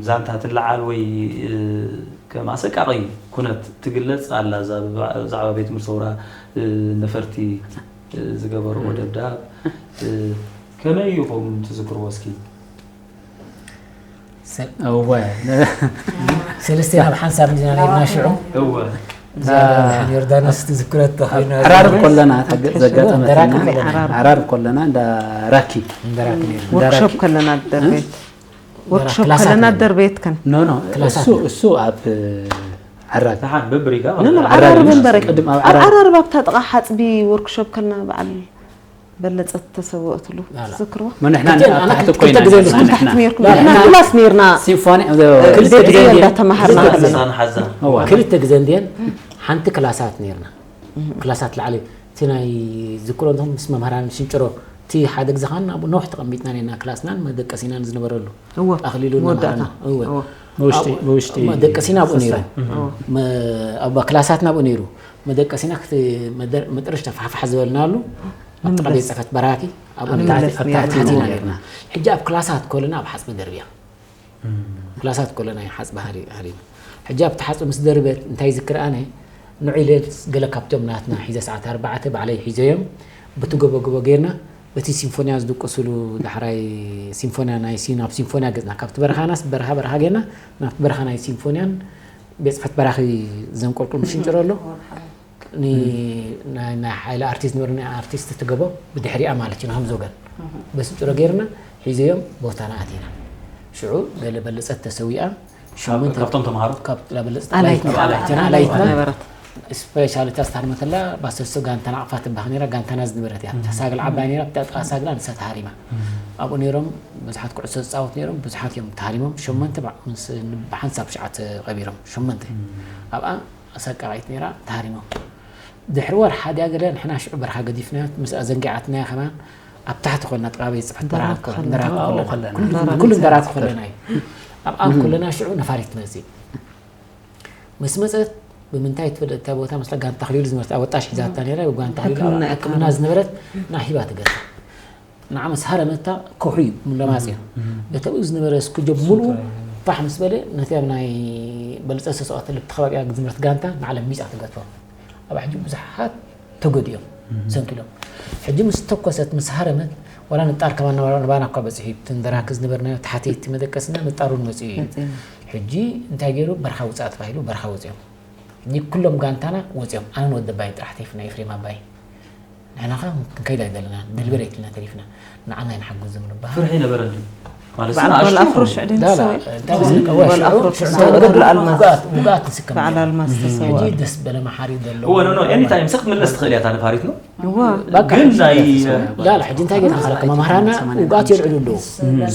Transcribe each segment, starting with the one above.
ዛንታ ትለዓል ወይ ከም ኣሰቃቒ ኩነት ትግለጽ ኣላ። እዛ ብዛዕባ ቤት ትምህርቲ ሰውራ ነፈርቲ ዝገበርዎ ደብዳብ ከመይ ኢኹም ትዝክርዎ እስኪ? እወ ሰለስቴና ብሓንሳብ ኢና ነርና ሽዑ። እወ ዮርዳኖስ ትዝክረቶ ኮይና ኣራርብ ኮለና ዘጋጠመትና ኣራርብ ኮለና እንዳ ራኪ ወርክሾፕ ከለና ደርቤት ወርክሾፕ ከለና ደርቤት ከን ኖ ኖ እሱ እሱ ኣብ ዓራግ ተሓን ብብሪጋ ዓራርብ እንበረ ኣብ ዓራርብ ኣብታ ጥቓ ሓፅቢ ወርክሾፕ ከለና በዓል በለፀ ተሰወእትሉ ትዝክርዎ? ንሕና ክልተ ግዜ ንሕና ክላስ ነርና ሲምፎኒ ክልተ ግዜ እንዳተማሃርና ከለና ክልተ ግዜ እንድየን ሓንቲ ክላሳት ነርና ክላሳት ላዕሊ እቲ ናይ ዝክሮ ምስ መምህራን ሽንጭሮ እቲ ሓደ ግዜ ከዓና ኣብኡ ነውሕ ተቐሚጥና ነና ክላስናን መደቀሲናን ዝነበረሉ ኣኽሊሉ መደቀሲና ኣብኡ ነይሩ መደቀሲና ኣብኡ ነይሩ መጠረሽታ ፋሕፋሕ ዝበልናሉ ኣብ ጥቓ ቤት ፅሕፈት በራኪ ኣብኡ ነይሩ ሕጂ ኣብ ክላሳት ኮለና ኣብ ሓፅቢ ደርብያ ክላሳት ኮለና እዩ ሓፅቢ ሃሪቡ ሕጂ ኣብቲ ሓፅቢ ምስ ደርበት እንታይ ይዝክር ኣነ ንዑ ኢለ ገለ ካብቶም ናትና ሒዘ ሰዓት ኣርባዕተ ባዕለይ ሒዘዮም ብቲ ጎቦ ጎቦ ጌርና በቲ ሲምፎንያ ዝድቅስሉ ዳሕራይ ሲምፎንያ ናይ ሲናብ ሲምፎንያ ገፅና ካብቲ በረኻናስ በረኻ በረኻ ጌርና ናብቲ በረኻ ናይ ሲምፎንያን ቤት ፅሕፈት በራኺ ዘንቆልቁል ምሽንጭሮ ኣሎ ናይ ሓይሊ ኣርቲስት ንበሩ ናይ ኣርቲስት ትገቦ ብድሕሪኣ ማለት እዩ ሃምዞ ገር በስንጭሮ ጌርና ሒዘዮም ቦታና ኣቲና ሽዑ ገለ በለፀት ተሰዊኣ ካብቶም ተምሃሮ ካብ በለፀት ኣላይትና ስፔሻል እታ ስታርመተላ ባሰሶ ጋንታና ኣቕፋ ትባህ ነራ ጋንታና ዝነበረት እያ ሳግል ዓባይ ነራ ብጣጥቃ ሳግላ ንሳ ተሃሪማ ኣብኡ ነይሮም ብዙሓት ኩዕሶ ዝፃወት ነይሮም ብዙሓት እዮም ተሃሪሞም ሸመንተ ብሓንሳብ ሸዓተ ቀቢሮም ሸመንተ ኣብኣ ኣሰቃቒት ነይራ ተሃሪሞም ድሕሪ ወር ሓዲያ ገለ ንሕና ሽዑ በረኻ ገዲፍናዮ ምስ ኣዘንጊዓትናዮ ከማን ኣብ ታሕቲ ኮና ጥቓ ቤት ፅሕፈት በረኻ ኩሉ ንራክ ኮለና እዩ ኣብኣ ኮለና ሽዑ ነፋሪት መፅእ ምስ መፀት ብምንታይ ትፈልጥ እታ ቦታ ምስላ ጋንታ ክሊሉ ዝመርት ኣብ ወጣሽ ሒዛታ ነይራ ጋንታ ክሊሉ ሕክምና ዝነበረት ና ሂባ ትገታ ንዓ ምስ ሃረመታ ከውሒ እዩ ለማፅዮ በተብኡ ዝነበረ ስኩጆ ሙሉ ፋሕ ምስ በለ ነቲ ኣብ ናይ በልፀ ዝተሰቐተ ልብቲ ከባቢኣ ዝምርት ጋንታ ንዓለም ሚፃ ትገትፎ ኣብ ሕጂ ብዙሓት ተጎዲኦም ሰንኪሎም ሕጂ ምስ ተኮሰት ምስ ሃረመት ወላ ንጣር ከማ ንባና እኳ በፂሑ እዩ ትንደራክ ዝነበርናዮ ተሓተይቲ መደቀስና ንጣሩን መፅኡ እዩ ሕጂ እንታይ ገይሩ በርኻ ውፃእ ተባሂሉ በርኻ ወፂኦም ሕጂ ኩሎም ጋንታና ወፂኦም ኣነን ወደባይ ጥራሕ ተሪፍና ኤፍሬም ኣባይ ንሕና ኸ ክንከይድ ኣይደለና ደሊበሬት ኢልና ተሪፍና ንዓና ይንሓግዞም ንበሃል ፍርሒ ነበረ ድዩ ማለት በዓል ጓል ኣፍሮ ሽዕደን ሰው ጓል ኣፍሮ ተሰወ ኩሉ ኣልማዝ ውግኣት ንስከም በዓል ኣልማዝ ተሰወ ሕጂ ደስ በለ መሓሪ ዘለዎ ኖ ኖ ኤኒ ታይም ስክ ትምለስ ትኽእል እያ እታ ነፋሪት ነው ግን ናይ ላላ ሕጂ እንታይ ገይርና ከለካ መምህራና ውግኣት የልዕሉ ኣለዉ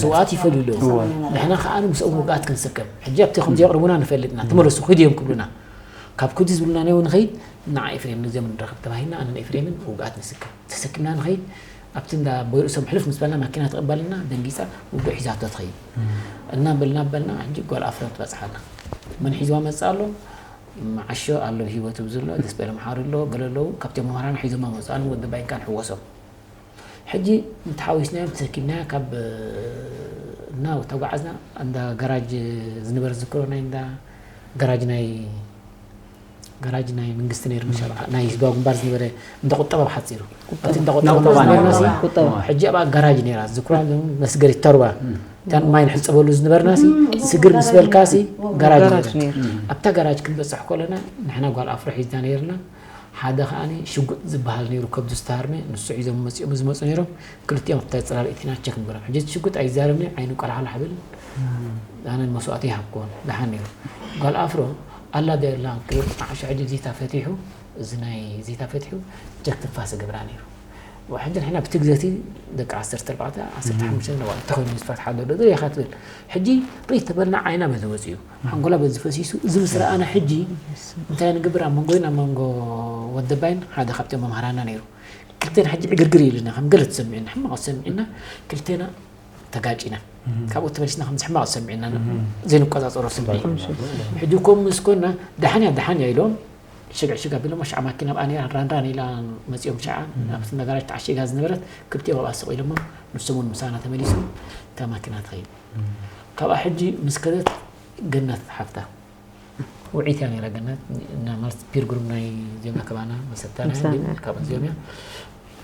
ስውኣት ይፈልዩ ኣለዉ ንሕና ከዓ ምስኦም ውግኣት ክንስከም ሕጂ ኣብቲ ከምዚ የቕርቡና ንፈልጥና ተመለሱ ክድ እዮም ክብሉና ካብ ኩዲ ዝብሉና ነው ንኸይድ ንዓ ኤፍሬም ንዚኦም ንረኸብ ተባሂልና ኣነን ኤፍሬምን ውግኣት ንስከም ተሰኪምና ንኸይድ ኣብቲ እንዳ ቦይ ርእሶም ሕልፍ ምስ በልና ማኪና ተቐባልና ደንጊፃ ውግእ ሒዛቶ ትኸይድ እናበልና በልና ሕጂ ጓል ኣፍሮ ትበፅሓና መን ሒዝዋ መፅእ ኣሎ መዓሾ ኣሎ ብሂወቱ ብዝሎ ደስበለ መሓሪ ኣሎ ገለ ኣለዉ ካብቶም መምህራን ሒዞማ መፅኡ ኣነ ወዲ ባይንካን ሕወሶም ሕጂ እንተሓዊስናዮም ተሰኪምናዮ ካብ እና ተጓዓዝና እንዳ ገራጅ ዝነበረ ዝክሮ ናይ እንዳ ገራጅ ናይ ገራጅ ናይ መንግስቲ ነይሩ ናይ ህዝባዊ ግንባር ዝነበረ እንዳ ቁጠባ ብሓፂሩ እቲ እንዳ ቁጠባ ሕጂ ኣብኣ ገራጅ ነይራ ዝክሮ መስገሪት ተርባ እታን ማይ ንሕፀበሉ ዝነበርና ስግር ምስ በልካ ገራጅ ኣብታ ገራጅ ክንበፅሕ ከለና ንሕና ጓል ኣፍሮ ሒዝና ነይርና ሓደ ከዓኒ ሽጉጥ ዝበሃል ነይሩ ከብዱ ዝተሃርመ ንሱ ሒዞም መፂኦም ዝመፁ ነይሮም ክልቲኦም ኣብታ ፅላል እቲና ቸክ ንብሎም ሕጂ እቲ ሽጉጥ ኣይዛረብኒ ዓይኑ ቀልሓልሕ ብል ኣነ መስዋእቲ ይሃብክዎን ደሓን ነይሩ ጓል ኣፍሮ ኣላ ዶ የላን ክብል ዓሾ ሕጂ ዚታ ፈቲሑ እዚ ናይ ዚታ ፈቲሑ ቸክ ትንፋስ ይገብራ ነይሩ ሕጂ ንሕና ብቲ ግዜ እቲ ደቂ ዓሰርተ ኣርባዕተ ዓሰርተ ሓሙሽተ ነባር እንተኾይኑ ምስፋት ሓደ ዶ ኢኻ ትብል ሕጂ ሪት ተበልና ዓይና በዚ ወፂኡ ሓንጎላ በዚ ፈሲሱ እዚ ምስ ረኣና ሕጂ እንታይ ንገብር ኣብ መንጎይን ኣብ መንጎ ወደባይን ሓደ ካብቶም መምሃራና ነይሩ ክልተን ሕጂ ዕግርግር ኢልና ከም ገለ ተሰሚዑና ሕማቕ ተሰሚዑና ክልተና ተጋጪና ካብኡ ተመሊስና ከም ሕማቕ ተሰሚዑና ዘይንቆፃፀሮ ስምዒ ሕጂ ከም ምስ ኮና ደሓን እያ ደሓን እያ ኢሎም ሽግዕ ሽግ ኣቢሎሞ ሻዕ ማኪና ኣብኣ ነይራ ራንራን ኢላ መፂኦም ሻዓ ኣብቲ ነጋራጅ ተዓሺጋ ዝነበረት ክልቲኦም ኣብኣ ስቕ ኢሎሞ ንሶም እውን ምሳና ተመሊሶም እታ ማኪና ትኸይድ ካብኣ ሕጂ ምስ ከደት ገነት ሓፍታ ውዒት እያ ነይራ። ገነት እና ማለት ፒር ግሩም ናይ ዜማ ከባና መሰታና ምሳና። ካብ ዜማ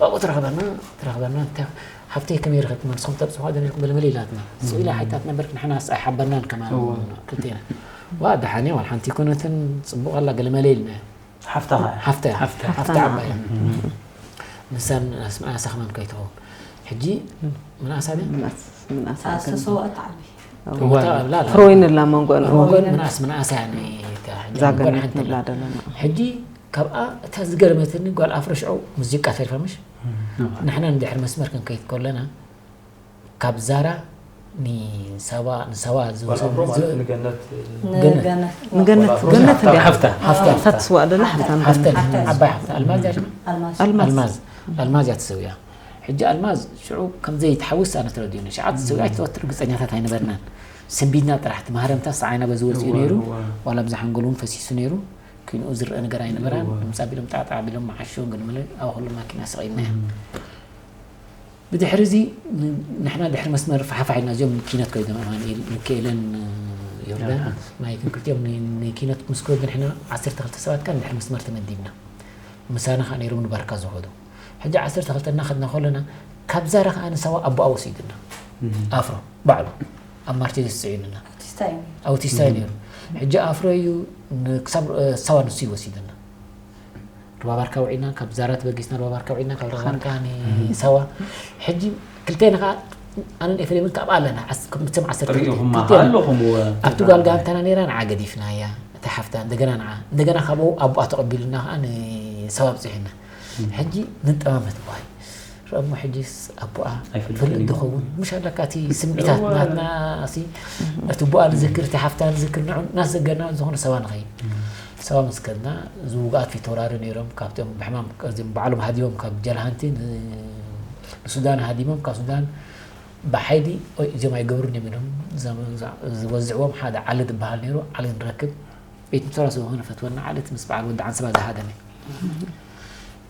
ኣብኡ ተረኽበና ተረኽበና እንታይ ሓፍተይ ከመይ ረኸብቲ ማለት ንስኹም ተብፅሑ ዶ ነርኩም ገለመለ ኢላትና ስኢላ ሓይታት ነበርክ ንሕና ኣይሓበናን ከማን እወ። ክልቴና ዋ ደሓን እያ ዋላ ሓንቲ ይኮነትን ፅቡቕ ኣላ ገለመለ ኢልና ሓፍታኻ እያ። ሓፍታ እያ ሓፍታ። ሓፍታ ዓባይ እያ ንሳን ኣስመዓሳ ከማን ከይትኸውን ሕጂ ምንኣሳ ድያ ምንኣስ ምንኣስ ኣስተሰዋእ ተዓቢ እወ፣ እብላ ኣላ። ፍሮይን ኣላ መንጎ ሮጎን ምንኣስ ምንኣሳ እያ ነይታ ሕጂ ዛገነት ጎንሓት ንብላ ኣለና። ዘለና ሕጂ ካብኣ እታ ዝገርመትኒ ጓል ኣፍሮ ሽዑ ሙዚቃ ተሪፋ ምሽ ንሕና ንድሕሪ መስመር ክንከይድ ከለና ካብ ዛራ ንሳዋ ንሳዋ ዝወሰድ ጓል ኣፍሮ ማለት ንገነት ንገነት ገነት እንዲያ ሓፍታ ሓፍታ ትስዋእ ደላ ሓፍታ ሓፍተን ንበሃል። ዓባይ ሓፍታ ኣልማዝ እያ ሽማ ኣልማዝ ኣልማዝ ኣልማዝ እያ ትሰውያ ሕጂ ኣልማዝ ሽዑ ከምዘይ ትሓውስ ኣነ ተረዲኡኒ ሽዓት ትሰውያ ኣይትወትር ርግፀኛታት ኣይነበርናን ስንቢድና ጥራሕ ትማህረምታ ሰዓይና በዚ ወፂኡ ነይሩ ዋላ ብዛ ሓንጎል እውን ፈሲሱ ነይሩ ክንኡ ዝረአ ነገር ኣይነበራን ድምፂ ኣቢሎም ጣዕጣዕ ኣቢሎም መዓሾ ገለመለ ኣብ ኩሉ ማኪና ሰቒልና እያ ብድሕሪ እዚ ንሕና ድሕሪ መስመር ፋሓፋሕ ኢልና እዚኦም ኪነት ኮይዶም ኣማንኤል ሚካኤልን ዮርዳን ማይክን ክልቲኦም ንኪነት ምስ ከዱ ንሕና ዓሰርተ ክልተ ሰባት ከ ንድሕሪ መስመር ተመዲብና ምሳና ከዓ ነይሮም ንባርካ ዝኸዱ ሕጂ ዓሰርተ ክልተ እናኸድና ከለና ካብ ዛራ ከዓ ንሳዋ ኣቦኣ ወሲዱና ኣፍሮ ባዕሉ ኣብ ማርቸዲስ ፅዒኑና ኣውቲስታ እዩ ነይሩ ሕጂ ኣፍሮ እዩ ክሳብ ሳዋ ንሱ እዩ ወሲዱና ሩባባርካ ውዒና ካብ ዛራ ተበጊስና ሩባባርካ ውዒና ካብ ሩባባርካ ንሳዋ ሕጂ ክልቴና ከዓ ኣነን ኤፍሬምን ካብ ኣለና ብሰም ዓሰርተ ሪኢኹማ ክልቴና ኣለኹም ኣብቲ ጓል ጋንታና ነይራ ንዓ ገዲፍና እያ እታ ሓፍታ እንደገና ንዓ እንደገና ካብኡ ኣቦኣ ተቐቢሉና ከዓ ንሳዋ ኣብፅሑና ሕጂ ንጠማመት ዋይ ረሞ ሕጂስ ኣቦኣ ኣይፈልጥን ፈልጥ እዩ። ዝኸውን ምሽ ኣለካ እቲ ስምዒታት ናትና ሲ እቲ ቦኣ ንዝክር እቲ ሓፍታ ንዝክር ንዑ እናሰገና ዝኾነ ሰባ ንኸይድ ሰባ ምስ ከድና ዝውግኣት ፊተውራሪ ነይሮም ካብቶም ብሕማም እዚኦም ባዕሎም ሃዲሞም ካብ ጀልሃንቲ ን- ንሱዳን ሃዲሞም ካብ ሱዳን ብሓይሊ ኦይ እዚኦም ኣይገብሩን እዮም ኢሎም ዘ- ዘ- ዝወዝዕዎም ሓደ ዓሊ ዝበሃል ነይሩ ዓሊ ንረክብ ቤት ምሰራ ዝኾነ ፈትወና ዓሊ እቲ ምስ በዓል ወዲ ዓንሰባ ዝሃደመ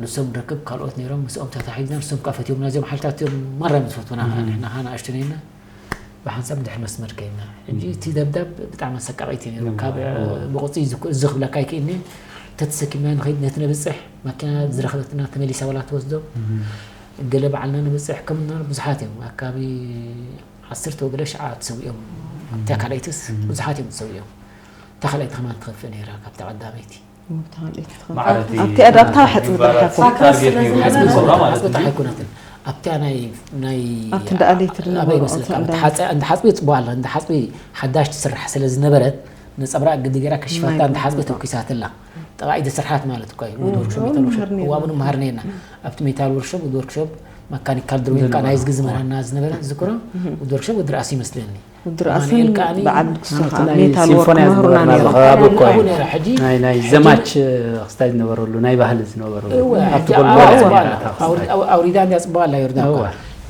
ንሶም ንረክብ ካልኦት ነይሮም ምስኦም ተታሒዝና ንሶም ከዓ ፈትዮምና እዚኦም ሓይልታት እዮም ማራ እዮም ዝፈትውና ከዓ ንሕና ከዓ ንኣሽቱ ነይና ብሓንሳብ ድሕሪ መስመር ከይና ሕጂ እቲ ደብዳብ ብጣዕሚ ኣሰቃቒት እዩ ነይሩ ካብ ብቁፅሪ እዚ ክብለካ ኣይክእልኒ ተተሰኪምና ንኸይድ ነቲ ነብፅሕ ማኪና ዝረኸበትና ተመሊሳ ወላ ትወስዶ ገለ በዓልና ንብፅሕ ከምና ብዙሓት እዮም ኣካባቢ ዓሰርተ ወገለ ሸዓ ተሰዊኦም ኣብታ ካልኣይትስ ብዙሓት እዮም ተሰዊኦም እታ ካልኣይቲ ከማን ትኸፍእ ነይራ ካብታ ቀዳመይቲ ኣብቲ ኣዳብታ ሓፂ ዝበልካ ሓፅቢ ጥራሕ ኣይኮነትን ኣብታ ናይ ናይ ኣብቲ እንዳ ኣለይቲ ድማ ኣበይ መስለካ እንዳ ሓፅቢ እንዳ ሓፅቢ ፅቡቅ ኣላ እንዳ ሓፅቢ ሓዳሽ ትስራሕ ስለ ዝነበረት ነፀብራቅ ግዲ ገይራ ከሽፋታ እንዳ ሓፅቢ ተኩሳትላ ጥቃ ኢደ ስርሓት ማለት እኮ እዩ ውድ ወርክሾፕ ሜታል ወርክሾፕ እዋ እውን መሃር ነርና ኣብቲ ሜታል ወርክሾፕ ውድ ወርክሾፕ መካኒካል ድሮይን ከዓ ናይ ዝግዚ መርሃና ዝነበረ ዝክሮ ውድ ወርክሾፕ ውድ ርኣስ ይመስለኒ ድርኣስን በዓል ሜታል ወርክ መህሩና ነይሩ ኣብኡ ነይራ ሕጂ ናይ ዘማች ክስታይ ዝነበረሉ ናይ ባህሊ ዝነበረሉ ኣብቲ ጎልጎል ኣውሪዳ እንዲያ ፅቡቅ ኣላ ዮርዳ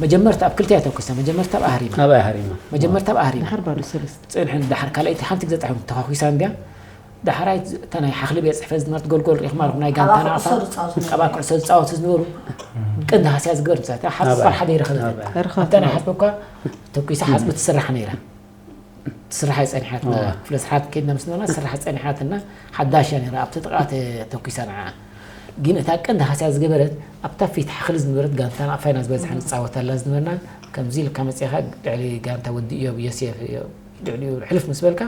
መጀመርታ ኣብ ክልተ ተኩሳ መጀመርታ ኣብ ኣህሪማ ኣብ ኣህሪማ መጀመርታ ኣብ ኣህሪማ ድሓር ባዶ ሰለስተ ፅንሕን ድሓር ካልኣይቲ ሓንቲ ግዜ ጥራሕ ተኳኩሳ እንዲያ ዳሕራይ እታ ናይ ሓኽሊ ቤት ፅሕፈት ዝነበረት ጎልጎል ሪኢኹም ኣለኹም ናይ ጋንታ ናቕፋ ኣባ ኩዕሶ ዝፃወቱ ዝነበሩ ቅንዲ ሃስያ ዝገበር ምሳት ሓፂ ፃር ሓደ ይረኸበት ኣብታ ናይ ሓፅቢ እኳ ተኩሳ ሓፅቢ ትስራሕ ነይራ ትስራሕ ይፀኒሓት ክፍለ ስርሓት ከይድና ምስ ነበርና ትስራሕ ፀኒሓትና ሓዳሽ እያ ነይራ ኣብቲ ጥቓ ተኩሳ ንዓ ግን እታ ቀንዲ ሃስያ ዝገበረት ኣብታ ፊት ሓኽሊ ዝነበረት ጋንታ ናቕፋ ኢና ዝበዝሓ ንፃወተላ ዝነበርና ከምዚ ኢልካ መፂኻ ልዕሊ ጋንታ ወዲ እዮብ ዮሴፍ ልዕሊኡ ሕልፍ ምስ በልካ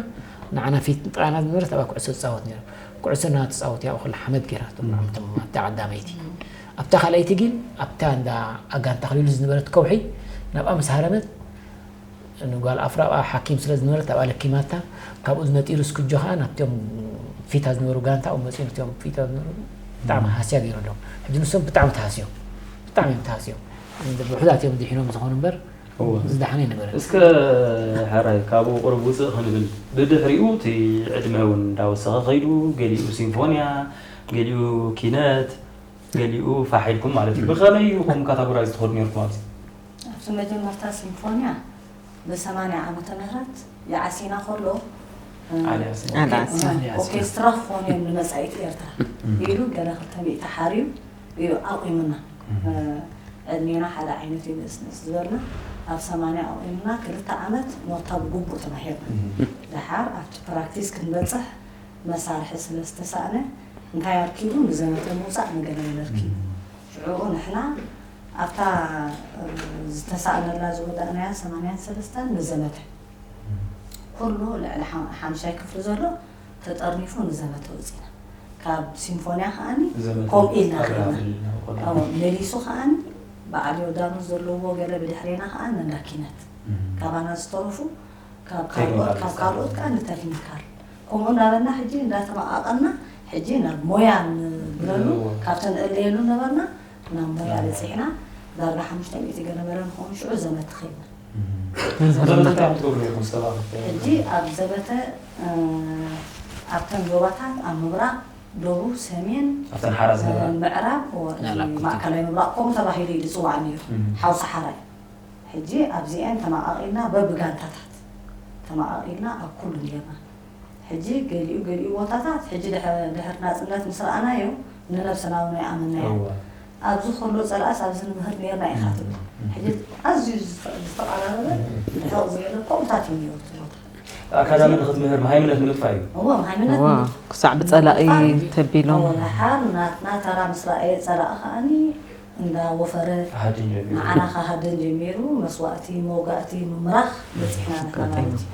ንዓና ፊት ንጥራና ዝነበረት ኣብኣ ኩዕሶ ትፃወት ነይራ። ኩዕሶ እናተፃወቱ ያው ኩላ ሓመድ ገይራቶም ንዖም እቶም ኣብታ ቀዳመይቲ። ኣብታ ካልኣይቲ ግን ኣብታ እንዳ ኣጋንታ ኣኽሊሉ ዝነበረት ከውሒ ናብኣ ምስ ሃረመት ንጓል ኣፍሮ ኣብኣ ሓኪም ስለ ዝነበረት ኣብኣ ለኪማታ ካብኡ ዝነጢሩ እስክጆ ከዓ ናብቶም ፊታ ዝነበሩ ጋንታ ኣብኡ መፂኡ ነቶም ፊታ ዝነበሩ ብጣዕሚ ሃስያ ገይሩ ኣለዎም። ሕጂ ንሶም ብጣዕሚ ተሃስዮም ብጣዕሚ እዮም ተሃስዮም። ውሑዳት እዮም ድሒኖም ዝኾኑ እምበር ዝደሓነ ኣይነበረን። እስከ ሕራይ ካብኡ ቁሩብ ውፅእ ክንብል ብድሕሪኡ እቲ ዕድመ እውን እንዳወሰኸ ከይዱ ገሊኡ ሲምፎንያ ገሊኡ ኪነት ገሊኡ ፋሕ ኢልኩም ማለት እዩ። ብኸመይ ኢኹም ካታጎራይዝ ትኸዱ ነይርኩም ኣብዚ? ኣብቲ መጀመርታ ሲምፎንያ ብሰማንያ ዓመተ ምህረት ይዓሲና ከሎ ዓሊ ዓሲና። ዓሊ ዓሲና። ኦርኬስትራ ክኾኑ እዮም ንመጻኢት ኤርትራ ኢሉ ገለ ክልተ ሚእቲ ሓርዩ እዩ ኣቑሙና። ዕድሜና ሓደ ዓይነት እዩ ንእስ ንእስ ዝበልና። ኣብ ሰማንያ ኣቑምና ክልተ ዓመት ኖታ ብግቡእ ተማሂርና። ደሓር ኣብቲ ፕራክቲስ ክንበጽሕ መሳርሒ ስለ ዝተሳእነ፣ እንታይ ኣርኪቡ? ንዘመተ ምውጻእ መገለል ኣርኪቡ። ሽዑኡ ንሕና ኣብታ ዝተሳእነላ ዝወዳእናያ ሰማንያን ሰለስተን ንዘመተ ኩሉ ልዕሊ ሓምሻይ ክፍሊ ዘሎ ተጠርኒፉ ንዘመተ ወጺና። ካብ ሲምፎንያ ከኣኒ ከምኡ ኢልና ከይና፣ መሊሱ ከኣኒ በዓል ዮርዳኖስ ዘለዎ ገለ ብድሕሬና ከኣ ነንዳ ኪነት ካባና ዝተረፉ ካብ ካልኦት ካብ ካልኦት ከኣ ንተክኒካል ከምኡ እናበልና ሕጂ እንዳተመቃቀልና ሕጂ ናብ ሞያ ንብለሉ ካብቲ ንእለየሉ ነበርና ናብ ሞያ በፂሕና ዳርጋ ሓሙሽተ ሚእቲ ገለ መለ ንኸውን ሽዑ ዘመተ ኸይድና። ሕጂ ኣብ ዘመተ ኣብተን ዞባታት ኣብ ምብራቕ፣ ደቡብ፣ ሰሜን፣ ኣብተን ሓራ ዝነበራ ምዕራብ፣ ማእከላይ ምብራቕ ከምኡ ተባሂሉ እዩ ዝፅዋዕ ነይሩ። ሓው ሰሓራ እዩ። ሕጂ ኣብዚአን ተመቓቒልና በብጋንታታት ተመቓቒልና ኣብ ኩሉ ነርና። ሕጂ ገሊኡ ገሊኡ ቦታታት ሕጂ ድሕር ናፅነት ምስ ረኣናዮ ንነብስና እውን ኣይኣመናዮ። ኣብዚ ከሎ ፀላእስ ኣብዚ ንምህር ነርና ኢኻ ትብል። ሕጂ ኣዝዩ ዝተቐራረበ ርሑቕ ዝበለ ከምኡታት እዩ ነይሩ እቲ ቦታ። ኣካዳሚ ንክትምህር መሃይምነት ንምጥፋእ እዩ። እዎ መሃይምነት ክሳዕ ብፀላኢ ተቢሎም። ደሓር ናትና ተራ ምስ ረኣየ ፀላኢ ከዓኒ እንዳወፈረ ንዓና ክሃድን ጀሚሩ። መስዋእቲ መውጋእቲ ምምራኽ በፂሕና ንሕና ማለት እዩ።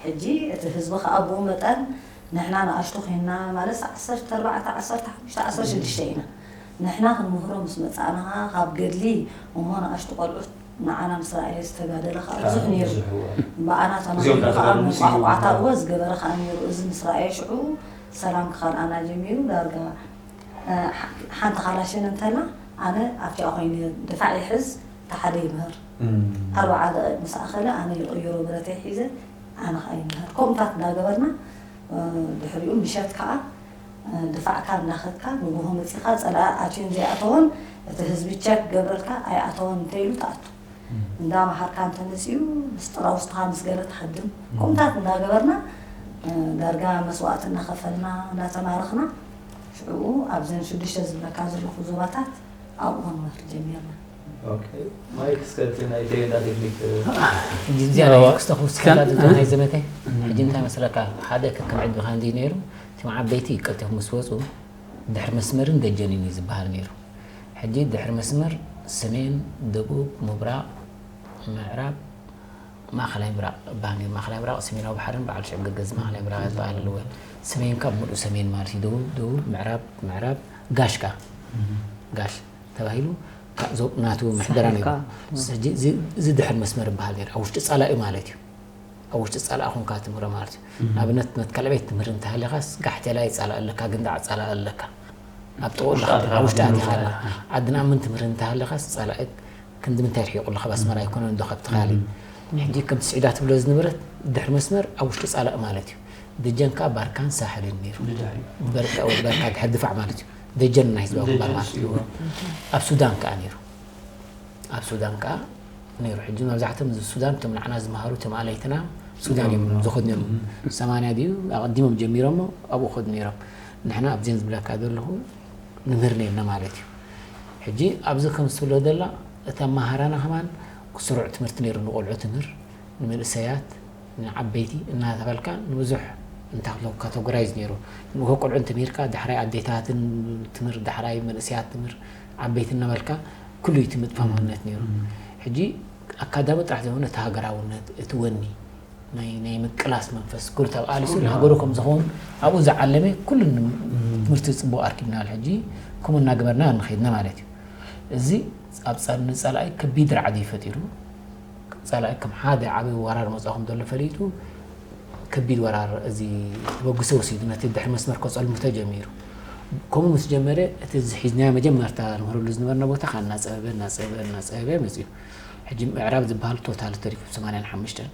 ሕጂ እቲ ህዝቢ ከዓ ብኡ መጠን ንሕና ንኣሽቱ ኮይንና ማለት ዓሰርተ ኣርባዕተ ዓሰርተ ሓሙሽተ ዓሰርተ ሽዱሽተ ኢና። ንሕና ክንምህሮ ምስ መፃእና ከዓ ካብ ገድሊ እሞ ንኣሽቱ ቆልዑት ንዓና ምስ ረኣየ ዝተጋደለ ከዓ ብዙሕ ነይሩ። ብኣና ተማሂሩ ከዓ መቋዕቋዕታ እወ ዝገበረ ከዓ ነይሩ። እዚ ምስ ረኣየ ሽዑ ሰላም ክኸልኣና ጀሚሩ። ዳርጋ ሓንቲ ካላሽን እንተላ ኣነ ኣብቲኣ ኮይነ ድፋዕ ይሕዝ፣ እቲ ሓደ ይምህር። ኣርባዓ ደቂቕ ምስ ኣኸለ ኣነ ይቕይሮ ብረተይ ሒዘ ኣነ ከዓ ይምህር። ከምኡታት እንዳገበርና ድሕሪኡ ምሸት ከዓ ድፋዕካ እንዳኸድካ ንግሆ መፂኻ ፀላኢ ኣትዩን ዘይኣተወን እቲ ህዝቢ ቸክ ገብረልካ ኣይኣተወን እንተይሉ ትኣቱ። እንዳመሃርካ እንተመፅኡ ምስጢራዊ ውስጥኻ ምስ ገለ ትሃድም። ከምኡታት እንዳገበርና ዳርጋ መስዋእቲ እናኸፈልና እንዳተማረኽና ሽዕኡ ኣብዘን ሽዱሽተ ዝብለካ ዘለኹ ዞባታት ኣብኡ ክንመርት ጀሚርና። ማይክ እስከ እቲ ናይ ቴሌንዳ ቴክኒክ እዚኣ ናይ ክስተኹ ስካላ ናይ ዘመተ ሕጂ እንታይ መስለካ ሓደ ከከም ዕድሜኻ እንዲ ነይሩ እቶም ዓበይቲ ቀልጢፎም ምስ ወፁ ድሕሪ መስመርን ደጀንን እዩ ዝበሃል ነይሩ። ሕጂ ድሕሪ መስመር ሰሜን፣ ደቡብ፣ ምብራቕ፣ ምዕራብ፣ ማእኸላይ ምብራቕ እበሃል ነይሩ። ማእኸላይ ምብራቕ ሰሜናዊ ባሕርን በዓል ሽዑ ገገዝ ማእኸላይ ምብራቕ ዝበሃል ኣለዎ። ሰሜን ካብ ሙሉእ ሰሜን ማለት እዩ። ደቡብ፣ ደቡብ፣ ምዕራብ፣ ምዕራብ፣ ጋሽ ከኣ ጋሽ ተባሂሉ ናቱ ምሕደራ ነይሩ። እዚ ድሕሪ መስመር ይበሃል ነይሩ። ኣብ ውሽጢ ጸላኢ ማለት እዩ። ኣብ ውሽጢ ጸላኢ ኮንካ ትምህሮ ማለት እዩ። ንኣብነት መትከል ዕቤት ትምህር እንተሃሊኻስ ጋሕቴላ ይጻላእ ኣለካ፣ ግንዳዕ ጻላእ ኣለካ። ኣብ ጥቕኡ ኣለኻ፣ ኣብ ውሽጢ ኣቲኻ ኣለኻ። ዓዲ ንኣምን ትምህር እንተሃሊኻስ ጸላኢ ክንዲ ምንታይ ርሒቑ ኣለኻ፣ ኣብ ኣስመራ ኣይኮነን እንዶ ካብ ትኻሊ። ሕጂ ከምቲ ስዒዳ ትብሎ ዝነበረት ድሕሪ መስመር ኣብ ውሽጢ ጸላኢ ማለት እዩ። ደጀን ከኣ ባርካን ሳሕልን ነይሩ። በርካ ድሕሪ ድፋዕ ማለት እዩ። ደጀን ናይ ህዝባዊ ግንባር ማለት እዩ። ኣብ ሱዳን ከኣ ነይሩ። ኣብ ሱዳን ከኣ ነይሩ። ሕጂ መብዛሕትኦም ሱዳን እቶም ንዓና ዝመሃሩ እቶም ኣለይትና ሱዳን እዮም ዝኸዱ ነይሮም። ሰማንያ ድዩ ኣቐዲሞም ጀሚሮሞ ኣብኡ ኸዱ ነይሮም። ንሕና ኣብዘን ዝብለካ ዘለኹ ንምህር ነርና ማለት እዩ። ሕጂ ኣብዚ ከም ዝብሎ ዘላ እቲ ኣመሃራና ከማን ስሩዕ ትምህርቲ ነይሩ ንቆልዑ ትምህር ንመንእሰያት ንዓበይቲ እናተበልካ ንብዙሕ እንታ ካተጎራይዝ ነይሩ ንእኮ ቆልዑ እንትምህርካ ዳሕራይ ኣዴታትን ትምህር ዳሕራይ መንእሰያት ትምህር ዓበይቲ እናበልካ ኩሉ እዩ ትምጥፋ መንነት ነይሩ። ሕጂ ኣካዳሚ ጥራሕ ዘይኮነ እቲ ሃገራውነት እቲ ወኒ ናይ ናይ ምቅላስ መንፈስ ኩሉ ተባኣሊሱ ንሃገሩ ከም ዝኸውን ኣብኡ ዝዓለመ ኩሉ ትምህርቲ ፅቡቅ ኣርኪብናል። ሕጂ ከምኡ እናገበርና ንኸይድና ማለት እዩ። እዚ ኣብ ንፀላኢ ከቢድ ራዕዲ ፈጢሩ። ፀላኢ ከም ሓደ ዓብዪ ወራር መፅኦ ከም ዘሎ ፈሊጡ ከቢድ ወራር እዚ ተበግሶ ወሲዱ ነቲ ድሕሪ መስመር ከፀልሙ ተጀሚሩ። ከምኡ ምስ ጀመረ እቲ እዚ ሒዝናዮ መጀመርታ ንምህረሉ ዝነበርና ቦታ ከዓ እናፀበበ እናፀበበ እናፀበበ መፅኡ። ሕጂ ምዕራብ ዝበሃል ቶታሊ ተሪፉ ሰማንያን ሓሙሽተን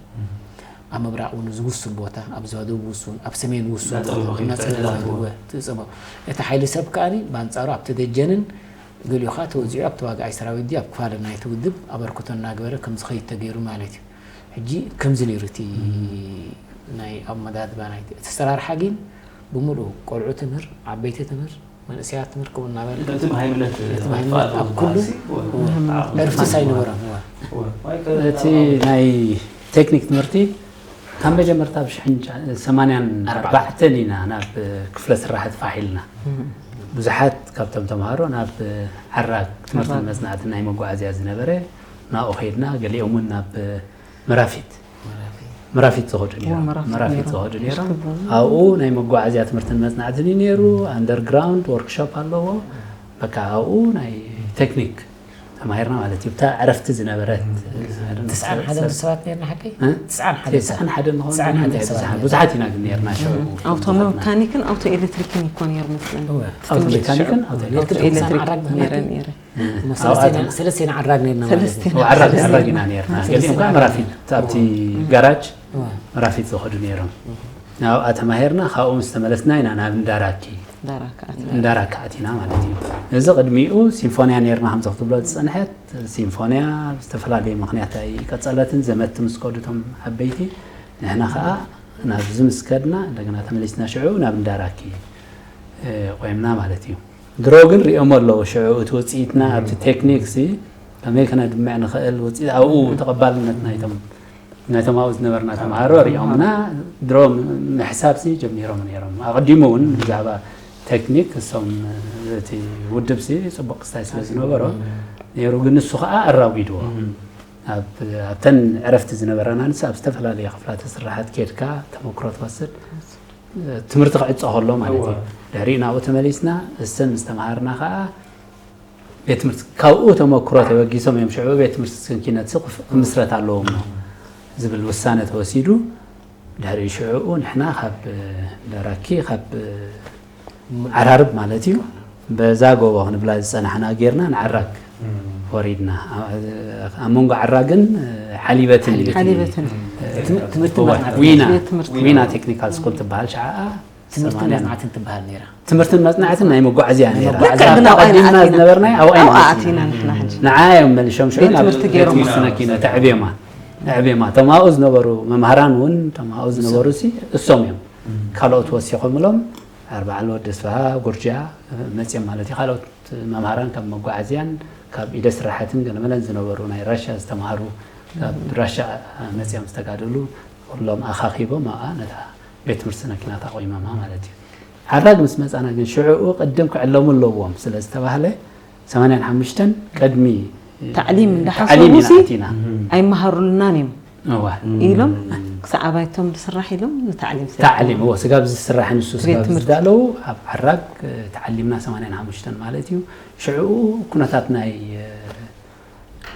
ኣብ ምብራቕ እውን ዝውሱን ቦታ ኣብ ዞባ ደቡብ ውሱን ኣብ ሰሜን ውሱን እናፀበበ ትፅበ እቲ ሓይሊ ሰብ ከኣኒ ብኣንፃሩ ኣብቲ ደጀንን ገሊኡ ከዓ ተወዚዑ ኣብ ተዋጋኣይ ሰራዊት ድዩ ኣብ ክፋል ናይቲ ውድብ ኣበርክቶ እናገበረ ከም ዝኸይድ ተገይሩ ማለት እዩ። ሕጂ ከምዚ ነይሩ እቲ ናይ ኣመዳድባ ናይ እቲ ኣሰራርሓ ግን ብምሉኡ ቆልዑ ትምህር፣ ዓበይቲ ትምህር፣ መንእሰያት ትምህርቲ ክቡር እናበለ እቲ መሃይምነት እቲ መሃይምነት ኣብ ኩሉ ዕርፍቲ ሳይነበሮም እቲ ናይ ቴክኒክ ትምህርቲ ካብ መጀመርታ ብ ሽሕን ሰማንያን ኣርባዕተን ኢና ናብ ክፍለ ስራሕቲ ፋሕ ኢልና። ብዙሓት ካብቶም ተምሃሮ ናብ ዓራግ ትምህርትን መፅናዕትን ናይ መጓዓዝያ ዝነበረ ናብኡ ከይድና፣ ገሊኦም እውን ናብ መራፊት መራፊት ዝኸዱ ነይሮም። መራፊት ዝኸዱ ነይሮም። ኣብኡ ናይ መጓዓዝያ ትምህርትን መፅናዕትን እዩ ነይሩ። ኣንደርግራውንድ ወርክሾፕ ኣለዎ። በቃ ኣብኡ ናይ ቴክኒክ ተማሂርና ማለት እዩ። ብታ ዕረፍቲ ዝነበረት ትስዓን ሓደን ሰባት ነርና ሓቀይ? እ? ትስዓን ሓደ ተስዓን ሓደ ንኸውን ትስዓን ሓደ እንታይ ሰባት ብዙሓት ነርና። ብዙሓት ኢና ግን ነርና ሽዑ። ኣውቶ መካኒክን ኣውቶ ኤሌክትሪክን ይኮን ነይሩ መስለኒ። ኣውቶ ሜካኒክን ኣውቶ ኤሌክትሪክን ኤሌክትሪክ ነይረ ነይረ። ሰለስቴና ዓራግ ነርና ማለት እዩ። ሰለስቴና ዓራግ ዓራግ ኢና ነርና። ገሊኦም ከዓ መራፊት ኣብቲ ጋራጅ እዋ። መራፊት ዝኸዱ ነይሮም። ናብኣ ተማሂርና ካብኡ ምስ ተመለስና ኢና ናብ እንዳራኪ ዳራካ ኣትና። እንዳራካ ኣቲና ማለት እዩ። እዚ ቅድሚኡ ሲምፎንያ ነርና ከምዚ ክትብሎ ዝፀንሐት ሲምፎንያ ብዝተፈላለየ ምክንያት ኣይቀፀለትን። ዘመት ምስ ከዱ እቶም ዓበይቲ ንሕና ከዓ ናብዚ ምስ ከድና እንደገና ተመሊስና ሽዑ ናብ እንዳራኪ እ፣ ቆይምና ማለት እዩ። ድሮ ግን ሪኦም ኣለዉ ሽዑ እቲ ውፅኢትና ኣብቲ ቴክኒክ ሲ ከመይ ከነድምዕ ንኽእል ውፅኢት ኣብኡ ተቐባልነት ናይቶም ናይቶም ኣብኡ ዝነበርና ተምሃሮ ሪኦምና ድሮ ምሕሳብ ሲ ጀሚሮም ነይሮም። ኣቐዲሙ እውን ብዛዕባ ቴክኒክ እሶም እቲ ውድብ ሲ ፅቡቕ ክስታይ ስለ ዝነበሮ ነይሩ፣ ግን ንሱ ከዓ ኣራጒድዎ። ኣብ ኣብተን ዕረፍቲ ዝነበራና ንስ ኣብ ዝተፈላለየ ክፍላተ ስራሓት ኬድካ ተመክሮ ትወስድ ትምህርቲ ክዕፆ ከሎ ማለት እዩ። ድሕሪኡ ናብኡ ተመሊስና እሰን ምስ ተምሃርና ከዓ ቤት ትምህርቲ ካብኡ ተመክሮ ተበጊሶም እዮም ሽዑ ቤት ትምህርቲ ስንኪነት ሲ ክፍ- ክምስረት ኣለዎም ዝብል ውሳነ ተወሲዱ። ድሕሪ ሽዑኡ ንሕና ካብ ደራኪ ካብ ዓራርብ ማለት እዩ በዛ ጎቦ ክንብላ ዝፀናሕና ጌርና ንዓራግ ወሪድና። ኣብ መንጎ ዓራግን ሓሊበትን እዩ። ሓሊበትን ትምህርቲ እዋ፣ መፅናዕቲ ዊና ቤት ትምህርቲ ዊና ቴክኒካል ስኩል ትበሃል ሸዓ ትምህርቲ መፅናዕትን ትበሃል ነይራ። ትምህርትን መፅናዕትን ናይ መጓዓዝያ ነይራ። መጓዓዝያ። ግን ኣብኣ ኢና ቀዲምና ኣቲና። ዝነበርና ኣብኣ ኢና ኣብኣ ኣቲና። ኣቲና ንሕና ሕጂ። ንዓ እዮም መሊሾም ሽዑ ቤት ናብ ትምህርቲ ቤት ገይሮም። ትምህርቲ ነኪነት ኣዕብዮማ ኣዕብዮማ። እቶም ኣብኡ ዝነበሩ መምሃራን እውን እቶም ኣብኡ ዝነበሩ ሲ እሶም እዮም። ካልኦት ወሲኾምሎም በዓል ወዲ ስፍሃ ጉርጃ መፅዮም ማለት እዩ። ካልኦት መምሃራን ካብ መጓዓዝያን ካብ ኢደ ስራሓትን ገለመለን ዝነበሩ ናይ ራሻ ዝተምሃሩ ካብ ራሻ መፅዮም ዝተጋደሉ ኩሎም ኣኻኺቦም ኣብኣ ነታ ቤት ትምህርቲ ነኪናት ኣቑሞማ ማለት እዩ። ዓራግ ምስ መፃና ግን ሽዕኡ ቅድም ክዕለሙ ኣለዎም ስለ ዝተባህለ ሰማንያን ሓሙሽተን ቅድሚ ታዕሊም ታዕሊም እንዳሓሰቡ ኢና ሲ ኣቲና። ኣይመሃሩልናን እዮም እዋ። ኢሎም ክሳብ ኣባይቶም ዝስራሕ ኢሎም ንታዕሊም ስለ ታዕሊም እዎ ስጋብ ዝስራሕ ንሱ ስጋብ ትምህርቲ። ዝዳለዉ ኣብ ዓራግ ተዓሊምና ሰማንያን ሓሙሽተን ማለት እዩ። ሽዕኡ ኩነታት ናይ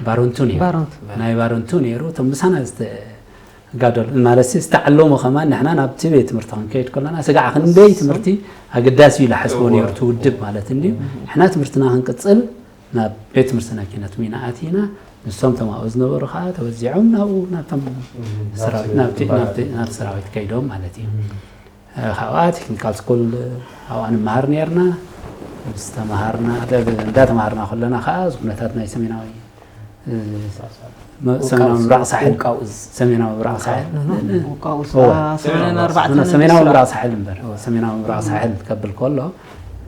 ባሮንቱ ነይሩ። ባሮንቱ። ናይ ባሮንቱ ነይሩ። እቶም ምሳና ዝተጋደሉ ማለት ሲ ዝተዓለሙ ከማን ንሕና ናብቲ ቤት ትምህርቲ ክንከይድ ከለና ስጋዕ ክንደይ ትምህርቲ ኣገዳሲ እዩ ዝሓስቦ ነይሩ እቲ ውድብ ማለት እንድዩ። ንሕና ትምህርትና ክንቅፅል ናብ ቤት ትምህርቲ ነኪነት ዊና ኣቲና። ንሶም ተማኡ ዝነበሩ ከዓ ተወዚዖም ናብኡ ናብቶም ሰራዊት ናብቲ ናብቲ ናብ ሰራዊት ከይዶም ማለት እዩ። ካብኣ ቴክኒካል ስኩል ኣብኣ ንመሃር ነርና። ምስ ተመሃርና እንዳተመሃርና ከለና ከዓ እዚ ኩነታት ናይ ሰሜናዊ ሰሜናዊ ምብራቕ ሳሕል ውቃው እዝ ሰሜናዊ ምብራቕ ሳሕል ውቃው እዋ። ሰማንያን ኣርባዕተን ሰሜናዊ ምብራቕ ሳሕል እምበር እዋ፣ ሰሜናዊ ምብራቕ ሳሕል ከብል ከሎ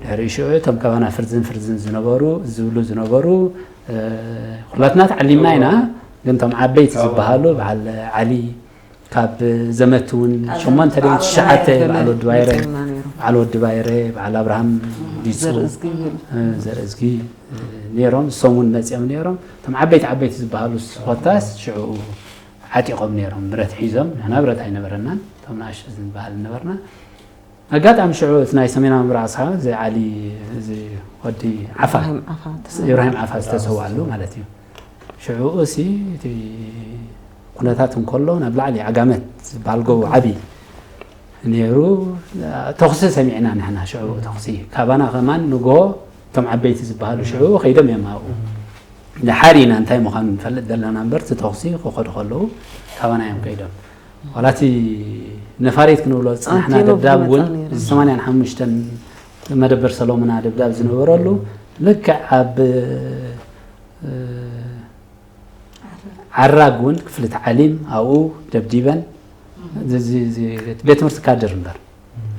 ድሕሪ ሽዑ እቶም ካባና ፍርዝን ፍርዝን ዝነበሩ ዝብሉ ዝነበሩ ኩላትና ተዓሊምና ኢና። ግን እቶም ዓበይቲ ዝበሃሉ በዓል ዓሊ ካብ ዘመት እውን ሸሞንተ ድዮም ትሽዓተ በዓል ወዲ ባይረ በዓል ወዲ ባይረ በዓል ኣብርሃም ዲፁ ዘርእዝጊ ነይሮም። እሶም እውን መፂኦም ነይሮም። እቶም ዓበይቲ ዓበይቲ ዝበሃሉ ኮታስ ሽዑ ዓጢቖም ነይሮም ብረት ሒዞም። ንሕና ብረት ኣይነበረናን እቶም ንኣሽቱ ዝበሃል ነበርና። ኣጋጣሚ ሽዑ እቲ ናይ ሰሜናዊ ምብራቕ ሰሓ እዚ ዓሊ እዚ ወዲ ዓፋ ኢብራሂም ዓፋ ዝተሰውኣሉ ማለት እዩ። ሽዑኡ ሲ እቲ ኩነታት እንከሎ ናብ ላዕሊ ዓጋመት ዝበሃል ጎቦ ዓብዪ ነይሩ። ተኹሲ ሰሚዕና ንሕና ሽዑ ተኹሲ ካባና ከማን ንግሆ እቶም ዓበይቲ ዝበሃሉ ሽዑ ከይዶም እዮም ኣብኡ። ድሓር ኢና እንታይ ምዃኑ ንፈልጥ ዘለና እምበር እቲ ተኹሲ ክኸዱ ከለዉ ካባና እዮም ከይዶም። ዋላ እቲ ነፋሪት ክንብሎ ዝፅናሕና ኣንቴኖ ደብዳብ እውን ዝመፃ ነይሩ። እዚ ሰማንያን ሓሙሽተን መደበር ሰሎሙና ደብዳብ ዝነበረሉ ልክዕ ኣብ ዓራግ እውን ክፍሊ ተዓሊም ኣብኡ ደብዲበን ቤት ትምህርቲ ካድር እምበር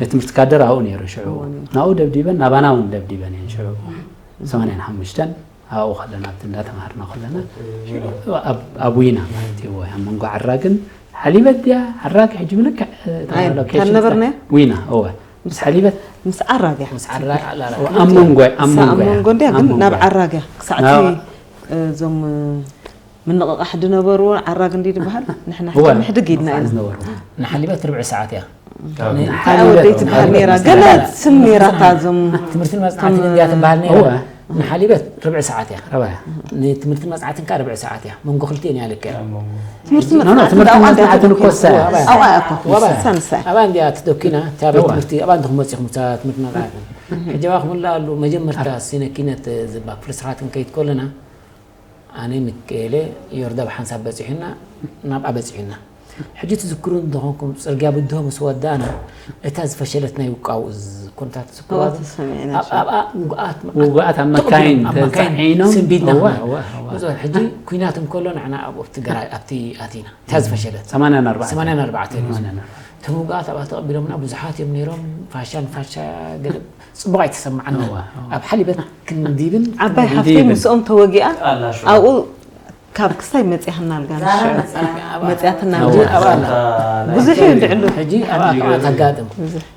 ቤት ትምህርቲ ካደር ኣብኡ ነይሩ ሽዑ። ናብኡ ደብዲበን ናባና እውን ደብዲበን እየን ሽዑ። ሰማንያን ሓሙሽተን ኣብኡ ከለና ኣብቲ እንዳተማሃርና ከለና ኣብ ዊና ማለት እዩ። ኣብ መንጎ ዓራግን ሓሊበት ድያ ዓራግ ሕጂ ብልክዕ ታልነበርና ዊና እወ ምስ ሓሊበት ምስ ዓራግ እያ። ኣብ መንጎ ኣብ መንጎ እንዲያ ግን ናብ ዓራግ እያ ክሳዕቲ እዞም ምንቕቓሕ ድነበርዎ ዓራግ እንዲ ድበሃል ንሕና ሕጂ ምሕድግ ኢልና ኢና። ንሓሊበት ርብዒ ሰዓት እያ። ወደይ ትበሃል ነይራ ገለ ስም ነይራታ እዞም ትምህርትን መፅናዕትን እንዲያ ትበሃል ነይራ። ንሓሊበት ርብዒ ሰዓት እያ። ንትምህርትን መፅናዕትን ከዓ ርብዒ ሰዓት እያ። መንጎ ክልቲኤን እያ ልክዕ። ትምህርትን መፅናዕትን እኮ ሳንሳይ ኣብኣ እንዲያ ትደኪና እታ ቤት ትምህርቲ ኣብኣ እንዲኹም መፂኹም ትምህርትን መፅናዕትን ሕጂ ባ ክምልኣሉ መጀመርታ ሲነኪነት ዝባ ክፍሊ ስርሓት ክንከይድ ከለና ኣነ ምክኤለ ዮርዳ ብሓንሳብ በፂሑና ናብኣ በፂሑና ሕጂ ትዝክሩ እንተኾንኩም ፅርግያ ብድሆ ምስ ወዳእና እታ ዝፈሸለት ናይ ውቃው ኩነታት ትዝክሩ ኣብኣ ውጉኣት ውጉኣት ኣብ መካይን ተፃዒኖም ስንቢድና ብዙ ሕጂ ኩናት እንከሎ ንዕና ኣብቲ ገራ ኣብቲ ኣቲና እታ ዝፈሸለት 84 ተምውጋኣት ኣብኣ ተቐቢሎምና ብዙሓት እዮም ነይሮም። ፋሻ ንፋሻ ገለ ፅቡቕ ኣይተሰማዓና። ኣብ ሓሊበት ክንዲብን ዓባይ ሓፍተይ ምስኦም ተወጊኣ ኣብኡ ካብ ክስታይ መፅያትና ኣልጋ ንሽዑ መፅያትና ብዙሕ እዩ ልዕሉ ሕጂ ኣብኣ ተጋጥም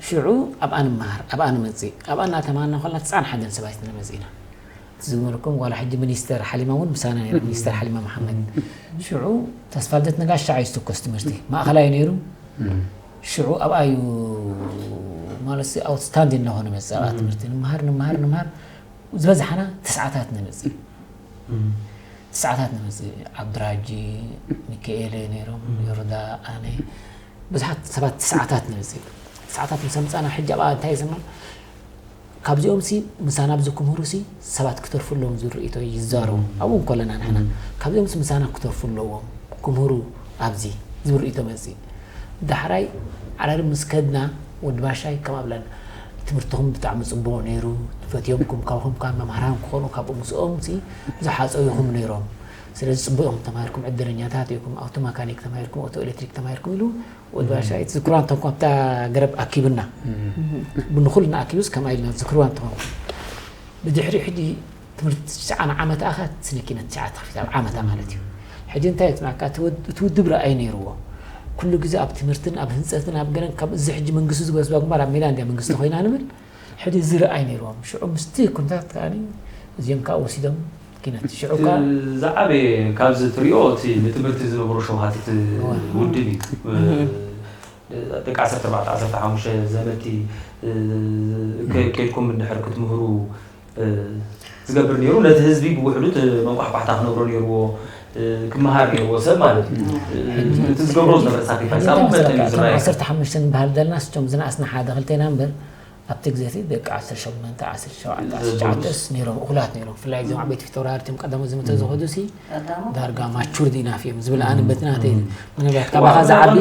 ሽዑ ኣብኣ ንመሃር ኣብኣ ንመፅእ ኣብኣ እናተማሃርና ከላ ትፃን ሓደን ሰባይት ንመፅእና ዝብለኩም ዋላ ሕጂ ሚኒስተር ሓሊማ እውን ምሳና ነይራ ሚኒስተር ሓሊማ መሓመድ ሽዑ ተስፋልደት ነጋሽ ሻዕ እዩ ዝትኮስ ትምህርቲ ማእኸላይ ነይሩ ሽዑ ኣብኣ እዩ ማለት ኣውትስታንዲን እናኾነ መፀ ኣብኣ ትምህርቲ ንምሃር ንምሃር ንምሃር ዝበዝሓና ተስዓታት ንምፅእ ተስዓታት ንምፅእ ዓብድራጂ ሚካኤለ ነይሮም ዮርዳ ኣነ ብዙሓት ሰባት ተስዓታት ንምፅእ ተስዓታት ምስ ኣምፃና ሕጂ ኣብኣ እንታይ ይስማ ካብዚኦም ሲ ምሳና ኣብዚ ክምህሩ ሲ ሰባት ክተርፉ ኣለዎም ዝብል ርእይቶ ይዛረቡ ኣብኡ እንከለና ንሕና ካብዚኦም ሲ ምሳና ክተርፉ ኣለዎም ክምህሩ ኣብዚ ዝብል ርእይቶ መፅእ ዳሕራይ ዓራሪ ምስ ከድና ወዲ ባሻይ ከም ኣብለን ትምህርትኹም ብጣዕሚ ፅቡቕ ነይሩ ፈትዮምኩም ካብኹም ካብ መምሃራን ክኾኑ ካብኡ ምስኦም ሲ ዝሓፀዩኹም ነይሮም ስለዚ ፅቡቕ ኢኹም ተማሂርኩም ዕድለኛታት ኢኹም ኣውቶ ማካኒክ ተማሂርኩም ኣውቶ ኤሌክትሪክ ተማሂርኩም ኢሉ ወዲ ባሻይ እቲ ዝክሩ ኣንተንኮ ኣብታ ገረብ ኣኪብና ብንኩልና ኣኪቡስ ከምኣ ኢልና ዝክሩ ኣንተንኮ ብድሕሪ ሕጂ ትምህርቲ ትሽዓን ዓመት ኣኻ ስነኪነ ትሽዓ ተኽፊት ኣብ ዓመታ ማለት እዩ ሕጂ እንታይ የፅናካ እቲ ውድብ ረኣይ ነይርዎ ኩሉ ግዜ ኣብ ትምህርትን ኣብ ህንፀትን ኣብ ገለን ካብ እዚ ሕጂ መንግስቲ ዝገዝባ ግንባር ኣብ ሜዳ እንዲያ መንግስቲ ኮይና ንብል ሕጂ እዚ ረኣይ ነይርዎም ሽዑ ምስቲ ኩነታት ከኣ እዚኦም ከዓ ወሲዶም ኪነት ሽዑ ከዓ ዝዓበየ ካብዚ ትሪኦ እቲ ንትምህርቲ ዝነበሩ ሸውሃትቲ ውድብ እዩ ደቂ ዓሰርተ ኣርባዕተ ዓሰርተ ሓሙሽተ ዘመድቲ ከይድኩም እንድሕር ክትምህሩ ዝገብር ነይሩ ነቲ ህዝቢ ብውሕዱ መንቋሕቋሕታ ክነብሮ ነይርዎ ክመሃር ነይርዎ ሰብ ማለት እዩ እቲ ዝገብሮ ዝነበረ ሳክሪፋይስ ኣብ መጠን እዩ ዝረኣየ ዓሰርተ ሓሙሽተ ዝበሃል ዘለና ስቶም ዝነኣስና ሓደ ክልቴና እምበር ኣብቲ ግዜ እቲ ደቂ ዓሰርተ ሸሞንተ ዓሰርተ ሸውዓተ ዓሰርተ ትሽዓተ ነይሮም እኹላት ነይሮም ብፍላይ እዞም ዓበይቲ ፊተውራሪ እቶም ቀዳሞት ዝመተ ዝኸዱ ሲ ዳርጋ ማቹርድ ኢናፍ እዮም ዝብል ኣነ በቲ ናተይ ምናልባት ካባኻ ዝዓቢ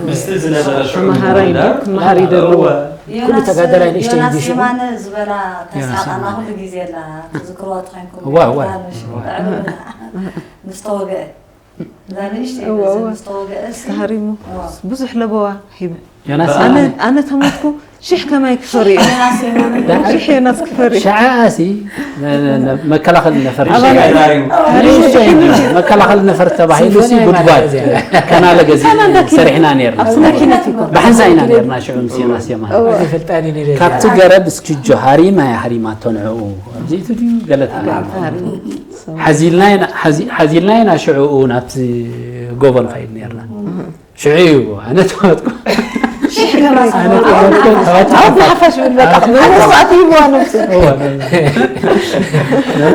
ምስቲ ዝነበረ ሽዑ መሃራይ ክመሃር ይደልዎ ኩሉ ተጋደላይ ንእሽተይ ዮናስ እንዲሹ የማነ ዝበላ ተሳቃና ኩሉ ግዜ ኣላ ትዝክርዋ ተኮይንኩም እዋ፣ እዋ። ምስ ተወገአ እዛ ንእሽተይ እዋ፣ እዋ። ምስ ተወገአ እሲ ተሃሪሙ እዋ። ብዙሕ ለበዋ ሂቡ ዮናስ ኣነ ኣነ ተሞትኩ ሽሕ ከማይ ክፈርዮ ዮናስ የማነ ሽሕ ዮናስ ክፈርዮ ሸዓ ሲ መከላኸሊ ነፈርቲ ኣባላት ተዛሪቡ መከላኸሊ ነፈርቲ ተባሂሉ ሲ ጉድጓድ ከናለ ገዚ ሰሪሕና ነርና ኣብቲ መኪነት ይኮን ብሓንሳ ኢና ነርና ሽዑ ምስ ዮናስ የማነ ፈልጣኒ ነይረ ካብቲ ገረብ እስኪጆ ሃሪማ እያ ሃሪማቶ ንዕኡ ኣብዚቱ ድዩ ገለ ተሃሪማ ሓዚልና ኢና- ሓዚ- ሓዚልና ኢና ሽዕኡ ናብቲ ጎቦ ንኸይድ ነርና ሽዑ እዩ ኣነ ተዋጥኩ ኣብ ሓፋሽ ብል በቃ መስዋእቲ ይህብዋ ነብሱ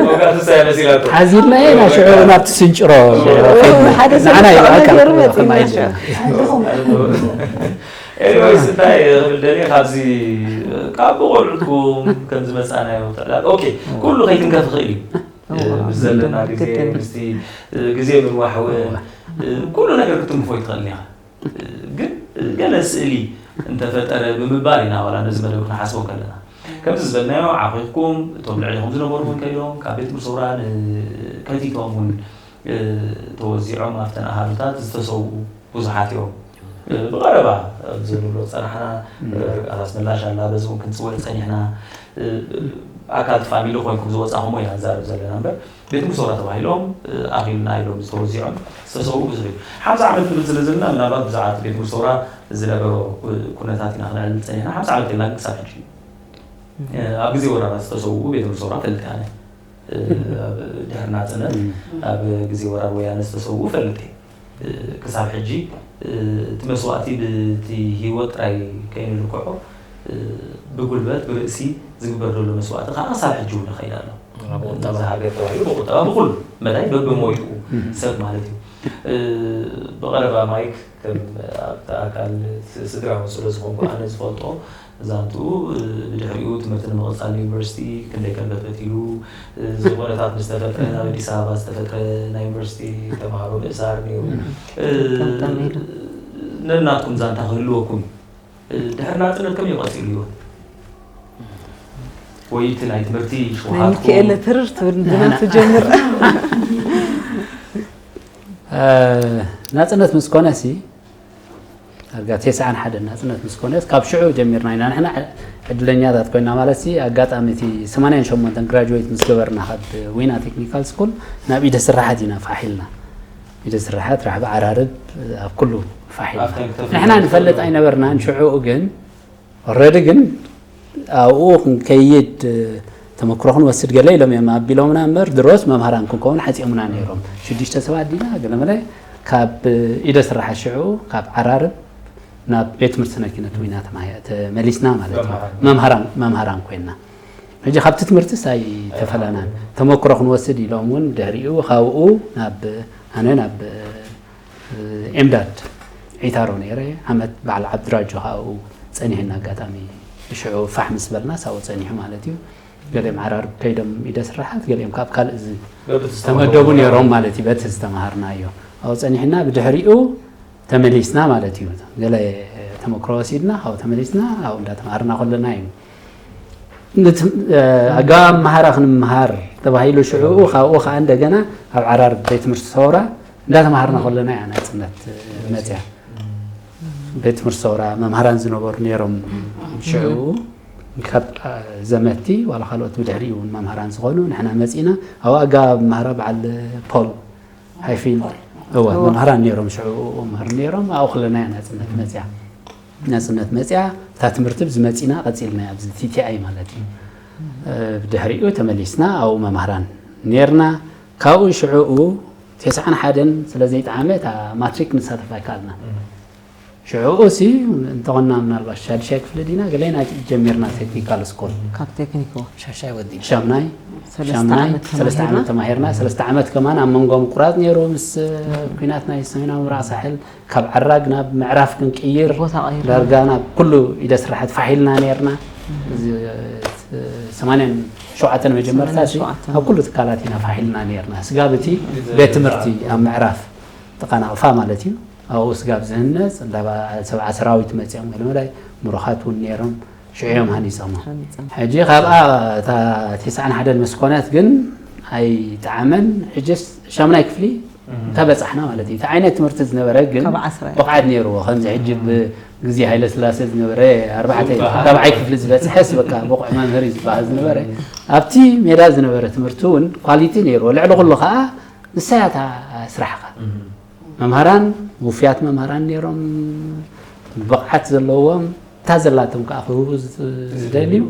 ወጋቱ ሳይ መሲላቶ ሓዚልና ኢና ሽዑ ናብቲ ስንጭሮ ከድና። ሓደ ሰብ ንዓና ዝጠቕመ ይብኣካ ገይሩ ከማይ መፂና ኢልና። ኤኒዌይስ እንታይ ክብል ደልየ ካብዚ ካብ ብቆልዑትኩም ከም ዝመፃናዮ ምትዕላል ኦኬ ኩሉ ከይትንከፍ ይኽእል እዩ ምስ ዘለና ግዜ ግድን። ምስቲ ግዜ ምንዋሕወ ኩሉ ነገር ክትንክፎ ይትኽእል ኢኻ ግን ገለ ስእሊ እንተፈጠረ ብምባል ኢና ዋላ ነዚ መደብ ክንሓስቦ ከለና ከምዚ ዝበልናዮ ዓኺኽኩም እቶም ልዕሊኹም ዝነበሩ እውን ከይዶም ካብ ቤት ምርሶራ ከቲቶም እውን ተወዚዖም ኣብተን ኣሃዱታት ዝተሰውኡ ብዙሓት እዮም ብቐረባ ኣብዚ ንብሎ ዝጸናሕና ርግኣት ኣስመላሽ ኣላ፣ በዚ እውን ክንጽወዕ ጸኒሕና። ኣካል ፋሚሊ ኮይንኩም ዝወጻኹሞ ኢና ንዛረብ ዘለና እምበር፣ ቤት ምርሲ ሰውራ ተባሂሎም ኣኺልና ኢሎም ዝተወዚዖም ዝተሰውኡ ብዙሕ እዩ። ሓምሳ ዓመት ንብል ስለ ዘለና ምናልባት ብዛዕባ ቤት ምርሲ ሰውራ ዝነበሮ ኩነታት ኢና ክነዕልል ጸኒሕና። ሓምሳ ዓመት ኢልና ግን ክሳብ ሕጂ ኣብ ግዜ ወራራት ዝተሰውኡ ቤት ምርሲ ሰውራ ፈልጥ ኣነ። ኣብ ድሕሪ ናጽነት ኣብ ግዜ ወራር ወያነ ዝተሰውኡ ፈልጥ እየ። ክሳብ ሕጂ እቲ መስዋእቲ ብቲ ህይወት ጥራይ ከይንልክዖ ብጉልበት ብርእሲ ዝግበር ዘሎ መስዋእቲ ከዓ ክሳብ ሕጂ እውን ይኸይድ ኣሎ። ብቁጠባ ብኩሉ መዳይ በብሞይኡ ሰብ ማለት እዩ። ብቐረባ ማይክ ከም ኣብቲ ኣካል ስድራ እውን ስለ ዝኾንኩ ኣነ ዝፈልጦ ዛንትኡ ብድሕሪኡ ትምህርቲ ንምቕጻል ዩኒቨርሲቲ ክንደይ ከርበትበት ኢሉ እዚ ኩነታት ምስ ተፈጥረ ናብ ኣዲስ ኣበባ ዝተፈጥረ ናይ ዩኒቨርሲቲ ተምሃሮ ምእሳር ነይሩ። ነናትኩም ዛንታ ክህልወኩም ድሕሪ ናጽነት ከመይ ቀጺሉ ህይወት? ወይ እቲ ናይ ትምህርቲ ናይ ሽውሃትኩም? ሚካኤለ ትርር ትብል ንሕና ንድና ትጀምር። ናጽነት ምስ ኮነ ሲ ዳርጋ ተስዓን ሓደን ናጽነት ምስ ኮነ ካብ ሽዑ ጀሚርና ኢና ንሕና ዕድለኛታት ኮይና ማለት ሲ ኣጋጣሚ እቲ ሰማንያን ሸሞንተን ግራጅዌት ምስ ገበርና ካብ ዊና ቴክኒካል ስኩል ናብ ኢደ ስራሓት ኢና ፋሕ ኢልና። ኢደ ስራሓት ራሕቢ ዓራርብ ኣብ ኩሉ ፋሕ ኢልና። ኣብተን ክተፍልጣ ንሕና ንፈልጥ ኣይነበርናን ሽዑ ግን ኦረዲ ግን ኣብኡ ክንከይድ ተመክሮ ክንወስድ ገለ ኢሎም እዮም ኣቢሎምና እምበር ድሮስ መምሃራን ክንከውን ሓፂኦምና ነይሮም ሽዱሽተ ሰባት ዲና ገለመለ ካብ ኢደ ስራሓት ሽዑ ካብ ዓራርብ ናብ ቤት ትምህርቲ ስነ ኪነት ዊና ተመሊስና ማለት እዩ። መምሃራን ኮይና ሕጂ ካብቲ ትምህርቲ ሳይ ተፈላናን ተመክሮ ክንወስድ ኢሎም እውን ድሕሪኡ ካብኡ ናብ ኣነ ናብ ኤምዳድ ዒታሮ ነይረ። ዓመት በዓል ዓብድራጆ ካብኡ ፀኒሕና ኣጋጣሚ ሽዑ ፋሕ ምስ በልና ሳብኡ ፀኒሑ ማለት እዩ። ገሊኦም ዓራርብ ከይዶም ኢደ ስራሓት ገሊኦም ካብ ካልእ ዝተመደቡ ነይሮም ማለት እዩ። በቲ ዝተምሃርናዮ ኣብኡ ፀኒሕና ብድሕሪኡ ተመሊስና ማለት እዩ። ገለ ተመክሮ ወሲድና ካብኡ ተመሊስና ኣብኡ እንዳተምሃርና ከለና እዩ። ኣገባብ ኣምሃራ ክንምሃር ተባሂሉ ሽዑኡ ካብኡ ከዓ እንደገና ኣብ ዓራርብ ቤት ትምህርቲ ሰውራ እንዳተምሃርና ከለና እያ ናፅነት መፅያ። ቤት ትምህርቲ ሰውራ መምሃራን ዝነበሩ ነይሮም ሽዑኡ ካብ ዘመቲ ዋላ ካልኦት ብድሕሪኡ እውን መምሃራን ዝኾኑ ንሕና መፂና ኣብኡ ኣገባብ ኣምሃራ በዓል ፖል ሃይፊን እወ መምሃራን ነይሮም ሽዑ መምህር ነይሮም ኣብኡ ከለና እያ ናፅነት መፅያ ናፅነት መፅያ እታ ትምህርቲ ብዝመፂና ቀፂልና ኣብዚ ቲቲኣይ ማለት እዩ። ብድሕሪኡ ተመሊስና ኣብኡ መምሃራን ነይርና። ካብኡ ሽዑኡ ተስዓን ሓደን ስለ ዘይጠዓመ እታ ማትሪክ ንሳተፍ ኣይከኣልና። ሽዑኡ ሲ እንተኾና ምናልባት ሻድሻይ ክፍሊ ዲና ገለና ጀሚርና ቴክኒካል ስኩል ካብ ቴክኒኮ ሻሻይ ወዲና ሻምናይ ሰለስተ ሻምናይ ዓመት ሰለስተ ተማሂርና። ዓመት ተማሂርና ሰለስተ ዓመት ከማን ኣብ መንጎ ምቁራፅ ነይሩ ምስ ኩናት ናይ ሰሜናዊ ምብራቕ ሳሕል ካብ ዓራግ ናብ ምዕራፍ ክንቅይር ቦታ ቀይርና። ዳርጋ ናብ ኩሉ ኢደ ስራሕት ፋሒልና ነይርና። እዚ ሰማንያን ሸውዓተን መጀመርታ ሲ ሰማንያን ሸውዓተን። ኣብ ኩሉ ትካላት ኢና ፋሒልና ነይርና ስጋብ እቲ ቤት ትምህርቲ ኣብ ምዕራፍ ጥቃ ናቕፋ ማለት እዩ። ኣብኡ ስጋብ ዝህነፅ እንዳ ሰብዓ ሰራዊት መፅኦም ገለመላይ ምሩኻት እውን ነይሮም ሽዑ እዮም ሃኒፆሞ። ሃኒፆም። ሕጂ ካብኣ እታ ተስዓን ሓደን ምስ ኮነት ግን ኣይጠዓመን። ሕጂ ሻምናይ ክፍሊ እንታይ በፃሕና ማለት እዩ። እቲ ዓይነት ትምህርቲ ዝነበረ ግን ካብ ዓስራ እዩ። ብቕዓት ነይርዎ ከምዚ ሕጂ ብግዜ ሃይለ ስላሴ ዝነበረ ኣርባዕተ ራብዓይ ክፍሊ ዝበፅሐስ በቃ ብቑዕ መምህር እዩ ዝበሃል ዝነበረ ኣብቲ ሜዳ ዝነበረ ትምህርቲ እውን ኳሊቲ ነይርዎ። ልዕሊ ኩሉ ከዓ ንሳያታ ስራሕካ መምሃራን ውፍያት መምሃራን ነይሮም ብቕዓት ዘለዎም እታ ዘላቶም ከዓ ክህቡ ዝደልዩ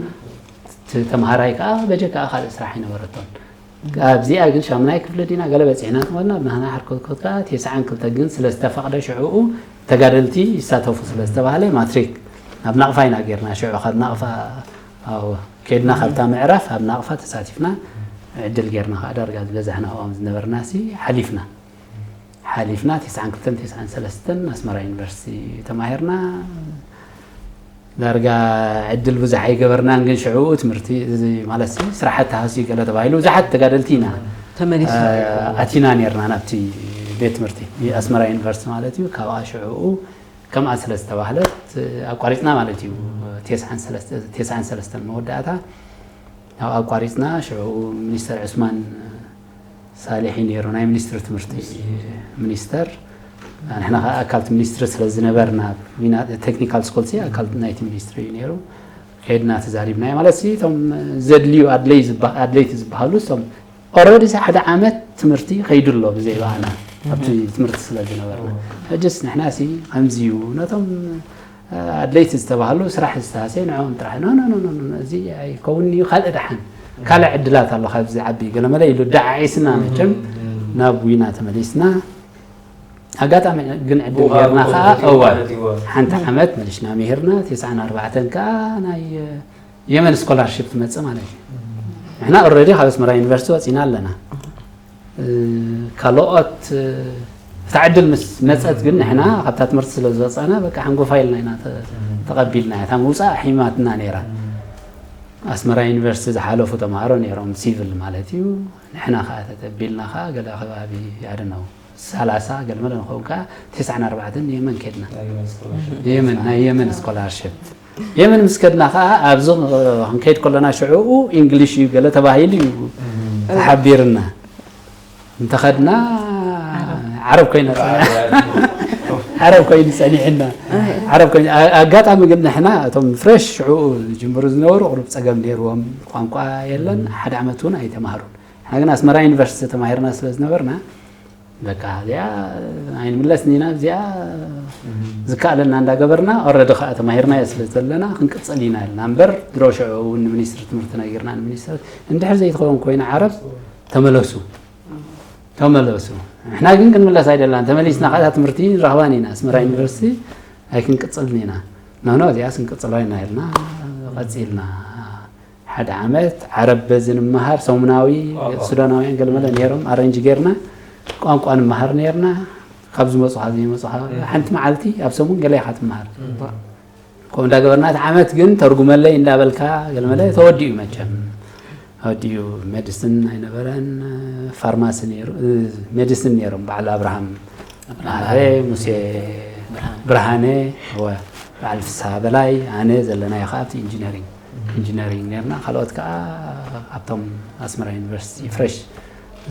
ተምሃራይ ከዓ በጀካ ካልእ ስራሕ ኣይነበረቶን። ኣብዚኣ ግን ሻምናይ ክፍሊ ዲና ገለ በፂሕና እንተኾና ብናህና ሕርኮትኮት ከዓ ተስዓን ክልተ ግን ስለ ዝተፈቕደ ሽዕኡ ተጋደልቲ ይሳተፉ ስለ ዝተባሃለ ማትሪክ ናብ ናቕፋ ኢና ጌርና። ሽዑ ካብ ናቕፋ ኬድና ካብታ ምዕራፍ ኣብ ናቕፋ ተሳቲፍና ዕድል ጌርና ከዓ ዳርጋ ዝበዛሕና ኣብኦም ዝነበርና ሲ ሓሊፍና ሓሊፍና ተስዓን ክልተን ተስዓን ሰለስተን ኣስመራ ዩኒቨርሲቲ ተማሂርና። ዳርጋ ዕድል ብዙሕ ኣይገበርናን ግን ሽዕኡ ትምህርቲ እዚ ማለት ሲ ስራሓት ተሃስዩ ገለ ተባሂሉ ብዙሓት ተጋደልቲ ኢና ተመሊስና ኣቲና ነርና ናብቲ ቤት ትምህርቲ ኣስመራ ዩኒቨርሲቲ ማለት እዩ። ካብኣ ሽዕኡ ከምኣ ስለ ዝተባህለት ኣቋሪፅና ማለት እዩ። ተስዓን ሰለስተን መወዳእታ ናብ ኣቋሪፅና ሽዑ ሚኒስተር ዑስማን ሳሌሒ ነይሩ ናይ ሚኒስትሪ ትምህርቲ ሚኒስተር ንሕና ከዓ ኣካልቲ ሚኒስትሪ ስለ ዝነበርና፣ ዊና ቴክኒካል ስኩል ሲ ኣካል ናይቲ ሚኒስትሪ እዩ ነይሩ። ከይድና ተዛሪብናዮ ማለት ሲ እቶም ዘድልዩ ኣድለይ ዝበ- ኣድለይቲ ዝበሃሉ እቶም ኦረዲ ሓደ ዓመት ትምህርቲ ከይዱ ኣሎ ብዘይ በኣና ኣብቲ ትምህርቲ ስለ ዝነበርና። ሕጅስ ንሕና ሲ ከምዚ እዩ ነቶም ኣድለይቲ ዝተባሃሉ ስራሕ ዝተሃሰ ንዕኦም ጥራሕ ኖ ኖ ኖ ኖ እዚ ኣይከውን እዩ ካልእ ደሓን ካልእ ዕድላት ኣሎ ካብዚ ዓቢ ገለመለ ኢሉ ደዓዒስና መቸም ናብ ዊና ተመሊስና። ኣጋጣሚ ግን ዕድል ጌርና ከዓ እወ ሓንቲ ዓመት መሊሽና ምሂርና ተስዓን ኣርባዕተን ከዓ ናይ የመን ስኮላርሽፕ ትመፅእ ማለት እዩ። ንሕና ኦረዲ ካብ ኣስመራ ዩኒቨርሲቲ ወፂና ኣለና። ካልኦት እታ ዕድል ምስ መፀት ግን ንሕና ካብታ ትምህርቲ ስለ ዝወፃና በቃ ሓንጎፋ ኢልና ኢና ተቐቢልና እታ ምውፃእ ሒማትና ነይራ። ኣስመራ ዩኒቨርሲቲ ዝሓለፉ ተምሃሮ ነይሮም ሲቪል ማለት እዩ። ንሕና ከዓ ተተቢልና ከዓ ገለ ከባቢ ያድነው ሰላሳ ገለመለ ንኸውን ከዓ ተስዓን ኣርባዕተን የመን ከድና። የመን ናይ የመን ስኮላርሽፕ የመን ምስ ከድና ከዓ ኣብዚ ክንከይድ ከለና ሽዕኡ ኢንግሊሽ እዩ ገለ ተባሂሉ እዩ ተሓቢርና። እንተኸድና ዓረብ ኮይና ዓረብ ኮይኑ ፀኒዕና ዓረብ ኮይኑ ኣጋጣሚ ግን ንሕና እቶም ፍሬሽ ሽዕኡ ዝጅምሩ ዝነበሩ ቁሩብ ፀገም ነይርዎም። ቋንቋ የለን ሓደ ዓመት እውን ኣይተማሃሩን። ንሕና ግን ኣስመራ ዩኒቨርሲቲ ተማሂርና ስለ ዝነበርና በቃ እዚኣ ኣይንምለስን ኢና እዚኣ ዝከኣለና እንዳገበርና ኦረዲ ከዓ ተማሂርናዮ ስለ ዘለና ክንቅፅል ኢና ኢልና እምበር ድሮ ሽዑ እውን ንሚኒስትሪ ትምህርቲ ነጊርና ንሚኒስትሪ እንድሕር ዘይትኸውን ኮይና ዓረብ ተመለሱ ተመለሱ። ንሕና ግን ክንምለስ ኣይደላን ተመሊስና ከዓ ትምህርቲ ንረኽባን ኢና ኣስመራ ዩኒቨርሲቲ ኣይክንቅፅልን ኢና። ኖኖ እዚኣ ስንቅፅሎ ኢና ኢልና ቀፂልና። ሓደ ዓመት ዓረብ በዚ ንምሃር ሰሙናዊ ሱዳናውያን ገለመለ ነይሮም ኣረንጅ ጌርና ቋንቋ ንምሃር ነይርና። ካብ ዝመፁኻ ዘይመፁኻ ሓንቲ መዓልቲ ኣብ ሰሙን ገለ ኢኻ ትምሃር። ከምኡ እንዳገበርና እቲ ዓመት ግን ተርጉመለይ እንዳበልካ ገለመለ ተወዲኡ መቸም ተወዲኡ። ሜዲስን ኣይነበረን ፋርማሲ ነይሩ። ሜዲስን ነይሮም በዓል ኣብርሃም ማህረ ሙሴ ብርሃነ እወ በዓል ፍስሃ በላይ ኣነ ዘለናዮ ከዓ ኣብቲ ኢንጂነሪንግ ኢንጂነሪንግ ነርና ካልኦት ከዓ ኣብቶም ኣስመራ ዩኒቨርሲቲ ፍሬሽ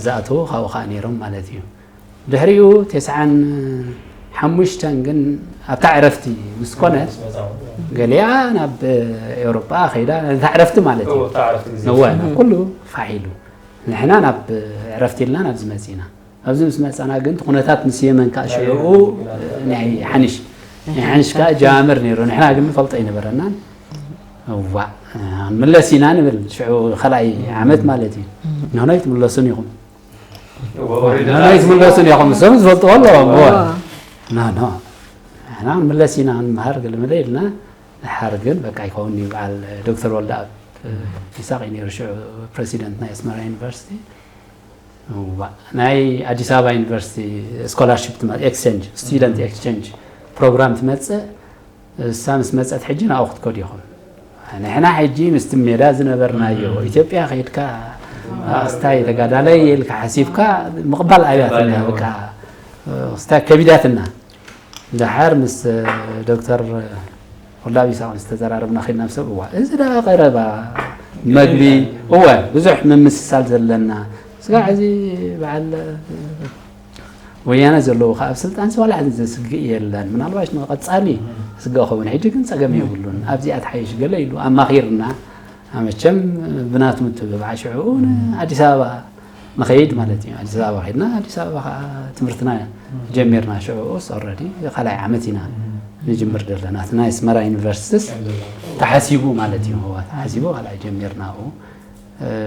ዝኣተዉ ካብኡ ከዓ ነይሮም ማለት እዩ። ድሕሪኡ ተስዓን ሓሙሽተን ግን ኣብታ ዕረፍቲ ምስ ኮነት ገሊኣ ናብ ኤውሮጳ ከይዳ ነታ ዕረፍቲ ማለት እዩ። እወ ኩሉ ፋሕ ኢሉ ንሕና ናብ ዕረፍቲ ኢልና ናብዚ መፂና። ኣብዚ ምስ መፃና ግን እቲ ኩነታት ምስ የመን ከዓ ሽዑኡ ናይ ሓንሽ ናይ ሓንሽ ከዓ ጃምር ነይሩ ንሕና ግን ንፈልጦ ኣይነበረናን። እዋ ንምለስ ኢና ንብል ሽዑ ካልኣይ ዓመት ማለት እዩ። ንሕና ኣይትምለሱን ኢኹም ንሕና ኣይትምለሱን ኢኹም እሶም ዝፈልጥዎ ኣለዎም። እዋ ኖ ኖ ንሕና ክንምለስ ኢና ክንምሃር ገለመለ ኢልና። ድሓር ግን በቃ ኣይከውን እዩ በዓል ዶክተር ወልደኣብ ኢሳቅ እዩ ነይሩ ሽዑ ፕረሲደንት ናይ ኣስመራ ዩኒቨርሲቲ። እዋ ናይ ኣዲስ ኣበባ ዩኒቨርሲቲ ስኮላርሽፕ ትመ- ኤክስቸንጅ ስቱደንት ኤክስቸንጅ ፕሮግራም ትመፅእ እሳ ምስ መፀት ሕጂ ናብኡ ክትከዱ ኢኹም። ንሕና ሕጂ ምስቲ ሜዳ ዝነበርናዮ ኢትዮጵያ ከይድካ ኣስታይ ተጋዳላይ ኢልካ ሓሲብካ ምቕባል ኣብያትና በቃ ኣስታይ ከቢዳትና። ደሓር ምስ ዶክተር ወላቢ ሳውን ዝተዘራረብና ኸድና ሰብ እዋ እዚ ደኣ ቀረባ መግቢ እወ ብዙሕ ምምስሳል ዘለና ስጋዕ እዚ በዓል ወያነ ዘለዉ ከዓ ኣብ ስልጣን ዋላ ሕዚ ዘስግእ የለን። ምናልባሽ ንቐፃሊ ስግእ ኸውን ሕጂ ግን ፀገም የብሉን። ኣብዚኣ ትሓይሽ ገለ ኢሉ ኣማኺርና። መቸም ብናቱ ምትብባዕ ሽዑ ንኣዲስ ኣበባ ንኸይድ ማለት እዩ። ኣዲስ ኣበባ ከድና ኣዲስ ኣበባ ከዓ ትምህርትና ጀሚርና። ሽዑ ስ ኦረዲ ካልኣይ ዓመት ኢና ንጅምር ዘለና። እቲ ናይ ኣስመራ ዩኒቨርሲቲስ ተሓሲቡ ማለት እዩ። እዋ ተሓሲቡ ካልኣይ ጀሚርና። ኣብኡ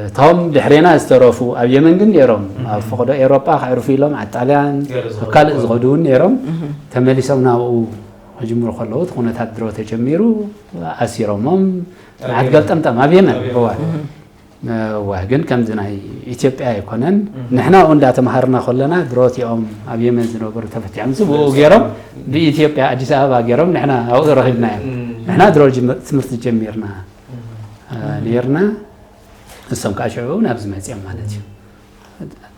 እቶም ድሕሬና ዝተረፉ ኣብ የመን ግን ነይሮም ኣብ ፈቐዶ ኤውሮጳ ከዕርፉ ኢሎም ኣብ ጣልያን ኣብ ካልእ ዝኸዱ እውን ነይሮም። ተመሊሶም ናብኡ ክጅምሩ ከለዉ እቲ ኩነታት ድሮ ተጀሚሩ ኣሲሮሞም መዓት ገልጠምጠም ኣብ የመን እዋ እዋ ግን ከምዚ ናይ ኢትዮጵያ ኣይኮነን። ንሕና ኣብኡ እንዳተምሃርና ከለና ድሮ እቲኦም ኣብ የመን ዝነበሩ ተፈቲሖም እዚ ብኡ ገይሮም ብኢትዮጵያ ኣዲስ ኣበባ ገይሮም ንሕና ኣብኡ ረኺብናዮም። ንሕና ድሮ ትምህርቲ ጀሚርና ነርና እሶም ከዓ ሽዑ ናብዚ መፅኦም ማለት እዩ።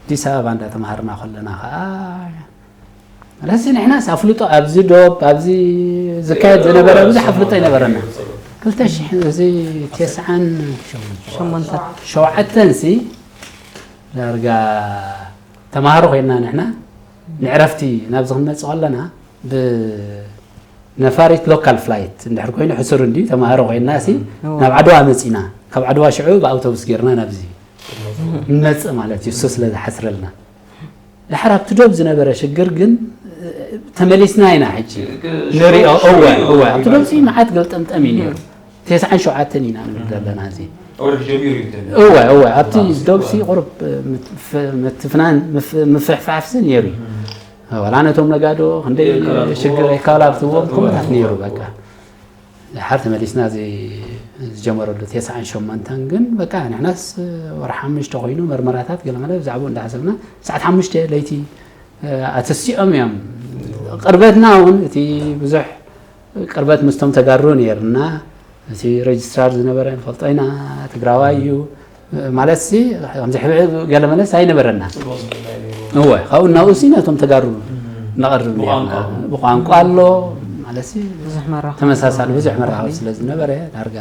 ኣዲስ ኣበባ እንዳተምሃርና ከለና ከዓ ስለዚ ንሕናስ ኣፍልጦ ኣብዚ ዶብ ኣብዚ ዝካየድ ዝነበረ ብዙሕ ኣፍልጦ ይነበረና። ክልተ ሽሕ እዚ ተስዓን ሸሞንተ ሸውዓተን ሲ ዳርጋ ተማሃሮ ኮይና ንሕና ንዕረፍቲ ናብዚ ክንመጽእ ከለና ብነፋሪት ሎካል ፍላይት እንድሕር ኮይኑ ሕሱር እንዲ ተማሃሮ ኮይና ሲ ናብ ዓድዋ መጺና፣ ካብ ዓድዋ ሽዑ ብኣውቶቡስ ጌርና ናብዚ ንመጽእ ማለት እዩ። እሱ ስለ ዝሓስረልና ድሓር ኣብቲ ዶብ ዝነበረ ሽግር ግን ተመሊስና ኢና። ሕጂ ንሪኦ እወ እወ ኣብቲ ዶብ ሲ መዓት ገልጠምጠም እዩ ነይሩ። ተስዓን ሸውዓተን ኢና ንብል ዘለና እዚ እወ እወ ኣብቲ ዶብ ሲ ቁሩብ ምትፍናን ምፍሕፋሕሲ ነይሩ እዩ። ዋላ ነቶም ነጋዶ ክንደይ ሽግር የካላብትዎም ኩነታት ነይሩ። በቃ ድሓር ተመሊስና እዚ ዝጀመረሉ ተስዓን ሸሞንተን ግን በቃ ንሕናስ ወርሒ ሓሙሽተ ኮይኑ መርመራታት ገለመለ ብዛዕባኡ እንዳሓሰብና ሰዓት ሓሙሽተ ለይቲ ኣተሲኦም እዮም። ቅርበትና እውን እቲ ብዙሕ ቅርበት ምስቶም ተጋሩ ነይርና። እቲ ሬጅስትራር ዝነበረ ንፈልጦ ኢና፣ ትግራዋይ እዩ። ማለት ሲ ከምዚ ሕብዕብ ገለ መለስ ኣይነበረና። እወ ካብኡ እናኡ ሲ ነቶም ተጋሩ ነቐርብ ነርና። ብቋንቋ ኣሎ ማለት ሲ ብዙሕ መራኸቢ ተመሳሳሊ ብዙሕ መራኸቢ ስለ ዝነበረ ዳርጋ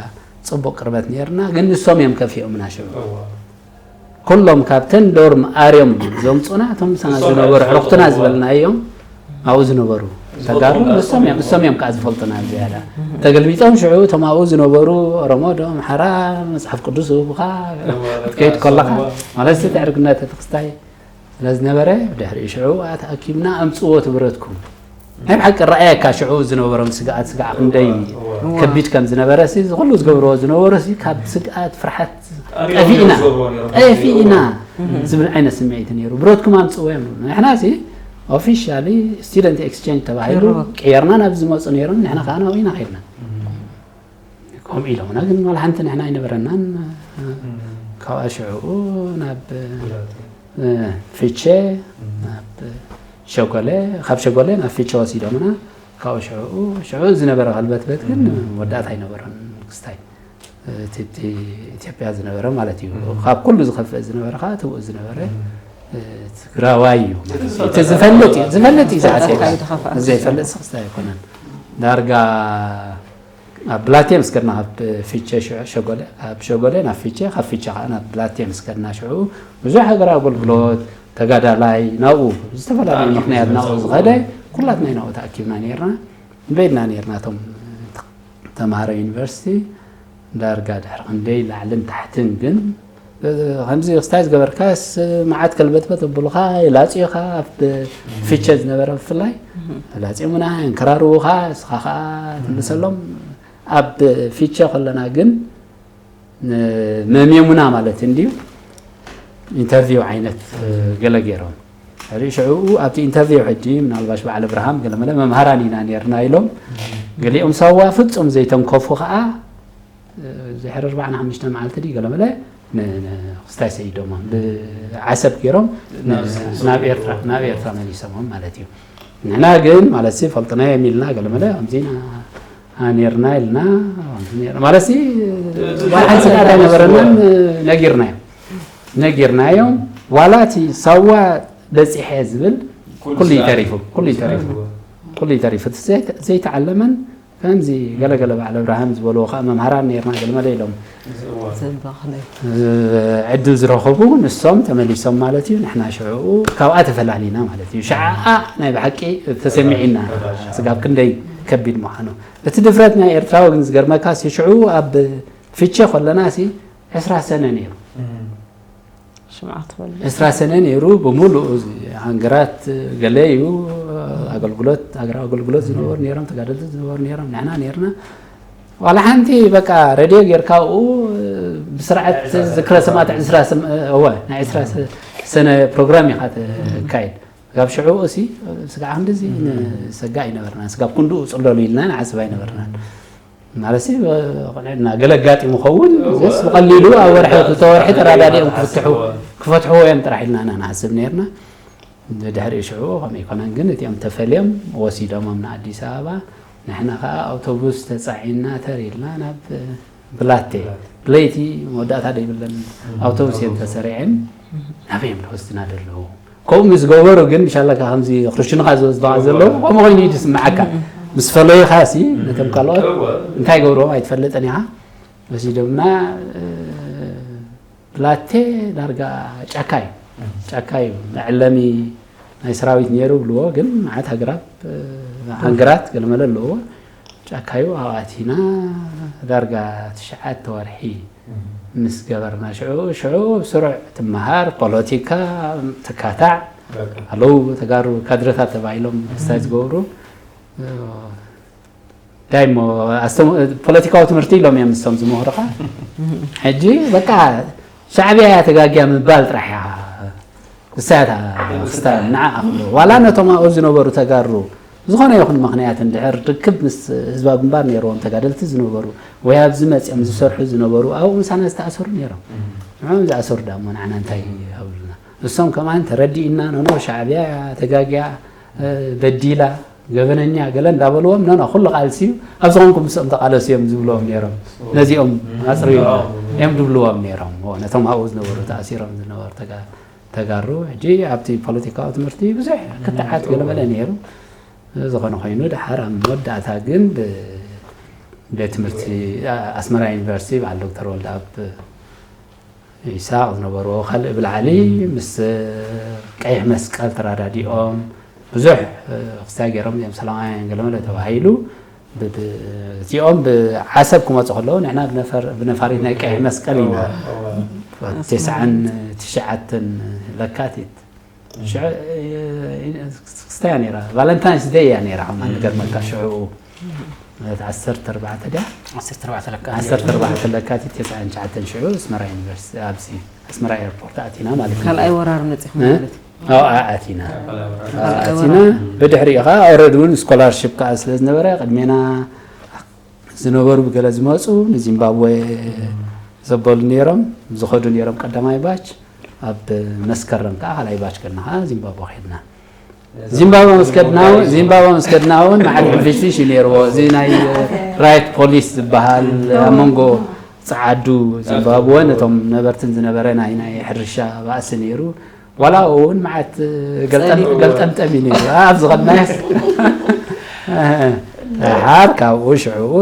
ጽቡቕ ቅርበት ነርና። ግን ንሶም እዮም ከፊኦምና ሽዑ። ኩሎም ካብተን ዶርም ኣርዮም ዘምጹና እቶም ምሳና ዝነበሩ ኣዕሩኽትና ዝበልናዮም ኣብኡ ዝነበሩ ተጋሩ ንሶም እዮም፣ ንሶም እዮም ከዓ ዝፈልጡና ዝያዳ። ተገልቢጦም ሽዑ እቶም ኣብኡ ዝነበሩ ኦሮሞ ዶ ኣምሓራ መጽሓፍ ቅዱስ ህቡኻ ክትከይድ ከለኻ ማለት እቲ ዕርግነት እቲ ክስታይ ስለ ዝነበረ ብድሕሪኡ ሽዑ ተኣኪብና ኣምጽዎ እቲ ብረትኩም። ናይ ብሓቂ ረኣየካ ሽዑ ዝነበሮም ስግኣት ስጋዕ ክንደይ ከቢድ ከም ዝነበረ ሲ እዚ ኩሉ ዝገብርዎ ዝነበሩ ሲ ካብ ስግኣት ፍርሓት ጠፊእና ጠፊእና ዝብል ዓይነት ስምዒት ነይሩ። ብረትኩም ኣምጽዎ እዮም ንሕና ሲ ኦፊሻሊ ስቱደንት ኤክስቼንጅ ተባሂሉ ቀየርና ናብ ዝመፁ ነይሮም ንሕና ከዓ ናብኡ ኢና ከይድና። ከምኡ ኢሎምና ግን ዋላ ሓንቲ ንሕና ኣይነበረናን። ካብኣ ሽዕኡ ናብ ፊቼ ናብ ሸጎሌ ካብ ሸጎሌ ናብ ፊቼ ወሲዶምና። ካብኡ ሽዕኡ ሽዑ ዝነበረ ከልበትበት ግን መወዳእታ ኣይነበረን። ክስታይ እቲ ኢትዮጵያ ዝነበረ ማለት እዩ። ካብ ኩሉ ዝኸፍእ ዝነበረ ከዓ ትብኡ ዝነበረ ትግራዋይ እዩ። እቲ ዝፈልጥ እዩ ዝፈልጥ እዩ ዝሓሰብ ዘይፈልጥ ክስታይ ኣይኮነን። ዳርጋ ኣብ ብላቴ ምስ ከድና ካብ ፊቼ ሸጎሌ ካብ ሸጎሌ ናብ ፊቼ ካብ ፊቼ ከዓ ናብ ብላቴ ምስ ከድና ሽዑ ብዙሕ ሃገራዊ ኣገልግሎት ተጋዳላይ ናብኡ ዝተፈላለዩ ምክንያት ናብኡ ዝኸደ ኩላትና ናብኡ ተኣኪብና ነርና። ንበይድና ነርና እቶም ተምሃሮ ዩኒቨርሲቲ ዳርጋ ድሕሪ ክንደይ ላዕልን ታሕትን ግን ከምዚ ክስታይ ዝገበርካስ መዓት ከልበትበት ኣብሉኻ ይላፅዩኻ ኣብ ፊቸ ዝነበረ ብፍላይ ላፅዮምና እንከራርዉኻ እስኻ ከዓ ትምልሰሎም። ኣብ ፊቸ ከለና ግን መምየሙና ማለት እንድዩ ኢንተርቪው ዓይነት ገለ ገይሮም ሪኡ ሽዑ ኣብቲ ኢንተርቪው ሕጂ ምናልባሽ በዓል ኣብርሃም ገለመለ መምሃራን ኢና ነርና ኢሎም ገሊኦም ሳዋ ፍፁም ዘይተንከፉ ከዓ ድሕሪ ኣርባዕን ሓሙሽተን መዓልቲ ድዩ ገለመለ ክስታይ ሰይዶሞም ብዓሰብ ገይሮም ናብ ኤርትራ መሊሶሞም ማለት እዩ። ንሕና ግን ማለት ፈልጥናዮም ኢልና ገለመለ ከምዚና ነርና ኢልና ማለት ዋላ ሓንቲ ስጋት ኣይነበረናን። ነጊርናዮም ነጊርናዮም ዋላ እቲ ሳዋ በፂሐ ዝብል ኩሉ ተሪፉ ኩሉ ተሪፉ ኩሉ ተሪፉ ዘይተዓለመን ከምዚ ገለገለ በዓል ኣብርሃም ዝበልዎ ከዓ መምሃራን ነርና ገለመለ ኢሎም ዕድል ዝረኸቡ ንሶም ተመሊሶም ማለት እዩ። ንሕና ሽዕኡ ካብኣ ተፈላሊና ማለት እዩ። ሽዓ ናይ ብሓቂ ተሰሚዒና ስጋብ ክንደይ ከቢድ ምዃኑ እቲ ድፍረት ናይ ኤርትራዊ ግን ዝገርመካ ሲ ሽዑ ኣብ ፊቼ ከለና ሲ ዕስራ ሰነ ነይሩ። ዕስራ ሰነ ነይሩ ብምሉኡ ሃንገራት ገለ እዩ ኣገልግሎት ሃገራዊ ኣገልግሎት ዝነበሩ ነይሮም ተጋደልቲ ዝነበሩ ነይሮም ንሕና ነይርና ዋላ ሓንቲ በቃ ሬድዮ ጌርካ ኣብኡ ብስርዓት ዝክረ ሰማእት ዕስራ እወ ናይ ዕስራ ሰነ ፕሮግራም ኢኻ ተካይድ ካብ ሽዑ እሲ ስጋዕ ክንድዚ ንሰጋ ኣይነበርና ስጋብ ክንድኡ ፅለሉ ኢልና ንዓስብ ኣይነበርናን። ማለት ሲ ቆልዕና ገለ ኣጋጢሙ ኸውን ስ ብቐሊሉ ኣብ ወርሒ ክልተ ወርሒ ተራዳዲኦም ክፍትሑ ክፈትሕዎ እዮም ጥራሕ ኢልና ኢና ንሓስብ ነርና። ድሕሪኡ ሽዑ ከምኡ ኣይኮነን ግን እቲኦም ተፈልዮም ወሲዶሞም ንኣዲስ ኣበባ ንሕና ከዓ ኣውቶቡስ ተፃዒንና ተር ኢልና ናብ ብላቴ ብለይቲ መወዳእታ ደይብለን ኣውቶቡስ እዮም ተሰሪዐን ናበይ እዮም ዝወስድና ዘለዉ ከምኡ ምስ ገበሩ ግን ምሻለካ ከምዚ ክርሽኑኻ ዝወስዱኻ ዘለዉ ከምኡ ኮይኑ እዩ ዝስምዓካ ምስ ፈለዩኻ ሲ ነቶም ካልኦት እንታይ ገብርዎም ኣይትፈልጥን ኢኻ ወሲዶምና ብላቴ ዳርጋ ጫካ እዩ ጫካ እዩ መዕለሚ ናይ ሰራዊት ነይሩ ብልዎ፣ ግን መዓት ሃገራት ሃንግራት ገለመለ ኣለዎ። ጫካዩ ኣብኣቲና ዳርጋ ትሽዓተ ወርሒ ምስ ገበርና ሽዑ ሽዑ ስሩዕ ትመሃር ፖለቲካ ትካታዕ ኣለዉ። ተጋሩ ካድረታት ተባሂሎም ስታይ ዝገብሩ ዳይሞ ፖለቲካዊ ትምህርቲ ኢሎም እዮም ንሶም ዝምህሩኻ። ሕጂ በቃ ሻዕብያ እያ ተጋግያ ምባል ጥራሕ እያ። እሳታ ስታይል ንዓ ኣኽብሩ። ዋላ ነቶም ኣብኡ ዝነበሩ ተጋሩ ዝኾነ ይኹን ምኽንያት እንድሕር ርክብ ምስ ህዝባዊ ግንባር ነይርዎም ተጋደልቲ ዝነበሩ ወይ ኣብዚ መፂኦም ዝሰርሑ ዝነበሩ ኣብኡ ምሳና ዝተኣሰሩ ነይሮም። ንዕኦም ዝኣሰሩ ዳሞ ንዓና እንታይ ይሃብሉና? እሶም ከማን ተረዲእና ነኖ ሻዕብያ ተጋግያ በዲላ ገበነኛ ገለ እንዳበልዎም ነኖ ኩሉ ቃልሲ እዩ ኣብ ዝኾንኩም ምስኦም ተቃለሱ እዮም ዝብልዎም ነይሮም። ነዚኦም ኣፅርዩ እዮም ዝብልዎም ነይሮም። ነቶም ኣብኡ ዝነበሩ ተኣሲሮም ዝነበሩ ተጋ ተጋሩ ሕጂ ኣብቲ ፖለቲካዊ ትምህርቲ ብዙሕ ክትዓት ገለመለ ነይሩ። ዝኾነ ኮይኑ ድሓር ኣብ መወዳእታ ግን ቤት ትምህርቲ ኣስመራ ዩኒቨርሲቲ በዓል ዶክተር ወልደኣብ ይስሃቅ ዝነበርዎ ካልእ ብላዕሊ ምስ ቀይሕ መስቀል ተራዳዲኦም ብዙሕ ክስታይ ገይሮም እዮም ሰላማውያን ገለመለ ተባሂሉ። እዚኦም ብዓሰብ ክመፁ ከለዉ ንሕና ብነፋሪት ናይ ቀይሕ መስቀል ኢና። ተስዓን ትሽዓተን ለካቲት ክስታያ ነራ ቫለንታይንስ ደይ እያ ነራ። ከማ ንገርመካ ሽዑ ዓሰርተ ኣርባዕተ ድያ ዓሰርተ ኣርባዕተ ለካቲት ተስዓን ትሽዓተን ሽዑ ኣስመራ ዩኒቨርሲቲ ኣብዚ ኣስመራ ኤርፖርት ኣቲና ማለት እዩ። ካልኣይ ወራር መፂኹም ማለት እዩ። ኣብኣ ኣቲና ኣብኣ ኣቲና ብድሕሪኡ ከዓ ኦረድ እውን ስኮላርሽፕ ከዓ ስለ ዝነበረ ቅድሜና ዝነበሩ ብገለ ዝመፁ ንዚምባብወ ዘበሉ ነይሮም ዝኸዱ ነይሮም ቀዳማይ ባች ኣብ መስከረም ከዓ ካልኣይ ባች ከና ከዓ ዚምባብወ ከድና። ዚምባብወ ምስ ከድና እውን ዚምባብወ ምስ ከድና እውን መዓል ፊሽፊሽ እዩ ነይርዎ። እዚ ናይ ራይት ፖሊስ ዝበሃል ኣብ መንጎ ፀዓዱ ዚምባብወ ነቶም ነበርትን ዝነበረ ናይ ናይ ሕርሻ ባእሲ ነይሩ። ዋላ እውን መዓት ገልጠምጠም እዩ ነይሩ ኣብ ዝኸድናዮስ ሓር ካብኡ ሽዕኡ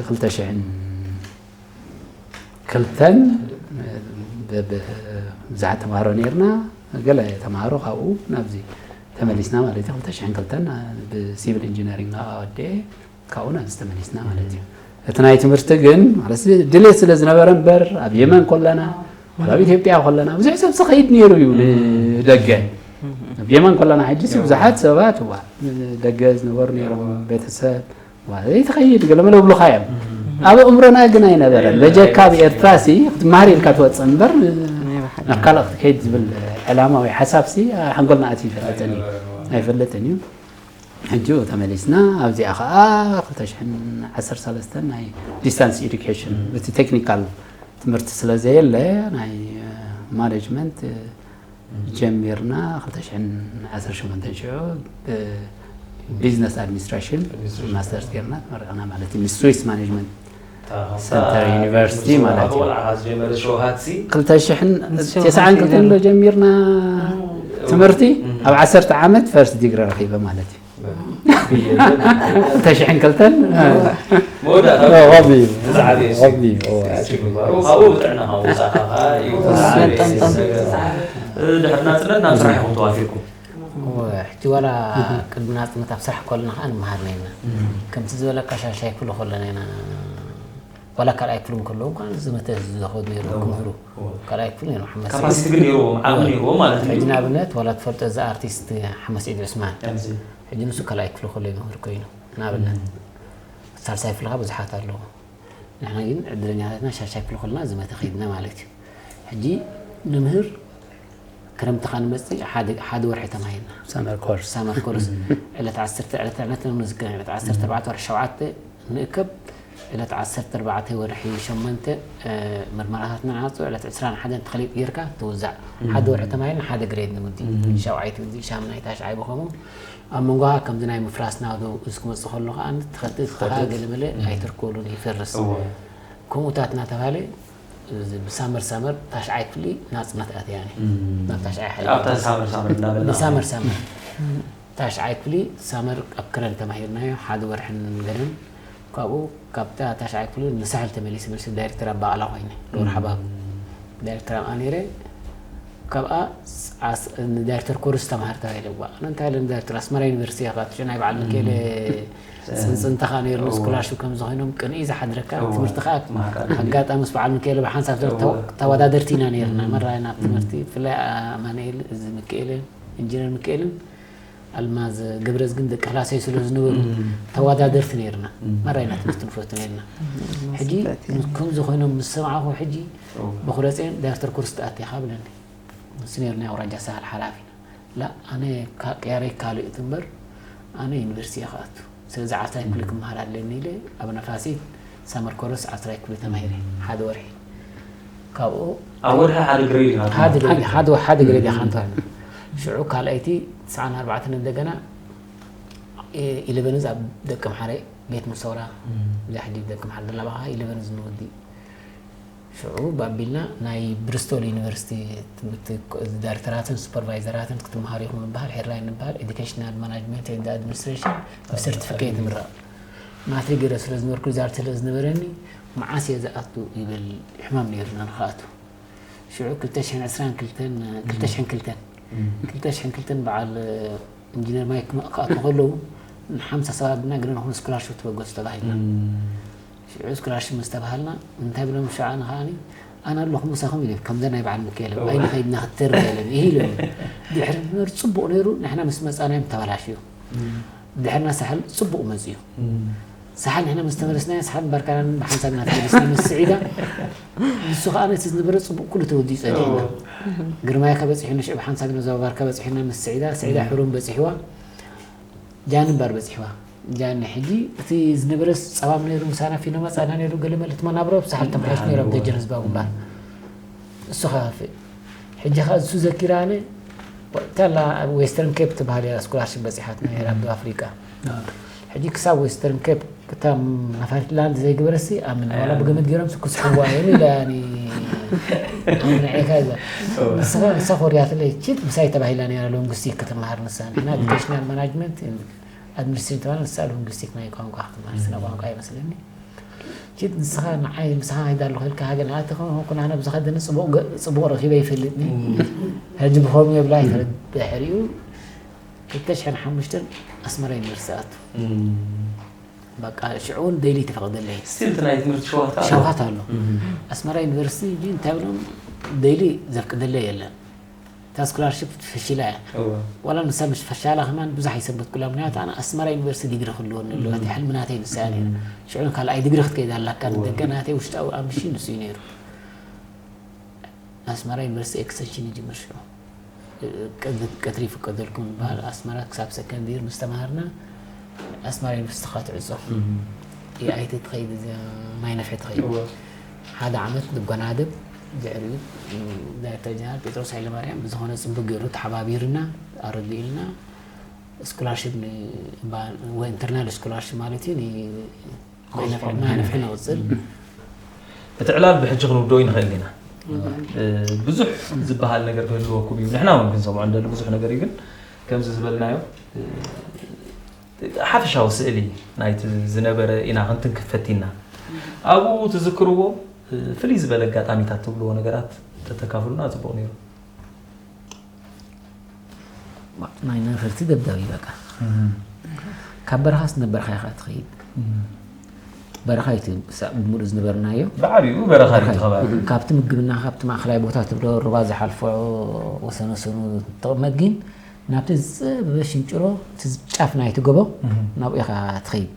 ክልተ ሽሕን ክልተን ብዙሓት ተምሃሮ ነርና። ገለ ተምሃሮ ካብኡ ናብዚ ተመሊስና ማለት እዩ። ክልተ ሽሕን ክልተን ብሲቪል ኢንጂነሪንግ ናወደ ካብኡ ናብዚ ተመሊስና ማለት እዩ። እቲ ናይ ትምህርቲ ግን ማለት ድሌት ስለ ዝነበረ እምበር ኣብ የመን ኮለና ኣብ ኢትዮጵያ ኮለና ብዙሕ ሰብ ዝኸይድ ነይሩ እዩ ንደገ። ኣብ የመን ኮለና ሕጂ ብዙሓት ሰባት ዋ ደገ ዝነበሩ ነይሮም ቤተሰብ ዘይትኸይድ ገለመለ ብሉኻ እዮም። ኣብ እምሮና ግን ኣይነበረን። በጀካ ኣብ ኤርትራ ሲ ክትመሃር ኢልካ ትወፅእ እምበር ናብ ካልእ ክትከይድ ዝብል ዕላማ ወይ ሓሳብ ሲ ሓንጎልና ኣት ይፈልጥን እዩ ኣይፈልጥን እዩ። ሕጂ ተመሊስና ኣብዚኣ ከዓ ክልተ ሽሕን ዓሰርተ ሰለስተን ናይ ዲስታንስ ኤዱኬሽን እቲ ቴክኒካል ትምህርቲ ስለ ዘየለ ናይ ማኔጅመንት ጀሚርና ክልተ ሽሕን ዓሰርተ ሸሞንተን ሽዑ ቢዝነስ ኣድሚኒስትሬሽን ማስተርስ ጌርና ተመሪቕና ማለት እዩ። ምስ ስዊስ ማኔጅመንት ሰንተር ዩኒቨርሲቲ ማለት እዩ። ክልተ ሽሕን ተስዓን ክልተን ዶ ጀሚርና ትምህርቲ ኣብ ዓሰርተ ዓመት ፈርስት ዲግሪ ረኺበ ማለት እዩ። ክልተ ሽሕን ክልተን መወዳእታ ኦ፣ ሆቢ ተዛዕቤ እሱ። ሆቢ ኦ፣ እሱ ምግባሩ ካብኡ ብጥዕና ካብ ወፃእካ ከዓ እዩ ተዛዕቤ ጠምጠም። ዝሰገር። ድሕሪ ናፅነት ናብ ስራሕ ኢኹም ተዋፊርኩም። ሕጂ ዋላ ቅድሚ ናፅነት ኣብ ስራሕ ከለና ከዓ ንመሃር ነይና ከምቲ ዝበለካ ሻሻይ ክፍሉ ከለና ኢና ዋላ ካልኣይ ክፍል ከለዉ እኳ ዝመተ ዝኸዱ ነይሩ ክምህሩ ካልኣይ ክፍል ነይሩ ሓመስ ካፓሲቲ ግን ነይርዎም ዓቕሚ ነይርዎም ማለት እዩ። ሕጂ ንኣብነት ዋላ ትፈልጦ እዚ ኣርቲስት ሓመስ ኢድ ዑስማን ከምዚ ሕጂ ንሱ ካልኣይ ክፍሊ ከሎ ይምህር ኮይኑ ንኣብነት ሳልሳይ ክፍልካ ብዙሓት ኣለዎ ንሕና ግን ዕድለኛታትና ሻሻይ ክፍሊ ከለና ዝመተ ከይድና ማለት እዩ ሕጂ ንምህር ክረምቲ ኻንመፅእ ሓደ ሓደ ወርሒ ተማሂርና ሳመር ኮርስ ሳመር ኮርስ ዕለት ዓሰርተ ዕለት ዕለት ንዝከ ዕለት ዓሰርተ ኣርባዕተ ወርሒ ሸውዓተ ንእከብ ዕለት ዓሰርተ ኣርባዕተ ወርሒ ሸሞንተ ምርመራታት ንዓፁ ዕለት ዕስራን ሓደን ተኸሊጥ ጌርካ ትውዛዕ ሓደ ወርሒ ተማሂርና ሓደ ግሬድ ንምዲ ሻውዓይ ትምዲ ሻምናይ ታሽዓይ ብኸምኡ ኣብ መንጎኻ ከምዚ ናይ ምፍራስ ናዶ እዚ ክመፅእ ከሎ ከዓ ትኸትት ከዓ ገለመለ ኣይትርከሉን ይፈርስ እወ ከምኡታት እናተባሃለ ብሳመር ሳመር ታሽዓይ ክፍሊ ናፅነት ኣትያኒ ናብ ታሽዓይ ሓሊፋ ኣብታ ሳመር ሳመር እንዳበልና ብሳመር ሳመር ታሽዓይ ክፍሊ ሳመር ኣብ ክረን ተማሂርናዮ ሓደ ወርሕን ገለን ካብኡ ካብታ ታሽዓይ ክፍሊ ንሳሕል ተመሊሰ መልሲ ዳይሬክተር ኣባቕላ ኮይነ ዶር ሓባብ ዳይሬክተር ኣብኣ ነይረ ካብኣ ንዳይሬክተር ኮርስ ተምሃር ተባሂለ። ዋ ኣነ እንታይ ኢለ ንዳይሬክተር ኣስመራ ዩኒቨርሲቲ ኢኻ ትሽዑ ናይ በዓል ሚካኤል ጽንጽንታ ኸኣ ነይሩ። ስኮላርሽፕ ከም ዝኾይኖም ቅንኢ ዝሓድረካ ትምህርቲ ኸኣ ኣጋጣሚ ምስ በዓል ሚካኤል ብሓንሳብ ተወዳደርቲ ኢና ነይርና። መራይና ኣብ ትምህርቲ ብፍላይ ኣማኑኤል እዚ ሚካኤልን ኢንጂነር ሚካኤልን ኣልማዝ ገብረዝግን ደቂ ፍላሰይ ስለ ዝነበሩ ተወዳደርቲ ነይርና። መራይና ትምህርቲ ንፈቱ ነይርና። ሕጂ ከምዚ ኮይኖም ምስ ሰማዕኹ ሕጂ በኹረፅን ዳይሬክተር ኮርስ ትኣቲ ኢኻ ብለኒ። ንሱ ነይሩ ናይ ኣውራጃ ሳህል ሓላፊ። ላ ኣነ ቅያረይ ካልእ እቲ እምበር ኣነ ዩኒቨርሲቲ እየ ክኣቱ። ስለዚ ዓስራይ ክፍሊ ክመሃር ኣለኒ ኢለ ኣብ ነፋሲት ሳመር ኮርስ ዓስራይ ክፍሊ ተማሂረ ሓደ ወርሒ። ካብኡ ኣብ ወርሒ ሓደ ግሬድ ኢኻ ሓደ ግሬድ ኢኻ እንተበልና ሽዑ ካልኣይቲ ትስዓን ኣርባዕተን እንደገና ኢለቨንዝ ኣብ ደቂ ምሓረ ቤት ሙሰውራ እዛ ሕጂ ደቂ ምሓረ ደላ ባኻ ኢለቨንዝ ንወዲ ሽዑ ባቢልና ናይ ብሪስቶል ዩኒቨርሲቲ ዳይሬክተራትን ሱፐርቫይዘራትን ክትመሃሩ ኢኹም ንበሃል ሄድላይን ንበሃል ኤዱኬሽናል ማናጅመንት ኤንድ ኣድሚኒስትሬሽን ብሰርቲፊኬት ምረቕ ናተይ ገለ ስለ ዝነበርኩ ሪዛልት ስለ ዝነበረኒ መዓስ እየ ዝኣቱ ይብል ሕማም ነይሩና ንኽኣቱ ሽዑ ክልተ ሽሕን ዕስራን ክልተን ክልተ ሽሕን ክልተን ክልተ ሽሕን ክልተን በዓል ኢንጂነር ማይክ ክኣትዉ ከለዉ ንሓምሳ ሰባት ብና ግና ንኹን ስኮላርሽፕ ትበገሱ ተባሂልና። ሽዑ ስኮላርሽፕ ምስ ተባሃልና እንታይ ብሎም ሽዓ ንኸዓኒ ኣነ ኣለኹ ምሳኹም ኢለ ከምዘ ናይ በዓል ሚካኤል ዓይኒ ከይድና ክትተርፍ ኢለን ይህ ኢሎኒ። ድሕሪ ነሩ ጽቡቕ ነይሩ ንሕና ምስ መጻናዮም ተበላሽዩ። ድሕርና ሳሕል ጽቡቕ መጽዩ። ሳሕል ንሕና ምስ ተመለስናዮ ሳሕል ባርካናን ብሓንሳብ ኢና ተመለስና ምስ ስዒዳ ንሱ ከዓ ነቲ ዝነበረ ጽቡቕ ኩሉ ተወዲኡ ጸኒሕና። ግርማይ ከበጺሑ ንሽዑ ብሓንሳብ ኢና ዞባ ባርካ በጺሑና ምስ ስዒዳ ስዒዳ ሕሩም በጺሕዋ ጃኒ እምበር በጺሕዋ። ጃኒ ሕጂ እቲ ዝነበረ ጸባም ነይሩ ምሳና ፊኖ መጻና ነይሩ ገለ መለ እቲ መናብሮ ብሳሕል ተመሓሽ ነይሩ ኣብ ደጀን ህዝባዊ ግንባር። እሱ ከኸፍእ ሕጂ ከ እሱ ዘኪራነ ታላ ኣብ ዌስተርን ኬፕ ትበሃል እያ ስኮላርሽፕ በፂሓትና እያ ኣብ ኣፍሪቃ ሕጂ ክሳብ ዌስተርን ኬፕ ክታም ነፋሪት ላንድ ዘይገበረሲ ኣምን ዋላ ብገመድ ገይሮም ስኩስሕዋ እዮም ኢላኒ ኣምንዔካ እዛ ንስኻ ንሳ ኮርያትለይ ቺት ምሳይ ተባሂላ ነራ ሎንግስቲክ ክትመሃር ንሳ ንሕና ኤዱኬሽናል ማናጅመንት ኣድሚኒስትሬቲቭ ንሳ ሎንግስቲክ ናይ ቋንቋ ክትመሃር ስነ ቋንቋ ይመስለኒ ኪድ ንስኻ ንዓይ ምሳኻ ኸይደ ኣለኹ ኢልካ ሃገር ንኣተኹ ኩናነ ብዝኸደኒ ፅቡቕ ረኺበ ይፈልጥኒ ሕጂ ብኸምኡ የብላ ይፈልጥ ድሕሪኡ ክልተ ሽሕን ሓሙሽተን ኣስመራ ዩኒቨርሲቲ ኣቱ በቃ ሽዑ እውን ደይሊ ተፈቕደለይ ስቲል እቲ ናይ ትምህርቲ ሸዋት ኣሎ ሸዋት ኣሎ ኣስመራ ዩኒቨርሲቲ እንጂ እንታይ ብሎም ደይሊ ዘፍቅደለይ የለን እታ ስኮላርሽፕ ፈሺላ እያ ዋላ ንሳ ምሽ ፈሻላ ከማን ብዙሕ ኣይሰንበትኩላ ምክንያቱ ኣነ ኣስመራ ዩኒቨርሲቲ ዲግሪ ክህልወኒ ኣለዎ እቲ ሕልሚ ናተይ ንሳ እያ ነይራ ሽዑ ካልኣይ ዲግሪ ክትከይድ ኣላካ ንደገ ናተይ ውሽጣዊ ኣምቢሽን ንሱ እዩ ነይሩ ኣስመራ ዩኒቨርሲቲ ኤክስተንሽን ይጅምር ሽዑ ቀትሪ ይፍቀደልኩም በሃል ኣስመራ ክሳብ ሰከንድ ይር ምስ ተማሃርና ኣስመራ ዩኒቨርሲቲ ካ ትዕጾ የኣይቲ ትኸይድ እዚኣ ማይ ነፍሒ ትኸይድ ሓደ ዓመት ንጎናደብ ድሕሪኡ ዳይሬክተር ጀነራል ጴጥሮስ ሃይለማርያም ብዝኾነ ፅቡቅ ገይሩ ተሓባቢርና ኣረዲኡልና ስኮላርሽፕ ኢንተርናል ስኮላርሽፕ ማለት እዩ ማይ ነፍሒ ንቕፅል እቲ ዕላል ብሕጂ ክንውደኦ ይንኽእል ኢና ብዙሕ ዝበሃል ነገር ክህልወኩም እዩ ንሕና እውን ክንሰምዖ እንደሊ ብዙሕ ነገር እዩ ግን ከምዚ ዝበልናዮ ሓፈሻዊ ስእሊ ናይቲ ዝነበረ ኢና ክንትንክፍ ፈቲና ኣብኡ ትዝክርዎ ፍልይ ዝበለ ኣጋጣሚታት ትብልዎ ነገራት ተተካፍሉና ፅቡቕ ነይሩ ናይ ነፈርቲ ደብዳብ እዩ በቃ ካብ በረኻ ስነበርኻ ኢኻ ትኸይድ በረኻ እዩ ብሙሉእ ዝነበርናዮ ብዓብዩ በረኻ እዩ ከባቢ ካብቲ ምግብና ካብቲ ማእኸላይ ቦታ ትብሎ ሩባ ዝሓልፎ ወሰን ወሰኑ ትቕመጥ ግን ናብቲ ዝፀበበ ሽንጭሮ እቲ ጫፍ ናይቲ ጎቦ ናብኡ ኢኻ ትኸይድ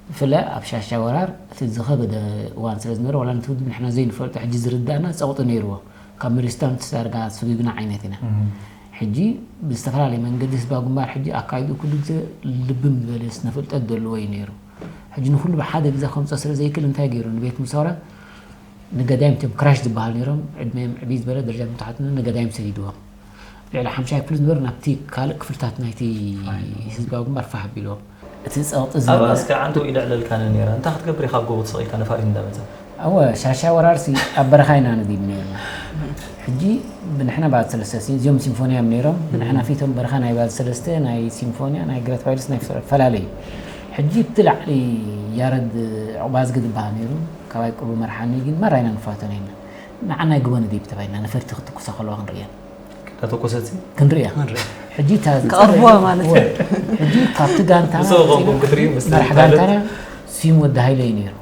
ብፍላይ ኣብ ሻሻ ወራር እቲ ዝኸበደ እዋን ስለ ዝነበረ ዋላ ነቲ ውድብ ንሕና ዘይንፈልጦ ሕጂ ዝርዳእና ፀቕጢ ነይርዎ ካብ መሪስታን ዳርጋ ሰጒግና ዓይነት ኢና ሕጂ ብዝተፈላለየ መንገዲ ህዝባዊ ግንባር ሕጂ ኣካይድኡ ኩሉ ግዜ ልብም ዝበለ ስነ ፍልጠት ዘለዎ እዩ ነይሩ ሕጂ ንኩሉ ብሓደ ግዜ ከምፆ ስለ ዘይክእል እንታይ ገይሩ ንቤት ሙሰውራ ንገዳይም እቶም ክራሽ ዝበሃል ነይሮም ዕድመዮም ዕብይ ዝበለ ደረጃ ምታሓትና ንገዳይም ሰዲድዎም ልዕሊ ሓምሻይ ክፍሊ ዝነበሩ ናብቲ ካልእ ክፍልታት ናይቲ ህዝባዊ ግንባር ፋሕ ኣቢልዎም እቲ ፀቕጢ ኣብ ዝነበረ ኣስካ ዓንቶ ኢለዕለልካኒ ነይራ እንታይ ክትገብር ኢኻ ኣብ ጎቦ ተሰቒልካ ነፋሪት እንዳመፀ ኣወ ሻሻ ወራርሲ ኣብ በረኻ ኢና ነዲብ ነይርና ሕጂ ብንሕና ባል ሰለስተ ሲ- እዚኦም ሲምፎንያ እዮም ነይሮም ብንሕና ፊቶም በረኻ ናይ ባል ሰለስተ ናይ ሲምፎንያ ናይ ግረት ቫይልስ ናይ ፍረ- ፈላለዩ ሕጂ ብቲ ላዕሊ ያረድ ዕቑባዝጊ ዝበሃል ነይሩ ካባይ ቅርቡ መርሓኒ ግን መራ ኢና ንፋቶ ነይና ንዓናይ ግቦ ነዲብ ተባሂልና ነፈርቲ ክትኩሳ ከለዋ ክንርእየን ተተኮሰት ክንሪያ ክንሪያ። ሕጂ እታ ክቐርብዋ ማለት እዩ። ሕጂ ካብቲ ጋንታ ንስኹም ከምኩም ክትርእዩ ምስ መራሕ ተፋለጥ። ጋንታና ስዩም ወዲ ሃይለ እዩ ነይሩ።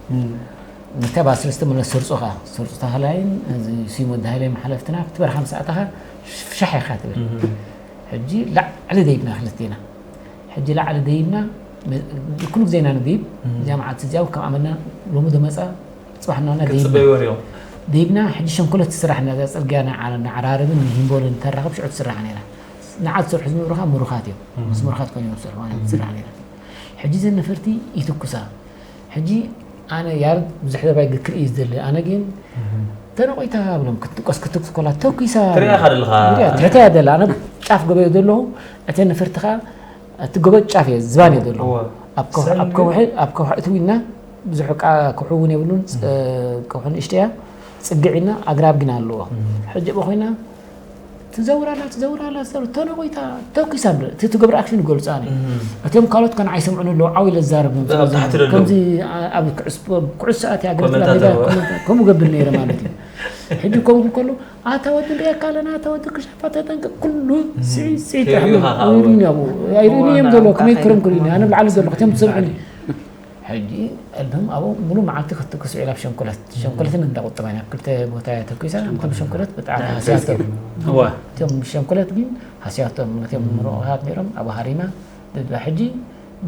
ነቲ ኣብ ሰለስተ መለስ ስርፁ ኸዓ ስርፁ ተኽላይን እዚ ስዩም ወዲ ሃይለ መሓለፍትና ክትበርኻ ምስ ኣተኻ ፍሻሕ ኢኻ ትብል። ሕጂ ላዕሊ ደይብና ክልቴና ሕጂ ላዕሊ ደይብና ኩሉ ግዜና ንድይብ እዚኣ መዓልቲ እዚኣ ከም ኣመና ሎሚ ደመፃ ፅባሕ እናበልና ደይብና ክፅበዩ ወሪኦም ደይብና ሕጂ ሸንኮለት ትስራሕ ነዛ ፅርግያ ንዓራርብን ንሂምቦልን ንተራኽብ ሽዑ ትስራሕ ነይራ። ንዓ ዝሰርሑ ዝነበሩ ከዓ ምሩኻት እዮም። ምስ ምሩኻት ኮይኖም ዝሰርሑ ማለት ትስራሕ ነይራ። ሕጂ ዘን ነፈርቲ ይትኩሳ። ሕጂ ኣነ ያርድ ብዙሕ ዘባይ ግክር እዩ ዝደሊ ኣነ ግን ተነቆይታ ብሎም ክትንቀስ ክትኩስ ኮላ ተኩሳ ትሪኣ ኢኻ ዘለኻ። ትሕተያ ደላ ኣነ ጫፍ ገበዮ ዘለኹ እተን ነፈርቲ ከዓ እቲ ጎበጥ ጫፍ እየ ዝባን እየ ዘሎ እወ። ኣብ ከውሒ- ኣብ ከውሒ ኣብ ከውሒ እትዊና ብዙሕ ቃ ከውሒ እውን የብሉን ፅ- ከውሒ ንእሽተያ ፅግዒና ኣግራብ ግን ኣለዎ ሕጂ ብኮይና ትዘውራላ ትዘውራላ ትዘውር ተነቆይታ ተኩሳ ንርኢ። እቲ ትገብሮ ኣክሽን ይገልፃ ነ እቶም ካልኦት ከን ኣይሰምዑን ኣለዉ ዓው ኢለ ዝዛረብ ኣብ ታሕቲ ደለዉ። ከምዚ ኣብ ኩዕስ- ኩዕሶ ኣትያ ገለ ኮመንታተር። ከምኡ ገብር ነይረ ማለት እዩ። ሕጂ ከምኡ ከሎ ኣታ ወዲ ንሪኣካ ኣለና ኣታ ወዲ ክሻፋ ተጠንቀቅ ኩሉ ስዒት ስዒት ከይርእዩ ኣሕመድ ኻኻ ኣይርእዩን እዮም ዘለዉ ከመይ ክረም ክርእዩ ኣነ ብላዕሊ ዘለኹ እቶም ዝሰምዑኒ ሕጂ እልም ኣብኡ ሙሉ መዓልቲ ክትኩስ ውዒላ ኣብ ሸንኮለት ሸንኮለትን እንዳቁጠባ ኢና ክልተ ቦታ እያ ተኩሳ እቶም ሸንኮለት ብጣዕሚ ሃስያቶም እዋ እቶም ሸንኮለት ግን ሃስያቶም ነቶም ምሩቓት ነይሮም ኣብ ሃሪማ ድዳ ሕጂ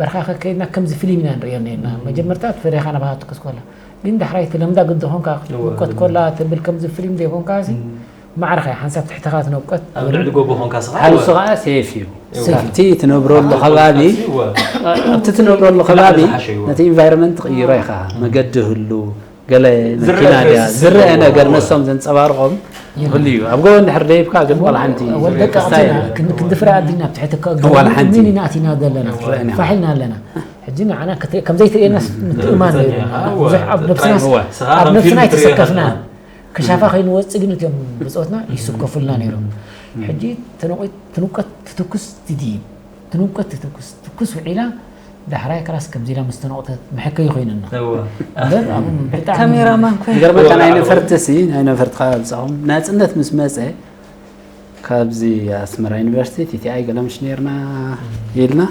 በርኻ ከከይድና ከምዚ ፊልም ኢና ንርእዮ ነርና መጀመርታ ፈሪኻ ናባኻ ትኩስ ኮላ ግን ዳሕራይ ትለምዳ ግዲ ኾንካ ክትውቀት ኮላ ትብል ከምዚ ፊልም ዘይኮንካ ሲ ማዕረኻ ሓንሳብ ትሕተኻ ትነውቀት ኣብ ልዕሊ ጎቦ ኾንካ ስኻ ሓንሱ ከዓ ሴፍ እዩ ካብቲ ትነብረሉ ከባቢ ኣብቲ ትነብረሉ ከባቢ ነቲ ኢንቫይሮንመንት ትቕይሮ ኢኻ መገዲ ህሉ ገለ መኪና ድያ ዝረአ ነገር ነሶም ዘንፀባርቖም ይህሉ እዩ ኣብ ጎቦ እንድሕር ደይብካ ግን ቆላ ሓንቲ ወደቂ ክስታይ ኣቲና ክንድፍራ ኣዲና ኣብ ትሕቲ ዋላ ሓንቲ። ምን ኢና ኣቲና ዘለና ትረአን እያ። ፋሒልና ኣለና ሕጂ ንዓና ከተ- ከም ዘይትርእየና ምትእማን ነይሩ። እያ። ብዙሕ ኣብ ነብስና እዋ። ኣብ ነብስና ፊልም ትርእዮ ኣይተሰከፍና ኢኻ። ክሻፋ ከይንወፅእ ግን እቲኦም ብፆትና ይስከፉልና ነይሮም ሕጂ ትንቆት ትንቀት ትትኩስ ትድይብ ትንቀት ትትኩስ ትኩስ ውዒላ ዳሕራይ ክላስ ከምዚ ኢላ ምስ ተነቑተት መሐከይ ኮይንና እዋ። እምበር ኣብኡ ብጣዕሚ ካሜራማን ኮይ ይገርመካ ናይ ነፈርቲ ሲ ናይ ነፈርቲ ካብ ብፃኹም ናፅነት ምስ መፀ ካብዚ ኣስመራ ዩኒቨርሲቲ ቲቲኣይ ገለምሽ ነርና ኢልና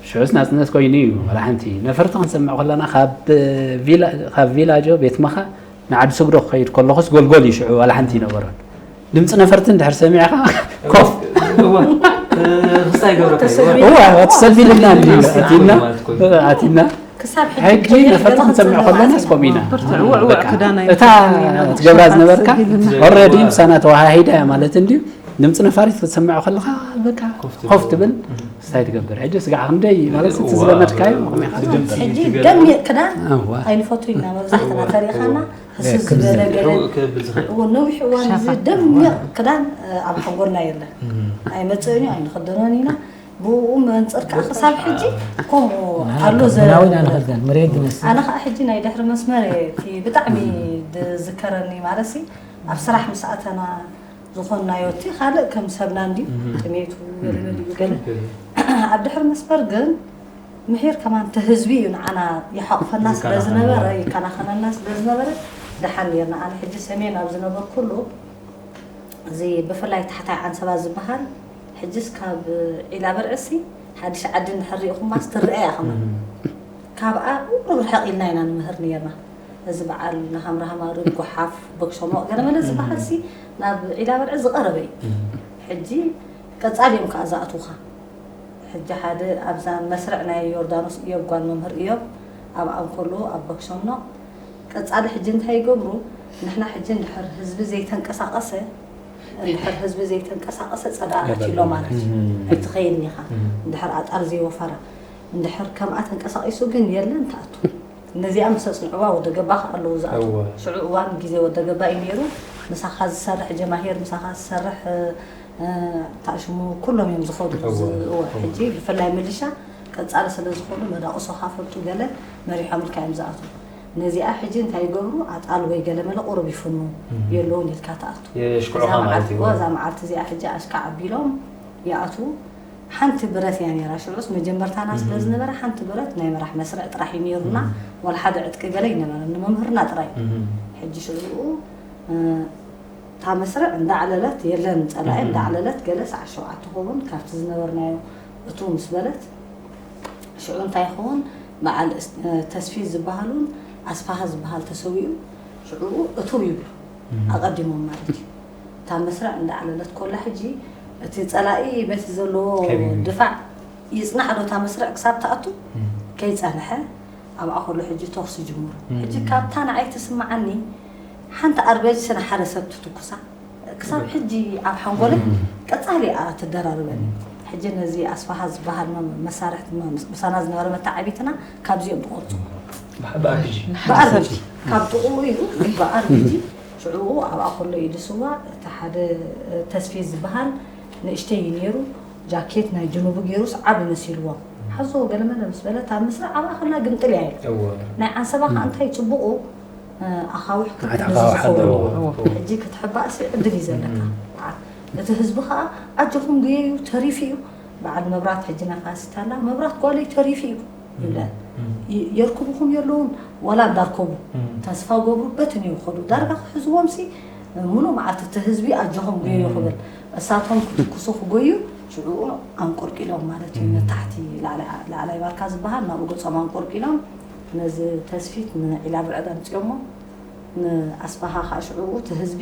ሽዑስ ናፅነት ኮይኑ እዩ ዋላ ሓንቲ ነፈርቲ ክንሰምዕ ከለና ካብ ቪላ- ካብ ቪላጆ ቤት መኻ ንዓዲ ስግዶ ክኸይድ ከለኹስ ጎልጎል እዩ ሽዑ ዋላ ሓንቲ ይነበረን ድምፂ ነፈርቲ እንድሕር ሰሚዕካ ኮፍ እዋ። እ፣ ክስታይ ገብረካ እዩ። እዋ እቲ ሰብ ኢልና እንዲ ኣቲና ኣቲና ክሳብ ሕጂ ነፈርቲ ክንሰምዕ ከለና ስኮም ኢና ብርትዕ ውዕውዕ ክዳን እታ ትገብራ ዝነበርካ ኦረዲ ምሳና ተዋሃሂዳ እያ ማለት እንድዩ ድምፂ ነፋሪት ክትሰምዖ ከለካ በቃ ኮፍ ትብል ስታይ ትገብር ሕጂ ስጋዕ ክንደይ ማለት እቲ ዝለመድካዮ ከመይ ኢኻ ትገብር? ሕጂ ደሚቕ ክዳን እዋ። ኣይንፈቱ ኢና መብዛሕትና ተሪኻና ህስብ ዝበለ ገለ ክብል ዝኽእል እዎ ነዊሕ እዋን እዚ ደሚቕ ክዳን ኣብ ሓጎልና የለን ኣይመፅእን እዩ ኣይንኽደኖን ኢና ብኡ መንፅር ከዓ ክሳብ ሕጂ ከምኡ ኣሎ ዘ ናዊና ንኸደን መሬት ዝመስል ኣነ ከዓ ሕጂ ናይ ድሕሪ መስመር እቲ ብጣዕሚ ዝዝከረኒ ማለት ሲ ኣብ ስራሕ ምስ ኣተና ዝኾንናዮ እቲ ካልእ ከም ሰብና እንድዩ ጥሜቱ ገለመሊኡ ገለ ኣብ ድሕሪ መስመር ግን ምሒር ከማን እቲ ህዝቢ እዩ ንዓና ይሓቑፈና ስለ ዝነበረ ይከናኸነና ስለ ዝነበረ ደሓን ነርና ኣነ ሕጂ ሰሜን ኣብ ዝነበርኩሉ እዚ ብፍላይ ታሕታይ ዓንሰባ ዝበሃል ሕጅስ ካብ ዒላ በርዕሲ ሓድሽ ዓዲ እንድሕር ሪኢኹማስ ትረአ እያ ከማን ካብኣ ቁሩብ ርሕቕ ኢልና ኢና ንምህር ነርና እዚ በዓል ናሃምራሃማሪ ጓሓፍ በግሸሞቕ ገለመለ ዝበሃል ሲ ናብ ዒላ በርዒ ዝቐረበ እዩ ሕጂ ቀጻሊ እዮም ከዓ ዝኣትውኻ ሕጂ ሓደ ኣብዛ መስርዕ ናይ ዮርዳኖስ እዮብ ጓል መምህር እዮብ ኣብኣ እንከሎ ኣብ በግሸምኖቕ ቀጻሊ ሕጂ እንታይ ይገብሩ ንሕና ሕጂ እንድሕር ህዝቢ ዘይተንቀሳቐሰ እንድሕር ህዝቢ ዘይተንቀሳቐሰ ጸዳኣ ኣትሎ ማለት እዩ ኣይትኸይድን ኢኻ እንድሕር ኣጣል ዘይወፈራ እንድሕር ከምኣ ተንቀሳቒሱ ግን የለን ትኣቱ ነዚኣ ምስ ኣጽንዕዋ ወደ ገባ ከኣ ኣለዉ ዝኣትዉ ሽዑ እዋን ግዜ ወደ ገባ እዩ ነይሩ ምሳኻ ዝሰርሕ ጀማሂር ምሳኻ ዝሰርሕ ታሽሙ ኩሎም እዮም ዝኸዱ እወ ሕጂ ብፍላይ ምልሻ ቀጻሊ ስለ ዝኾኑ መዳቕሶ ካፈልጡ ገለ መሪሖምልካ እዮም ዝኣትዉ ነዚኣ ሕጂ እንታይ ይገብሩ ኣጣል ወይ ገለ መለ ቁሩብ ይፍኑ የለውን ኢልካ ትኣቱ የሽክዑኻ ማለት እዩ እዛ መዓልቲ እዚኣ ሕጂ ኣሽካዕ ኣቢሎም ይኣትዉ ሓንቲ ብረት እያ ነይራ ሽዑስ መጀመርታና ስለ ዝነበረ ሓንቲ ብረት ናይ መራሕ መስርዕ ጥራሕ እዩ ነይሩና ዋላ ሓደ ዕጥቂ ገለ ይነበረ ንመምህርና ጥራይ ሕጂ ሽዑ እታ መስርዕ እንዳዕለለት፣ የለን ጸላኢ እንዳዕለለት፣ ገለ ሰዓት ሸውዓተ ክኸውን ካብቲ ዝነበርናዮ እቱ ምስ በለት፣ ሽዑ እንታይ ይኸውን? በዓል እስ- ተስፊት ዝበሃሉን ኣስፋሃ ዝበሃል ተሰዊኡ፣ ሽዑ እቱ ይብሉ ኣቐዲሞም ማለት እዩ። እታ መስርዕ እንዳዕለለት ኮላ ሕጂ እቲ ጸላኢ በቲ ዘለዎ ድፋዕ ይጽናሕ ዶ እታ መስርዕ ክሳብ ትኣቱ? ከይጸንሐ ኣብኣ ከሎ ሕጂ ተኹሲ ጅምሩ። ሕጂ ካብታ ንዓይ ትስምዓኒ ሓንቲ ኣርበጅ ስነ ሓደ ሰብ ትትኩሳ ክሳብ ሕጂ ኣብ ሓንጎለይ ቀጻሊ እያ ትደራርበኒ። ሕጂ ነዚ ኣስፋሃ ዝበሃል መ- መሳርሕቲ መ- ምሳና ዝነበረ መተዓቢትና ካብዚኦም ብቐርጹ ብኣርፒጂ ብኣርፒጂ ካብ ጥቕኡ እዩ ብኣርፒጂ ሽዕኡ ኣብኣ ከሎ እዩ ዝስዋ። እቲ ሓደ ተስፌ ዝበሃል ንእሽተይ እዩ ነይሩ። ጃኬት ናይ ጅኑቡ ገይሩስ ዓቢ መሲልዎ ሓዞ ገለመለ ምስ በለት ኣብ ምስራዕ ኣብኣ ከላ ግምጥል እያ ኢሉ። ናይ ዓንሰባ ከዓ እንታይ ፅቡቑ ኣኻውሕ ክክል ዝኸውን ሕጂ ክትሕባእሲ ዕድል እዩ ዘለካ። እቲ ህዝቢ ከዓ ኣጆኹም ገየዩ ተሪፉ እዩ። በዓል መብራት ሕጂ ነፋሲት ኣላ መብራት ጓለይ ተሪፉ እዩ ይብለን። የርክቡኹም የለውን ዋላ እንዳርከቡ ተስፋ ገብሩ በትን ይኸዱ ዳርጋ ክሕዝዎም ሲ ሙሉ መዓልቲ እቲ ህዝቢ ኣጆኹም ጎዩ ክብል እሳቶም ክትኩሱ ክጎዩ ሽዑ ኣንቆርቂሎም ማለት እዩ። ንታሕቲ ላዕላይ ባርካ ዝበሃል ናብኡ ገጾም ኣንቆርቂሎም ነዚ ተስፊት ንዒላ ብዕድ ኣምፅኦሞ ንኣስፋሃ ከዓ ሽዑ እቲ ህዝቢ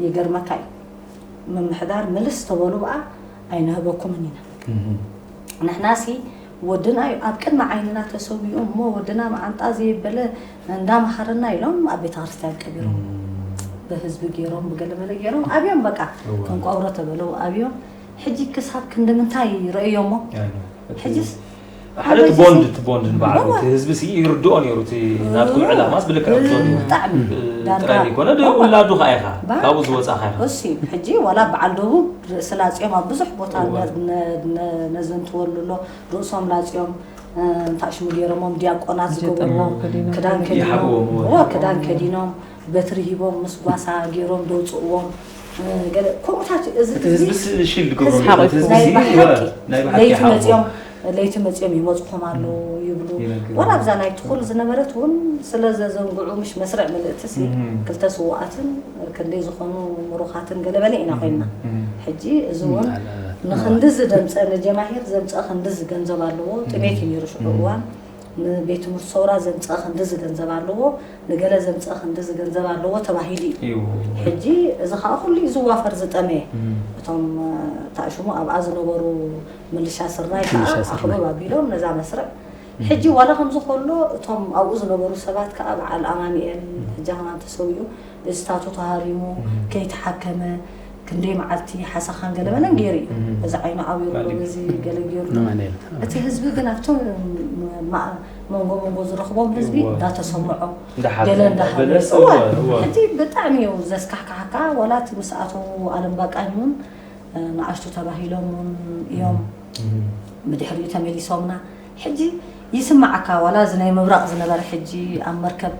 ይገርመካ እዩ። ምምሕዳር ምልስ ተበሉ ብኣ ኣይንህበኩምን ኢና። ንሕናሲ ወድና እዩ ኣብ ቅድሚ ዓይንና ተሰዊኡ እሞ ወድና መዓንጣ ዘየበለ እንዳመሃረና ኢሎም ኣብ ቤተ ክርስቲያን ቀቢሮም ብህዝቢ ገይሮም ብገለመለ ገይሮም ኣብዮም በቃ ክንቋውሮ ተበለው ኣብዮም። ሕጂ ክሳብ ክንዲ ምንታይ ረእዮሞ ሕጂስ ሓደ እቲ ቦንድ እቲ ቦንድ ንባዕሉ እቲ ህዝቢ ሲ ይርድኦ ነይሩ እቲ ናትኩም ዕላማስ ብልክዕ ርድኦ ነይሩ ብጣዕሚ ጥራይ ዘይኮነ ውላዱ ከዓ ኢኻ ካብኡ ዝወፃኻ ኢኻ እሱ እዩ። ሕጂ ዋላ በዓል ደቡብ ርእሲ ላፅዮም ኣብ ብዙሕ ቦታ ነዘንትወሉ ኣሎ ርእሶም ላፅዮም እንታይ ሽሙ ገይሮሞም ዲያቆናት ዝገበርዎ ክዳን ከዲኖም ክዳን ከዲኖም በትሪ ሂቦም ምስ ጓሳ ገይሮም ደውፅእዎም። ገለ ከምኡታት እዚ እቲ ህዝብስ ሽል ዝገብሮ ናይ ብሓቂ ለይቲ መፅኦም ለይቲ መፅኦም ይመፅኹም ኣለዉ ይብሉ። ዋላ ኣብዛ ናይ ትኹል ዝነበረት እውን ስለ ዘዘንግዑ ምሽ መስርዕ ምልእትሲ ክልተ ስውኣትን ክንደይ ዝኾኑ ምሩኻትን ገለበለ ኢና ኮይንና። ሕጂ እዚ እውን ንክንድዚ ደምፀ ንጀማሂር ዘምፀ ክንድዚ ገንዘብ ኣለዎ። ጥሜት እዩ ነይሩ ሽዑ እዋን ንቤት ትምህርቲ ሰውራ ዘምፀ ክንድዚ ገንዘብ ኣለዎ። ንገለ ዘምፀ ክንድዚ ገንዘብ ኣለዎ ተባሂሉ እዩ። ሕጂ እዚ ከዓ ኩሉ እዩ ዝዋፈር ዝጠመየ። እቶም ታእሽሙ ኣብኣ ዝነበሩ ምልሻ ስርናይ ከዓ ኣኽብብ ኣቢሎም ነዛ መስርዕ ሕጂ ዋላ ከምዚ ከሎ እቶም ኣብኡ ዝነበሩ ሰባት ከዓ በዓል ኣማኒኤል ሕጂ ከማን ተሰዊኡ እዚ ታቱ ተሃሪሙ ከይተሓከመ ክንደይ መዓልቲ ሓሰኻን ገለመለን ገይሩ እዩ። እዚ ዓይኑ ዓዊሩ ኣሎ፣ እዚ ገለ ገይሩ ኣሎ። እቲ ህዝቢ ግን ኣብቶም መንጎ መንጎ ዝረኽቦም ህዝቢ እንዳተሰምዖ ገለ እንዳሃበ ሕጂ ብጣዕሚ እዩ ዘስካሕካሓካ። ዋላ እቲ ምስ ኣቶ ኣለም ባቃኝ እውን ንኣሽቱ ተባሂሎም እውን እዮም ብድሕሪኡ ተመሊሶምና። ሕጂ ይስማዓካ ዋላ እዚ ናይ ምብራቕ ዝነበረ ሕጂ ኣብ መርከብ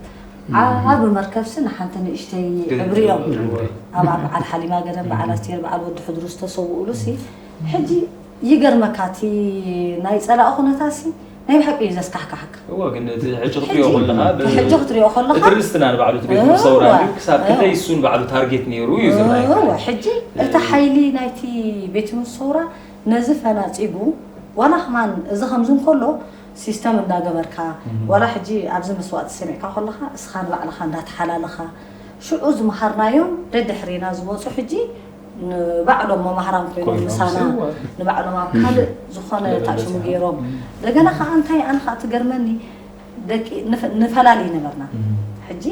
ዓቢ መርከብሲ ንሓንቲ ንእሽተይ ዕብሪኦም ኣብ በዓል ሓሊማ ገደም በዓል ኣስቴር በዓል ወዲ ሕድሩ ዝተሰውኡሉ ሲ ሕጂ ይገርመካ እቲ ናይ ጸላኢ ኩነታሲ ናይ ብሓቂ እዩ ዘስካሕካሓካ። እወ ግን እቲ ሕጂ ክትሪኦ ከለኻ ሕጂ ክትሪኦ ከለኻ እቲ ርእስትና ንባዕሉ እቲ ቤት ሰውራ ክሳብ ክንደይ እሱ ንባዕሉ ታርጌት ነይሩ እዩ ዝረኣየካ። ሕጂ እቲ ሓይሊ ናይቲ ቤት ሰውራ ነዚ ፈናጺጉ ዋላ ከማን እዚ ከምዚ እንከሎ ሲስተም እንዳገበርካ ዋላ ሕጂ ኣብዚ መስዋእቲ ሰሚዕካ ከለኻ እስኻ ንባዕልኻ እንዳተሓላለኻ ሽዑ ዝመሃርናዮም ደድሕሬና ዝወፁ ሕጂ ንባዕሎም መማህራን ኮይኖም ምሳና ንባዕሎም ኣብ ካልእ ዝኾነ ታሽሙ ገይሮም እንደገና ከዓ እንታይ ኣነ ከዓ ትገርመኒ ደቂ ንፈላሊ ነበርና ሕጂ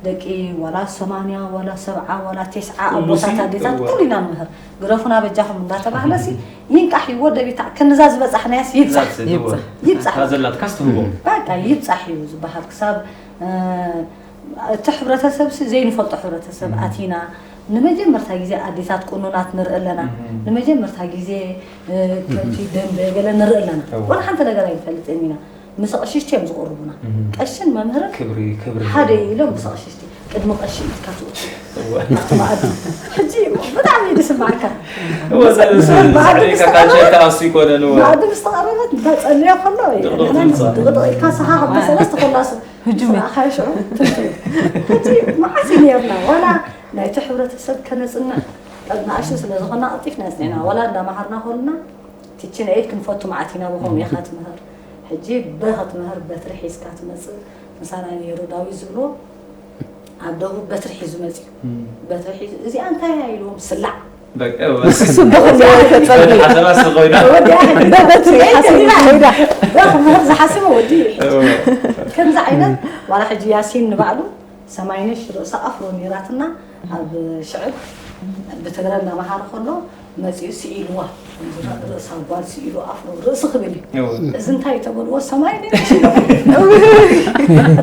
ደቂ ዋላ ሰማንያ ዋላ ሰብዓ ዋላ ቴስዓ ኣቦታት ኣዴታት ኩሉ ኢና ንምህር ግረፉና በጃኹም እንዳተባህለ ሲ ይንቃሕ ይወደብ ይታዕ ክንዛ ዝበፃሕናያስ ይብፃሕ ይብፃሕ ዘላትካስ ትህቦ በቃ ይብፃሕ እዩ ዝበሃል ክሳብ እቲ ሕብረተሰብ ሲ ዘይንፈልጦ ሕብረተሰብ ኣቲና ንመጀመርታ ግዜ ኣዴታት ቁኑናት ንርኢ ኣለና ንመጀመርታ ግዜ ከብቲ ደንበ ገለ ንርኢ ኣለና ዋላ ሓንቲ ነገር ኣይንፈልጥን ኢና ምስ ኣቕሽሽቲ እዮም ዝቕርቡና። ቀሽን መምህርን ክብሪ ክብሪ ሓደ ኢሎም ምስ ኣቕሽሽቲ ቅድሚ ቀሺ ኢድካ ትውፅእ ኣብቲ መኣዲ። ሕጂ ብጣዕሚ እዩ ዝስማዕካ። መኣዲ ምስ ተቐረበት እንታይ ጸልዮ ከሎ ድቕድቕ ኢልካ ስኻ ክልተ ሰለስተ ኮላሱ ስራእኻዮ ሽዑ ትምፅእ። ሕጂ መዓስ እዩ ነይርና ዋላ ናይቲ ሕብረተሰብ ከነጽንዕ፣ ንኣሽቱ ስለ ዝኾና ቀልጢፍና ኣጽኒዕና። ዋላ እንዳመሃርና ከሉና፣ ቲችን ኤድ ክንፈቱ መዓት ኢና፣ ብኸምኡ ኢኻ ትምህር። ሕጂ በ ክትምህር፣ በትሪ ሒዝካ ትመጽእ። ምሳና ነይሩ ዳዊት ዝብሎ፣ ኣብ ደቡብ በትሪ ሒዙ መጽዩ። በትሪ ሒዙ፣ "እዚኣ እንታይ እያ?" ኢልዎም፣ "ስላዕ።" በቃ፣ እሱ በኸም ወደ ተጸብዩ። ሓሰባ ስለ ኮይና። ወዲያ ሕጂ በበትሪ ሓሰብ ከይዳ። በ ክምህር ዝሓስበ ወዲ እዩ። ከምዚ ዓይነት፣ ዋላ ሕጂ ያሲን ንባዕሉ ሰማይነሽ ርእሳ ኣፍሮ ነይራትና፣ ኣብ ሽዕብ ብትግረ እናመሃረ ከሎ መጺኡ ስኢልዋ። ርእሳ ጓል ስኢሉ ኣፍሮ ርእሲ ክብል እዩ። እዎ። እዚ እንታይ ተበልዎ? ሰማይነሽ ኢሎም።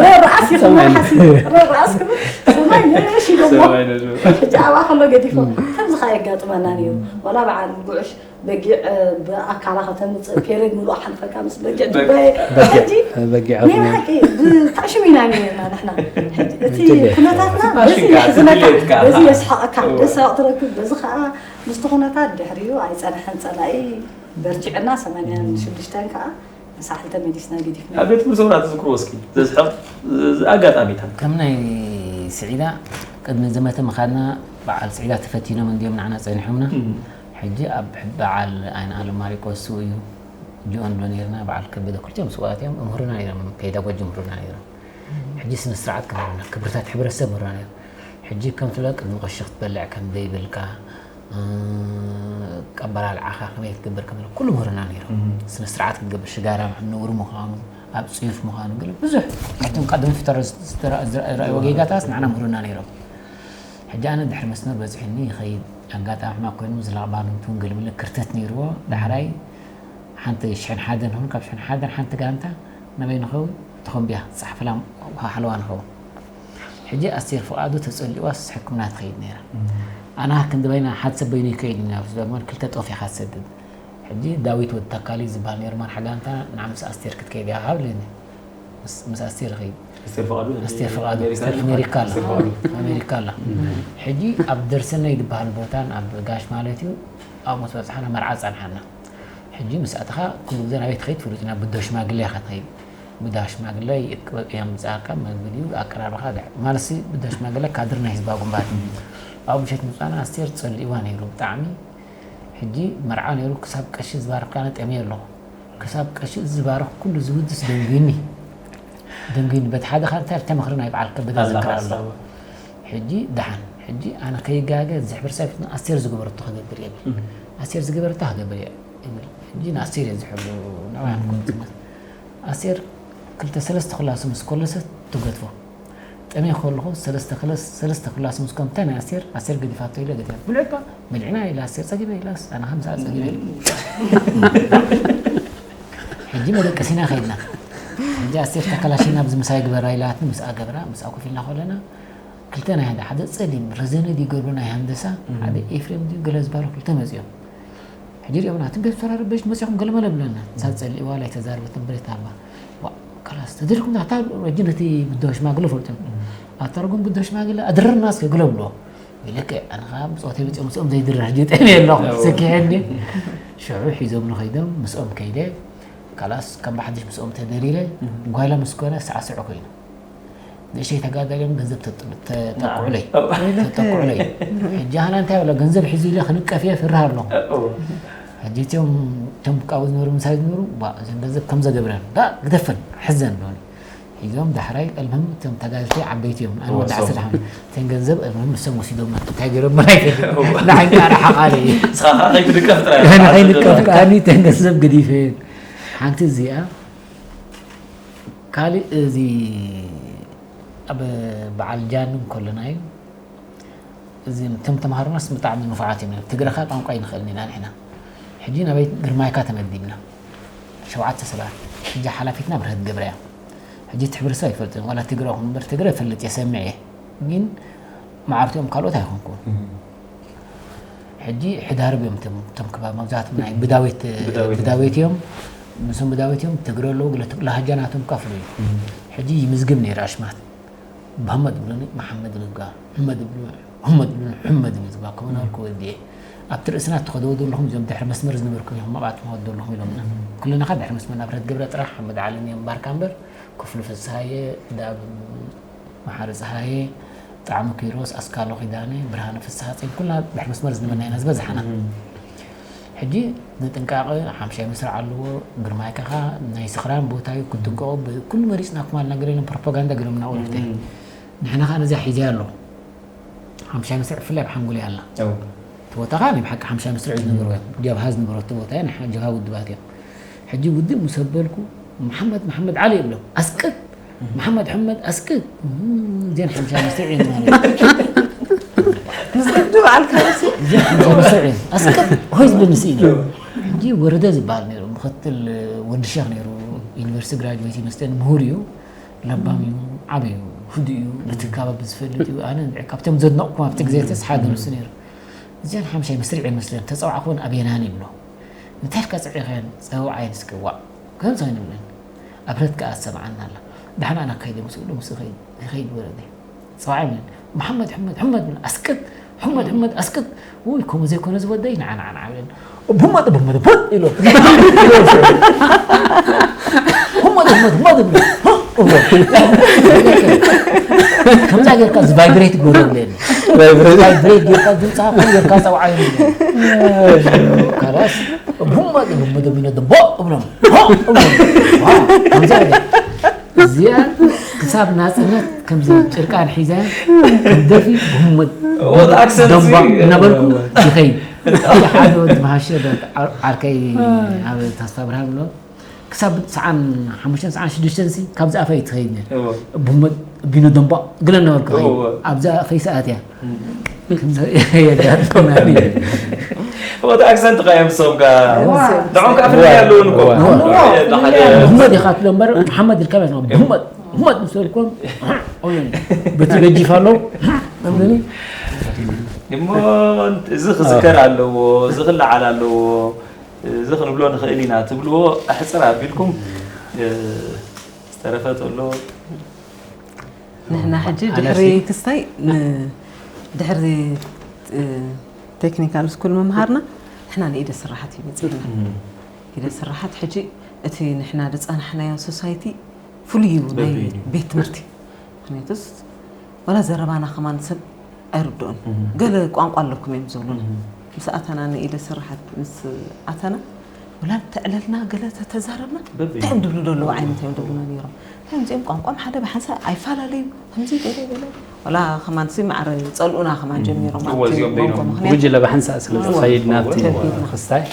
ረርኣስ ይኽመር ሓሲ፣ ረርኣስ ክብል ሰማይነሽ ኢሎሞ። ሰማይነሽ። ሕጂ ኣብኣ ከሎ ገዲፎ። ከምዚ ኸዓ የጋጥመና ነይሩ። ዋላ በዓል ጉዕሽ በጊዕ፣ እ፣ ብኣካላ ከተምጽእ ፔሬድ ምሉእ ሓልፈካ ምስ በጊዕ በጊዕ። ድባየ። በጊዕ፣ ሕጂ በጊዕ ናይ ኣፍና። ሓቂ ብጣዕሽም ኢና ነይርና ንሕና። ሕጂ እቲ እንትን ኩነታትና በዚ ፋሽን ከኣ፣ የሕዝነካ፣ ትድልየትካ በዚ ከኣ። የስሕቐካ፣ እወ። ደስ ትረክብ፣ በዚ ከኣ ምስቲ ኩነታት ድሕሪኡ ኣይጸንሐን ጸላኢ በርቲዕና ሰማንያን ሽዱሽተን ከኣ ንሳሕል ተመሊስና ገዲፍና። ኣብ ቤት ትምህርቲ ሰውራ ትዝክርዎ እስኪ፣ ዘስሕቕ፣ ዝ-፣ ኣጋጣሚታት። ከም ናይ ስዒዳ ቅድሚ ዘመተ ምኻድና በዓል ስዒዳ ተፈቲኖም እንድዮም ንዓና ጸኒሖምና። እም። ሕጂ ኣብ በዓል ኣይንኣለም ማሪቆስ ስው እዩ። ጅኦን ዶ ነይርና፣ በዓል ከበደ፣ ክልቲኦም ስውኣት እዮም። ምሁርና ነይሮም፣ ፔዳጎጂ ምሁርና ነይሮም። ሕጂ ስነ ስርዓት ክምህሩና፣ ክብርታት ሕብረተሰብ ምሁርና ነይሮም። ሕጂ ከም ትብሎ ቅድሚ ቅርሺ ክትበልዕ ከም ዘይብልካ፣ እ፣ ኣበላልዓኻ ከመይ ክትገብር ከም ኩሉ ምሁርና ነይሮም። እም። ስነ ስርዓት ክትገብር፣ ሽጋራ ነውሪ ምዃኑ፣ ኣብ ጽዩፍ ምዃኑ፣ ገለ ብዙሕ ካብቶም ቀደም ፍጠሮ ዝረ-፣ ዝረ-፣ ዝረኣይዎ ጌጋታት ንዓና ምሁርና ነይሮም። ሕጂ ኣነ ድሕሪ መስመር በጺሑኒ ይኸይድ። ኣጋጣሚ ሕማም ኮይኑ ዝላቕ ባርንቱን ግልብለ ክርተት ነይርዎ። ዳሕራይ ሓንቲ ሽሕን ሓደን ሆን፣ ካብ ሽሕን ሓደን ሓንቲ ጋንታ ናበይ ንኸውን? ተኾምቢያ፣ ጻሕፍላ፣ ውሃ ሓለዋ ንኸውን። ሕጂ ኣስቴር ፍቓዱ ተጸሊእዋስ ሕክምና ትኸይድ ነይራ። እም። ኣነ ክንዲ በይና፣ ሓደ ሰብ በይኑ ይከይድ እዩ፣ ናብ ሱዳን ክልተ ጦፍ ኢኻ ትሰድድ። ሕጂ ዳዊት ወዲ ተካሊ ዝበሃል ነይሩ፣ መርሓ ጋንታ፣ "ንዓ ምስ ኣስቴር ክትከይድ እያ" ሃብለኒ። ምስ፣ ምስ ኣስቴር ይኸይድ። ኣስቴር ፍቓዱ፣ ኣስቴር ፍቓዱ፣ ኣሜሪካ ኣስቴር ኣሜሪካ ኣላ። ኣስቴር ፍቓዱ። ኣሜሪካ ኣላ። እም። ሕጂ ኣብ ደርሰነይ ዝበሃል ቦታን ኣብ ጋሽ ማለት እዩ፣ ኣብኡ ምስ በጻሕና መርዓ ጸንሓና። ሕጂ ምስ ኣተኻ ኩሉ ግዜ ናበይ ትኸይድ ትፍለጥ፣ ናብ ብዶ ሽማግለ ኢኻ ትኸይድ። ብዶ ሽማግለ ይእክ-፣ የምጽኣካ፣ መግቢ ድዩ፣ ኣቀራርባኻ ድሕ-፣ ማለትሲ ብዶ ሽማግለ ካድር ናይ ህዝባዊ ግንባር። እም። ኣብኡ ምሸት ምጻና ኣስቴር ጸሊእዋ ነይሩ ብጣዕሚ። ሕጂ መርዓ ነይሩ፣ ክሳብ ቀሺ ዝባርኽ ኣነ ጠምየ ኣለኹ። ክሳብ ቀሺ ዝባርኽ ኩሉ ዝውድስ ደንጉይኒ። ደንጉይኒ፣ በቲ ሓደ ካልታ ተመኽሪ ናይ በዓል ከበደ ኣላ ዝክር ኣሎ። ሓሳብ። ሕጂ ደሓን፣ ሕጂ ኣነ ከይጋገ ዝሕብር ሳይፍትና ኣስቴር ዝገበረቶ ክገብር እየ። እም። ኣስቴር ዝገበረታ ክገብር እየ። ይብል። ሕጂ ንኣስቴር እየ ዝሕብሩ፣ ንዕኣ እም። ንኮንትነት። ኣስቴር ክልተ ሰለስተ ክላሱ ምስ ኮለሰት ትገድፎ። ጠምየ ከለኹ ሰለስተ ክለስ-፣ ሰለስተ ክላስ ምስ ኮንተ ናይ ኣስቴር፣ ኣስቴር ገዲፋቶ ኢለ ገዲፈ። ብልዕካ፣ በሊዕና ኢላ ኣስቴር ጸጊበ ኢላስ፣ ኣነ ከምዛ ጸጊበ ኢለ። ሕጂ መደቀሲና ከይድና። ሕጂ ኣስቴር ተከላሽና ኣብዚ ምሳይ ግበራ ኢላትኒ፣ ምስኣ ገብራ፣ ምስኣ ኮፍ ኢልና ከለና፣ ክልተ ናይ ሓደ፣ ሓደ ጸሊም ረዘነ ድዩ ገብሩ ናይ ሃንደሳ፣ እም። ሓደ ኤፍሬም ድዩ ገለ ዝበሃሉ ክልተ መጺኦም። ሕጂ ሪኦም፣ "ናትም ቤት ተራ ረበሽ መጺኹም ገለመለ" ብለና። እዛ ጸሊእዋ ላይ ተዛረበት ብሬት ኣልባ። ዋ፣ ከላስ፣ ተደሪኹም ኣታ ረጂ ነቲ ብዶ ሽማግለ ፈልጦም። እም። ኣታ ረጉም ብዶ ሽማግለ ኣድረርና እስከ ግለ ብሎ። ኢለከ፣ ኣነ ኸዓ ብጾተይ መጺኦም ምስኦም ዘይድረር ሕጂ ጠምየ ኣለኹ። እዎ። ሰኪሐኒ። ሽዑ ሒዞም ንኸይዶም ምስኦም ከይደ። ከላስ፣ ከም ብሓድሽ ምስኦም ተደሪረ። እም። ጓይላ ምስ ኮነ ሳዕስዑ ኮይኑ። ንእሽተይ ተጋዳልዮም ገንዘብ ተጥ-፣ ተ-፣ ተጥቅዑለይ። ንዓም። ተጠቅዑለይ። ሕጂ ኣነ እንታይ ብሎ፣ ገንዘብ ሒዙ ኢለ ክንቀፍ እየ፣ ፍርህ ኣለኹ። እዎ። ሕጂ እቲኦም፣ እቶም ካብኡ ዝነበሩ ምሳይ ዝነበሩ፣ ዋ፣ እዘን ገንዘብ ከም ዘገብረን፣ ዳ፣ ግደፈን፣ ሕዘን ብሎኒ። ሒዞም ዳሕራይ፣ እልምም፣ እቶም ተጋደልቲ ዓበይቲ እዮም። ኣነ እዎ፣ ወዲ ዓሰርተ ሰው። ሓሙሽተ። እተን ገንዘብ እልምም ንሶም ወሲዶም፣ እንታይ ገይሮም ኣይፈልጥን። እዎ። ንዓይ ከዓ ረሓቓለይ። ንስኻ ከዓ ከይትንቀፍ ጥራይ። ንኸይንቀፍ ከዓ እተን ገንዘብ ገዲፈ። ሓንቲ እዚኣ፣ ካልእ እዚ ኣብ በዓል ጃን እንከለና እዩ። እዚ እቶም ተምሃሮናስ ብጣዕሚ ንፉዓት እዮም። ትግረ ከኣ ቋንቋ ኣይንኽእልን ኢና ንሕና። ሕጂ ናበይ ግርማይካ ተመዲብና። ሸውዓተ ሰባት። ሕጂ ሓላፊትና ብርህት ገብረ እያ። ሕጂ እቲ ሕብረተሰብ ኣይፈልጥን። ዋላ ትግረ ይኹን እምበር ትግረ እፈልጥ እየ፣ ሰሚዐ እየ። ግን መዓርቲኦም ካልኦት ኣይኮንኩን። እም። ሕጂ ሕዳርብ እዮም እቶም፣ እቶም ከባቢ መብዛሕትኦም ናይ ብዳዊት፣ ብዳዊት። ብዳዊት እዮም። ምስኦም ብዳዊት እዮም፣ ትግረ ኣለዉ፣ ገለ ትግ-፣ ላህጃ ናቶም ከፍሉ እዩ። እም። ሕጂ ይምዝግብ ነይሩ ኣሽማት። መሐመድ ብሉኒ፣ መሐመድ ንጋ፣ ሕመድ ብሉ፣ ሕመድ ብሉ፣ ሕመድ እዩ ዝባ፣ ከምኡ ናበልኩ ወዲኤ። ኣብቲ ርእስና እትኸደዎ ዘለኹም እዚኦም ድሕሪ መስመር ዝነበርኩም ኢኹም፣ ኣብኣ ትመኸዱ ዘለኹም ኢሎምና። እም። ኩልና ኸ ድሕሪ መስመር ናብ ብረት ገብረ ጥራሕ፣ ሓመድ ዓለም እዮም ባርካ እምበር፣ ክፍሉ ፍስሃየ፣ ዳብ መሓሪ ጸሃየ፣ ጣዕሚ ኪሮስ፣ ኣስካሎ ኪዳነ፣ ብርሃነ ፍስሓ፣ ጺን ኩልና ድሕሪ መስመር ዝንበናይና ዝበዝሓና። ሕጂ ንጥንቃቐ ሓምሻይ መስርዕ ኣለዎ። ግርማይ ካኻ ናይ ስኽራን ቦታ እዩ፣ ክትጥንቀቑ ብ-፣ ኩሉ መሪጽናኩም ኣልና ገለ ኢሎም ፕሮፓጋንዳ ገለ ምናቑ ልፍተ። ንሕና ኸኣ ነዚኣ ሒዘያ ኣሎ። ሓምሻይ መስርዕ ብፍላይ ኣብ ሓንጎለይ ኣላ። እቲ ቦታ ኸኣ ናይ ብሓቂ ሓምሻይ መስርዕ እዩ ዝነገርዎ እዮም። ጀብሃ ዝነበረቶ ቦታ እያ፣ ናይ ጀብሃ ውድባት እዮም። ሕጂ ውድብ ምስ ኣበልኩ፣ መሓመድ፣ መሓመድ ዓሊ ይብሎም። ኣስቅጥ! መሓመድ፣ ሕመድ፣ ኣስቅጥ! እም፣ እዚአን ሓምሻይ መስርዕ እየን ማለት እዩ። ንስቅድ በዓልካ ርእሲ? እዚአን ሓምሻይ መስርዕ እየን። ኣስቅጥ! ሆይ ዝብለኒ ስኢነ። ሕጂ ወረደ ዝበሃል ነይሩ፣ ምኽትል ወዲ ሸኽ ነይሩ፣ ዩኒቨርሲቲ ግራጅዌት ይመስለኒ፣ ምሁር እዩ፣ ለባም እዩ፣ ዓቢ እዩ፣ ህዱእ እዩ፣ ነቲ ከባቢ ዝፈልጥ እዩ። ኣነ ካብቶም ዘድነቕኩም ኣብቲ ግዜ ተስ ሓደ ንሱ ነይሩ። እዚአን ሓምሻይ መስርዕ እየን መስለን፣ ተጸዋዕኩወን ኣብ የናኒ ይብሎ። እንታይ ኢልካ ጸዊዕካየን? ጸውዓየን እስኪ ዋእ። ከምዚ ኮይነ ይብለን። ኣብ ብረት ከኣ ትሰምዓና ኣላ። ደሓን ኣነ ክኸይድ እየ ምስኡ ኢሉ ምስኡ ይኸይድ፣ ይኸይድ ወረደ። ጸውዓየን ይብለን። መሓመድ፣ ሕመድ፣ ሕመድ፣ ኣስቅጥ! ሕመድ፣ ሕመድ፣ ኣስቅጥ! ውይ፣ ከምኡ ዘይኮነ ዝወደይ፣ ንዓ፣ ንዓ፣ ንዓ፣ ይብለን። እብ ህመድ፣ እብ ህመድ፣ ፖት! ኢሉ። ህመድ፣ ህመድ፣ ህመድ! ይብሎ። ከምዛ ጌርካ እዚ ቫይብሬት ግበሮ ይብለኒ። ቫይብሬት። ቫይብሬት ጌርካ ድምፅኻ ከምኡ ጌርካ ፀውዓዮ ይብለኒ። ካላስ፣ እብ ህመድ፣ እብ ህመድ፣ እብ ህመድ፣ ቦ! እብሎም። ሆ! እብሎም። ዋው! ከምዛ ጌርካ። እዚኣ ክሳብ ናፅነት ከምዚ ጭርቃን ሒዘ ከም ደርፊ ብህመድ ወጥ ኣክሰንት ደንባ እዩ። እናበልኩ ይኸይድ። ሓደ ወዲ መሃሸ ዓር-፣ ዓርከይ ኣብ ተስፋ ብርሃን ኣሎ። ክሳብ ሰዓን ሓሙሽተን ሰዓን ሽዱሽተን ሲ ካብዚ ኣፈይ ትኸይድ ነር። እዎ። ብመ-፣ ቢኖ ደንባ ግለ እናበልኩ ኸይድ። እዎ። ኣብዛ ከይሰኣት እያ። እም። ከምዚ የጋጥመኒ። ወጥ ኣክሰንት ኸ እዮም ሰው ጋር? እዎ። ንዖም ከኣ ፍልልይ ኣለውን እኮ። እዎ። ሓደ ብህመድ ኢኻ ትብሎ እምበር፣ መሓመድ ኢልካ ማለት ነው። ብህመድ፣ ብህመድ ምስ በልኩዎም፣ በቲ ገጂፍ ኣሎ። እሞ እዚ ክዝከር ኣለዎ፣ እዚ ክለዓል ኣለዎ፣ እዚ ክንብሎ ንኽእል ኢና ትብልዎ ኣሕፅር ኣቢልኩም፣ እ፣ ዝተረፈ ተሎ። ንሕና ሕጂ ኣነ ድሕሪ ሲ- ክስታይ ን-፣ ድሕሪ፣ እ፣ ቴክኒካል ስኩል ምምሃርና ንሕና ንኢደ ስራሓት እዩ በፂሕና። እም። ኢደ ስራሓት ሕጂ እቲ ንሕና ዝፀናሕናዮ ሶሳይቲ ፍሉይ እዩ ናይ በበይኑ። ቤት ትምህርቲ። ምኽንያቱስ ዋላ ዘረባና ከማን ሰብ ኣይርድኦን። እም። ገለ ቋንቋ ኣለኩም እዮም ዝብሉና። እም። ምስ ኣተና ንኢደ ስራሓት ምስ ኣተና፣ ወላ ተዕለልና ገለ ተተዛረብና፣ በበይኑ። እንታይ እዮም ድብሉ ዘለዉ ዓይነት እዮም ድብሉና ነይሮም። እንታይ እዮም እዚኦም ቋንቋም ሓደ ብሓንሳእ ኣይፈላለዩ፣ ከምዚ ገለ ገለ። ወላ ከማን ሲ ማዕረ ጸልኡና ከማን እም። ጀሚሮም እዎ፣ ኣብቲ እዚኦም በይኖም። መንጎ ምኽንያት። ጉጅለ ብሓንሳእ ስለ እዎ። ዝኸይድ ናብቲ ከቢድና። ክስታይ።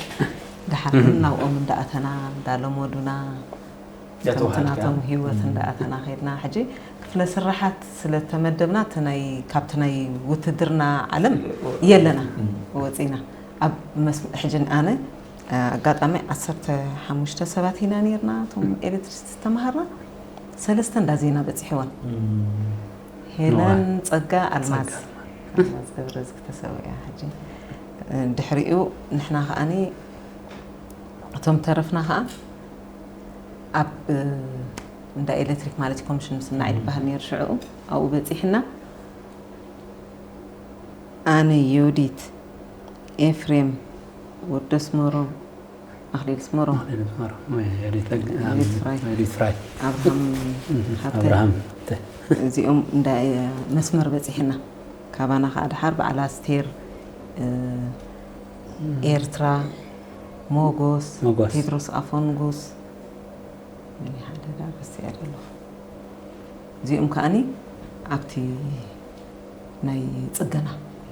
ደሓር ግን እም። ናብኦም እንዳኣተና፣ እንዳለመዱና፣ ከምቲ እንዳተዋሃድካ። ናቶም ህይወት እም። እንዳኣተና ኸይድና። ሕጂ ክፍለ ስራሓት ስለ ተመደብና፣ እቲ ናይ፣ ካብቲ ናይ ውትድርና ዓለም እዎ። የለና እም። ወፂና። ኣብ መስ-፣ ሕጂ ኣነ፣ እ፣ ኣጋጣሚ ዓሰርተ ሓሙሽተ ሰባት ኢና ነይርና፣ እቶም ኤሌክትሪሲቲ ዝተምሃርና። ሰለስተ እንዳ ዜና በፂሕወን። እም። ሄለን፣ ኖዋ። ፀጋ፣ ኣልማዝ። ፀጋ። ኣልማዝ ገብረዝጊ ተሰዊኣ ሕጂ። እ፣ ድሕሪኡ ንሕና ከኣኒ እቶም ተረፍና ከኣ ኣብ፣ እ፣ እንዳ ኤሌክትሪክ ማለት ኮሚሽን ምስናዕ እም። ይበሃል ነይሩ ሽዑኡ። ኣብኡ በጺሕና። ኣነ፣ ዮዲት፣ ኤፍሬም፣ ወዲ ኣስመሮም፣ ኣኽሊል ኣስመሮም። ኣኽሊል ኣስመሮም፣ ወይ ዮዲት ኣግ-፣ ዮዲት ፍራይ። ዮዲት ፍራይ። ኣብርሃም እም፣ ሃብተ። ኣብርሃም ሃብተ። እዚኦም እንዳ መስመር በጺሕና። ካባና ከኣ ደሓር በዓል ኣስቴር፣ እ፣ እም። ኤርትራ፣ ሞጎስ፣ ሞጎስ። ቴድሮስ ኣፈንጉስ፣ መን እዩ ሓደ ደኣ ረሲዐ ዘለኹ። እዚኦም ከኣኒ ኣብቲ ናይ ጽገና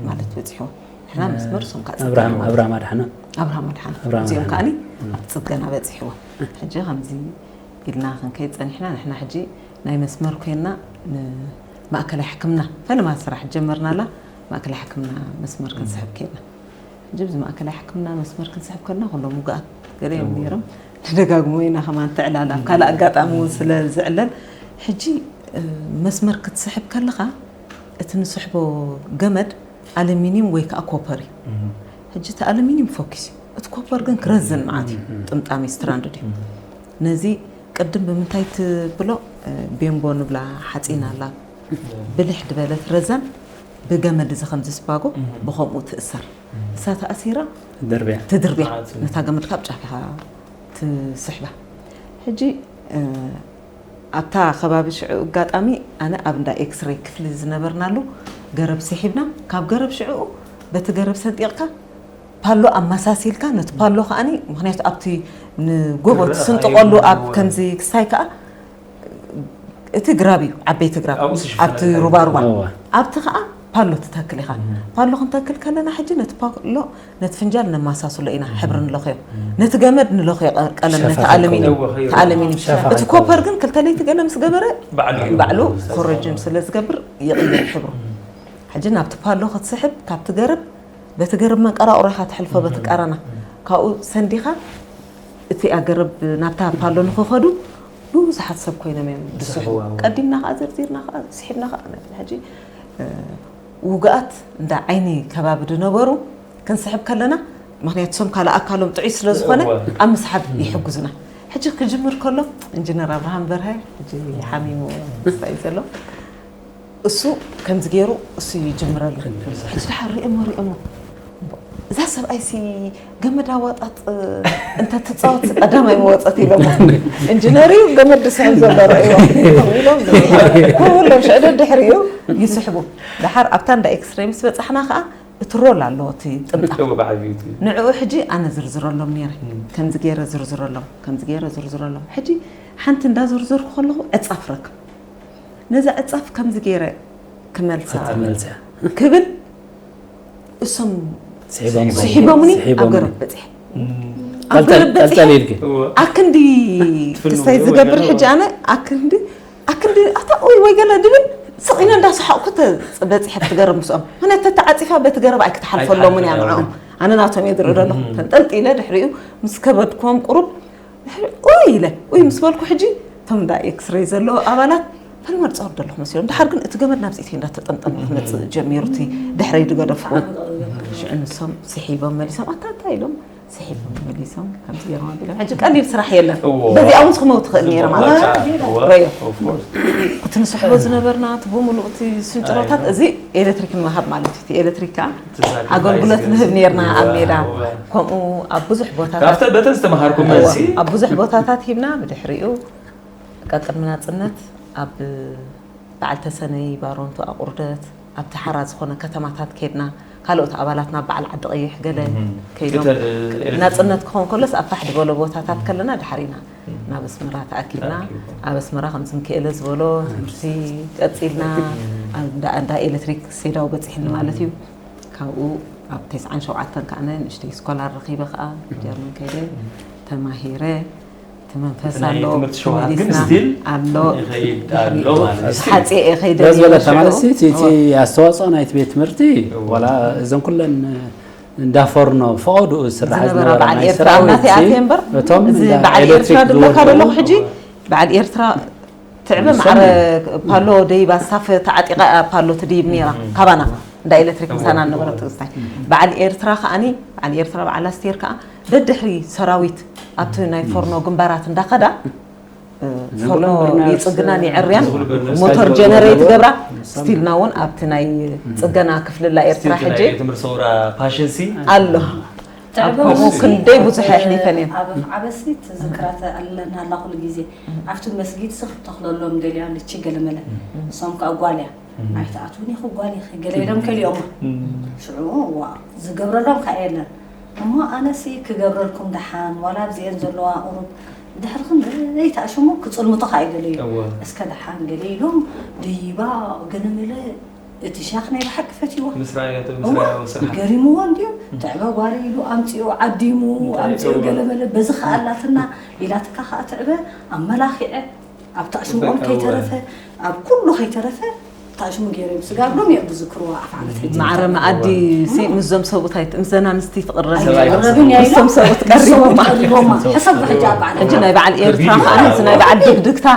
ማለት በጺሕዎ። ንሕና እ፣ መስመር፣ እሶም ከኣ ኣብርሃም፣ ጽገና። ኣብርሃም ኣድሓኖም። ኣብርሃም ኣድሓኖም። ኣብርሃም እዚኦም ኣድሓኖም። ከኣኒ እም። ኣብቲ ጽገና በጺሕዎ። ሕጂ ከምዚ ኢልና ክንከይድ ጸኒሕና፣ ንሕና ሕጂ ናይ መስመር ኮይንና ንማእከላይ ሕክምና ፈለማ ስራሕ ጀመርናላ፣ ማእከላይ ሕክምና መስመር እም። ክንስሕብ ከይድና። ሕጂ ብዚ ማእከላይ ሕክምና መስመር ክንስሕብ ከለና ኩሎም ውጉኣት ገለ እዮም እዎ። ነይሮም። ንደጋግሞ ኢና ከማን ትዕላል፣ ኣብ ካልእ ኣጋጣሚ እውን ስለ ዝዕለል። ሕጂ፣ እ፣ መስመር ክትስሕብ ከለኻ እቲ ንስሕቦ ገመድ ኣሉሚንዩም ወይ ከዓ ኮፐር እዩ። እም። ሕጂ እቲ ኣሉሚንዩም ፎኪስ እዩ። እቲ ኮፐር ግን ክረዝን መዓት እዩ። እም፣ እም። ጥምጣም እዩ፣ ስትራንድድ እዩ። እም። ነዚ ቅድም ብምንታይ ትብሎ፣ እ፣ ቤምቦ ንብላ ሓፂን ኣላ። እም። ብልሕ ዝበለት ረዛን ብገመድ እዚ ከም ዝስባጎ እም። ብኸምኡ ትእሰር። እሳ ተኣሲራ ትድርብያ። ትድርብያ። መዓት። ነታ ገመድ ካብ ጫፍ ኢኻ ትስሕባ። ሕጂ፣ እ፣ ኣብታ ከባቢ ሽዑ ኣጋጣሚ ኣነ ኣብ እንዳ ኤክስሬይ ክፍሊ ዝነበርናሉ ገረብ ስሒብና፣ ካብ ገረብ ሽዕኡ በቲ ገረብ ሰንጢቕካ ፓሎ ኣመሳሲልካ፣ ነቲ ፓሎ ከኣኒ፣ ምኽንያቱ ኣብቲ ንጎቦ ትስንጥቐሉ ኣብ ከምዚ ክሳይ ከኣ እቲ ግራብ እዩ፣ ዓበይቲ ግራብ ኣብቲ ሩባሩባ ኣብቲ ከኣ ፓሎ ትተክል ኢኻ። ፓሎ ክንተክል ከለና ሕጂ ነቲ ፓሎ ነቲ ፍንጃል ነማሳስሎ ኢና፣ ሕብሪ ንለኽዮ፣ ነቲ ገመድ ንለኽዮ፣ ቀለም ነቲ ኣለሚኒ፣ እቲ ኣለሚኒ። እቲ ኮፐር ግን ክልተ ለይቲ ገለ ምስ ገበረ ባዕሉ ኮረጅን ስለ ዝገብር ይቕይር ሕብሩ። ሕጂ ናብቲ ፓሎ ክትስሕብ ካብቲ ገረብ በቲ ገረብ መንቀራቕሮ ኢኻ ትሕልፎ፣ በቲ ቀረና ካብኡ ሰንዲኻ እቲ ኣገረብ ናብታ ፓሎ ንኽኸዱ ብዙሓት ሰብ ኮይኖም እዮም ዝስሕቡ። ቀዲምና ከዓ ዘርዚርና ከዓ ስሒብና ከዓ ነብል። ሕጂ ውግኣት እንዳ ዓይኒ ከባቢ ዝነበሩ ክንስሕብ ከለና፣ ምክንያቱ ሶም ካልእ ኣካሎም ጥዑይ ስለ ዝኾነ ኣብ ምስሓብ ይሕግዙና። ሕጂ ክጅምር ከሎ ኢንጂነር ኣብርሃም በርሀ ሕጂ ሓሚሙ ስታይ ዘሎ እሱ ከምዚ ገይሩ እሱ ይጅምረሉ። ሕጂ ድሓር ሪኦሞ ሪኦሞ እዛ ሰብኣይሲ ገመድ ኣዋጣጥ እንተ ትፃወት ቀዳማይ መወፀት ኢሎሞ። ኢንጂነር እዩ ገመድ ዝስሕብ ዘሎ ረእይዎ ኢሎም ኩሎም ሽዕደ ድሕሪኡ ይስሕቡ። ድሓር ኣብታ እንዳ ኤክስሬ ምስ በፃሕና ከዓ እቲ ሮል ኣለዎ እቲ ጥምጣም ንዕኡ ሕጂ ኣነ ዝርዝረሎም ነይረ። ከምዚ ገይረ ዝርዝረሎም ከምዚ ገይረ ዝርዝረሎም። ሕጂ ሓንቲ እንዳዝርዝርኩ ከለኹ ዕፃፍ ረክብ ነዛ ዕፃፍ ከምዚ ገይረ ክመልሳ ክብል እሶም ስሒቦምኒ ኣብ ገረብ በፂሐ ኣብ ገረብ በፂሐ ኣክንዲ ክስታይ ዝገብር ሕጂ ኣነ ኣክንዲ ኣክንዲ ኣታ ወይ ወይ ገለ ድብል ስቕ ኢለ እንዳሰሓቕኩ በፂሐ ብትገረብ ምስኦም ምክንያት ተተዓፂፋ በቲ ገረብ ኣይክትሓልፈሎምን እያ ንዕኦም ኣነ ናቶም እየ ዝርኢ ዘለኹ ተንጠልጢለ ድሕሪኡ ምስ ከበድክዎም ቁሩብ ኡይ ኢለ ኡይ ምስ በልኩ ሕጂ እቶም እንዳ ኤክስሬይ ዘለዉ ኣባላት ፈልመድ ጸወርደ ኣለኹ መሲሎም ድሓር ግን እቲ ገመድ ናብዚ ኢተይ እንዳተጠምጠመ ክመጽእ ጀሚሩ እቲ ድሕረይ ዝገደፍኩ ሽዑ ንሶም ስሒቦም መሊሶም ኣታ እንታይ ኢሎም ስሒቦም መሊሶም ከምዚ ገይሮም ኣቢሎም ሕጂ ቀሊል ስራሕ የለን በዚኣ እውን ክመው ትኽእል ነይረ ማለት ረዮ እቲ ንስሕቦ ዝነበርና እቲ ብምሉእ እቲ ስንጭሮታት እዚ ኤሌክትሪክ ንምሃብ ማለት እዩ እቲ ኤሌክትሪክ ከዓ ኣገልግሎት ንህብ ነርና ኣብ ሜዳ ከምኡ ኣብ ብዙሕ ቦታታት በተን ዝተምሃርኩም መልሲ ኣብ ብዙሕ ቦታታት ሂብና ብድሕሪኡ ቀቅድሚ ናፅነት ኣብ በዓል ተሰነይ ባሮንቱ ኣቁርደት ኣብቲ ሓራ ዝኾነ ከተማታት ከድና ካልኦት ኣባላት ናብ በዓል ዓዲ ቀይሕ ገለ ከይዶም ናፅነት ክኾን ከሎስ ኣብ ፋሕ ዝበሎ ቦታታት ከለና ድሓር ኢና ናብ ኣስመራ ተኣኪብና ኣብ ኣስመራ ከምዚ ምክኤለ ዝበሎ ትምህርቲ ቀፂልና እንዳ ኤሌክትሪክ ሴዳው በፂሕኒ ማለት እዩ ካብኡ ኣብ ተስዓን ሸውዓተን ከዓ ንእሽተይ ስኮላር ረኺበ ከዓ ጀርመን ከይደ ተማሂረ እቲ መንፈስ ኣሎ ተመሊስና ኣሎ ሓፂ ከይደ ዝበለ ተማለሲ እቲ ኣስተዋፅኦ ናይቲ ቤት ትምህርቲ ዋላ እዘን ኩለን እንዳፈርኖ ፈቐድኡ ዝስራሕ ዝነበራ በዓል ኤርትራ እናተኣትየ እምበር እዚ በዓል ኤርትራ ድብለካ ዘለኹ ሕጂ በዓል ኤርትራ ትዕበ ማዕረ ፓሎ ደይባ ሳፈ ተዓጢቓ እያ ፓሎ ትድይብ ነይራ ካባና እንዳ ኤሌክትሪክ ምሳና ነበረ ትግስታይ በዓል ኤርትራ ከዓኒ በዓል ኤርትራ በዓል ኣስቴር ከዓ ደድሕሪ ሰራዊት ኣብቲ ናይ ፎርኖ ግንባራት እንዳኸዳ ፎርኖ ይፅግናን ይዕርያን ሞተር ጀነሬት ገብራ ስቲልና እውን ኣብቲ ናይ ፅገና ክፍልላ ኤርትራ ሕጂ ኣሎ ኣብኡ ክንደይ ብዙሕ ኣሕሊፈን እየን ኣብ ኣፍዓበሲ ትዝክራት ኣለና ኣላ ኩሉ ግዜ ኣብቲ መስጊድ ስኽ ተኽለሎም ደልያ ልቺ ገለመለ እሶም ከዓ ጓል እያ ኣይትኣትውን ኢኹ ጓል ኢኺ ገለ ኢሎም ከሊኦማ ሽዑ ዋ ዝገብረሎም ከዓ የለን እሞ ኣነሲ ክገብረልኩም ደሓን ዋላ ኣብዚአን ዘለዋ ቁሩብ ድሕርኽን ዘይትኣሽሙ ክፅልምቶ ከዓ ይደለዩ እስከ ደሓን ገለ ኢሎም ደይባ ገለመለ እቲ ሻኽ ናይ ብሓቂ ፈትይዋ ገሪምዎ እንድዩ ትዕበ ጓሪ ኢሉ ኣምፂኡ ዓዲሙ ኣምፂኡ ገለመለ በዚ ከኣላትና ኢላትካ ከዓ ትዕበ ኣመላኪዐ ኣብ ታሽምኦም ከይተረፈ ኣብ ኩሉ ከይተረፈ ታሽሙ ገይሮም ስጋብ ሎም እዮም ዝዝክርዋ ኣፍ ዓመት ሕጂ ማዕረ መኣዲ ሲ ምስዞም ሰብኡት ኣይት ምስዘን ኣንስቲ ትቕረብ ምስዞም ሰብኡት ቀሪቦማ ሕሰብ ሕጂ ኣብ በዓል ሕጂ ናይ በዓል ኤርትራ ከዓ እዚ ናይ በዓል ድግድግታ